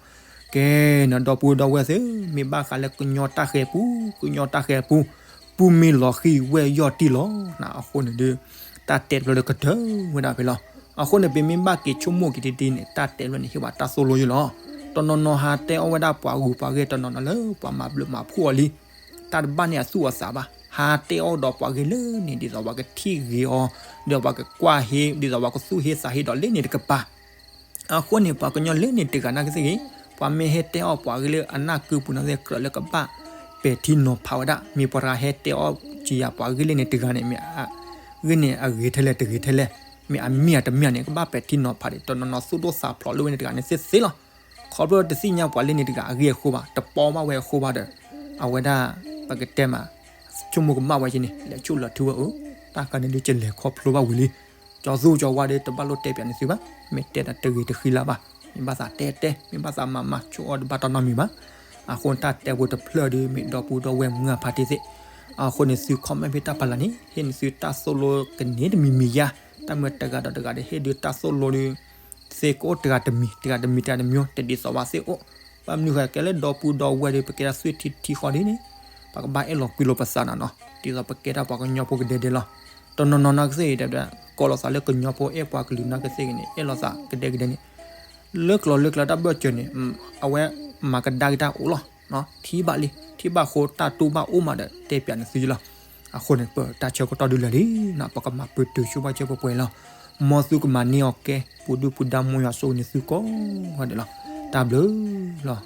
ကဲ နဒီပုၢ်ဒီဝဲၢ်သ့ၣ် မ့ၢ်ဘၣ်ဃးလၢကညီတၢ်ဃၤပူၤ ကညီတၢ်ဃၤပူၤ ပူၤမ့ၢ်လီၤဃံၤဝဲၢ်ယီၢ်တံၢ်လီၤ. အဃိန့ၣ်ဒီး တၢ်တဲတဖျၢၣ်လၢကတၢၢ်ဝဲဒၣ်ဖဲလီၤ. အဃိန့ၣ် ပမ့ၢ်ဘၣ်က့ၤဆိကမိၣ်က့ၤတဒ်န့ၣ် တၢ်တဲတဖျၢၣ်န့ၣ် ဟ့ၣ်ဝဲတၢ်သိၣ်လိယိလီၤ. တနီၤနီၤဟးတဲအီၣ်ဝဲဒၣ်ပှၤဂုၤပှၤဂ့ၤတနီၤနီၤလၢပှၤမၤဘျုးမၤဖှိၣ်အီၤလံ တၢ်တဘၣ်န့ၢ်အသူၣ်အသးဘၣ် ဟးတဲအီၣ်ဒီးပှၤဂ့ၤလၢန့ၣ် ဒ်သိးပှၤကထံၣ်ဂ့ၤအီၤ ဒီးပှၤကကွၢ်ဟ့ ဒ်သိးပှၤကသူၣ်ဟ့သးဟ့ဒီးလၢန့ၣ်တကပၤ အဃိန့ၣ် ပှၤကညီလၢန့ၣ်တဂၤနာ်က့သ့ၣ်ဂ့ၤ ပှၤမ့ၢ်ဟဲတဲအီၣ်ပှၤဂ့ၤလၢအနၢ်ကုပူၤနာ်က့သ့ၣ် ကြၢးလၢကဘၣ်ပဲာ်ထံနီၤဖးဝဲဒၣ် မ့ၢ်ပှၤတဂၤဟဲတဲအီၣ်ကံယၤပှၤဂ့ၤလၢန့ၣ်တဂၤန့ၣ် မ့ၢ်အဂ့ၤထဲလဲၣ်တဂ့ၤထဲလဲၣ် မ့ၢ်အမ့ၢ်အတမ့ၢ်န့ၣ် ကဘၣ်ပဲာ်ထံနီၤဖးဒီး တနီၤနီၤသူၣ်ဒိၣ်သးဖျိးလၢဝဲန့ၣ်တဂၤန့ၣ်သ့သ့လီၤ. ခီဖျိတသ့ၣ်ညါပှၤလၢန့ၣ်တဂၤအဂ့ၢ်အဃိဘၣ် တပီဘၣ်ဝဲအဃိဘၣ်ဒီး အဝဲဒၣ် ပကတဲမး ဆိကမိၣ်ကမၣ်ဝဲက့န့ၣ် လဲၤဆူၣ်လီၤထူဝဲအိၣ် တၢ်ခါန့ၣ်ဒုးကလဲၤခီဖျိဘၣ်ဝံၤလံ ကၠီသူကၠီဝါဒီး တဘၣ်လိၣ်တဲပၠးန့ၢ်သုဘၣ် မ့ၢ်တဲဒီးတဂ့ၤတဃံလၢ်ဘၣ် မ့ၢ်ဘၣ်သးတဲတဲ မ့ၢ်ဘၣ်သးမၤမၤ ဆိၣ်အီၣ်တဘၣ်တၢ်နီတမံၤဘၣ်. အဃိန့ၣ်တၢ်တဲဖိတဖျၢၣ်ဒီး မ့ၢ်ဒီပုၢ်ဒီဝဲၢ်မုၢ်အဖါတံၢ်သ့ၣ် အဃိန့ၣ်သု comment ဖဲတၢ်ဖးလၢ်န့ၣ် ဟ့ၣ်န့ၢ်သုတၢ်သိၣ်လိကန့ၢ်တမံၤမံၤယါ တၢ်မ့ၢ်တဂၤဒီးတဂၤဒီး ဟ့ၣ်ဒုးတၢ်သိၣ်လိဒီး သ့ကအိၣ်တဂၤတမံၤ တဂၤတမံၤ တဂၤတမံၤ တဒ်သိးဘၣ်သ့ၣ်အိၣ် ဘၣ်မနုၤဃိကဲလၢဒီပုၢ်ဒီဝဲၢ်ဒီး ပကဲဒၣ်သွံၣ်ထံထံဃီဒ်န့ၣ် ပကဘၣ်အဲၣ်လီၤကွံလိာ်ပသးနီၤနီၤ ဒ်သိးပကဲဒၣ်ပှၤကညီဖိကဒဲဒဲလီၤ. တနီၤနီၤနာ်က့သ့ၣ်ဂ့ၤဒီး ကိးလီၤသးလၢကညီဖိအဲၣ်ပှၤကလုာ်နာ်က့သ့ၣ်ဂ့ၤန့ၣ် အဲၣ်လီၤသးကဒဲကဒဲန့ၣ် လၢကျိၤလၢကျဲတၢ်ဘၢၣ်စၢၤန့ၣ် အဝဲမၤကဒါက့ၤတၢ်အိၣ်လီၤ. ထံၣ်ဘၣ်လံ ထံၣ်ဘၣ်ဃိတၢ်တူၢ်ဘၣ်အိၣ်မးဒီး တဲပၠးန့ၢ်သုလီၤ. အဃိန့ၣ် ပတၢ်ဆၢကတီၢ်ဒုးလၢာ်လံနီၤ ပကမၤပတုာ်ဆိဘၣ်စၢၤပှဲၤပှဲၤလီၤ. မ်သုကမၤန့ၢ်အီၤကဲ ပူၤဒုၣ်ပူၤဒါမ်ယွၤဆိၣ်ဂ့ၤန့ၢ်သုကိးဂၤဒဲးလီၤ. တၢ်ဘျုးလီၤ.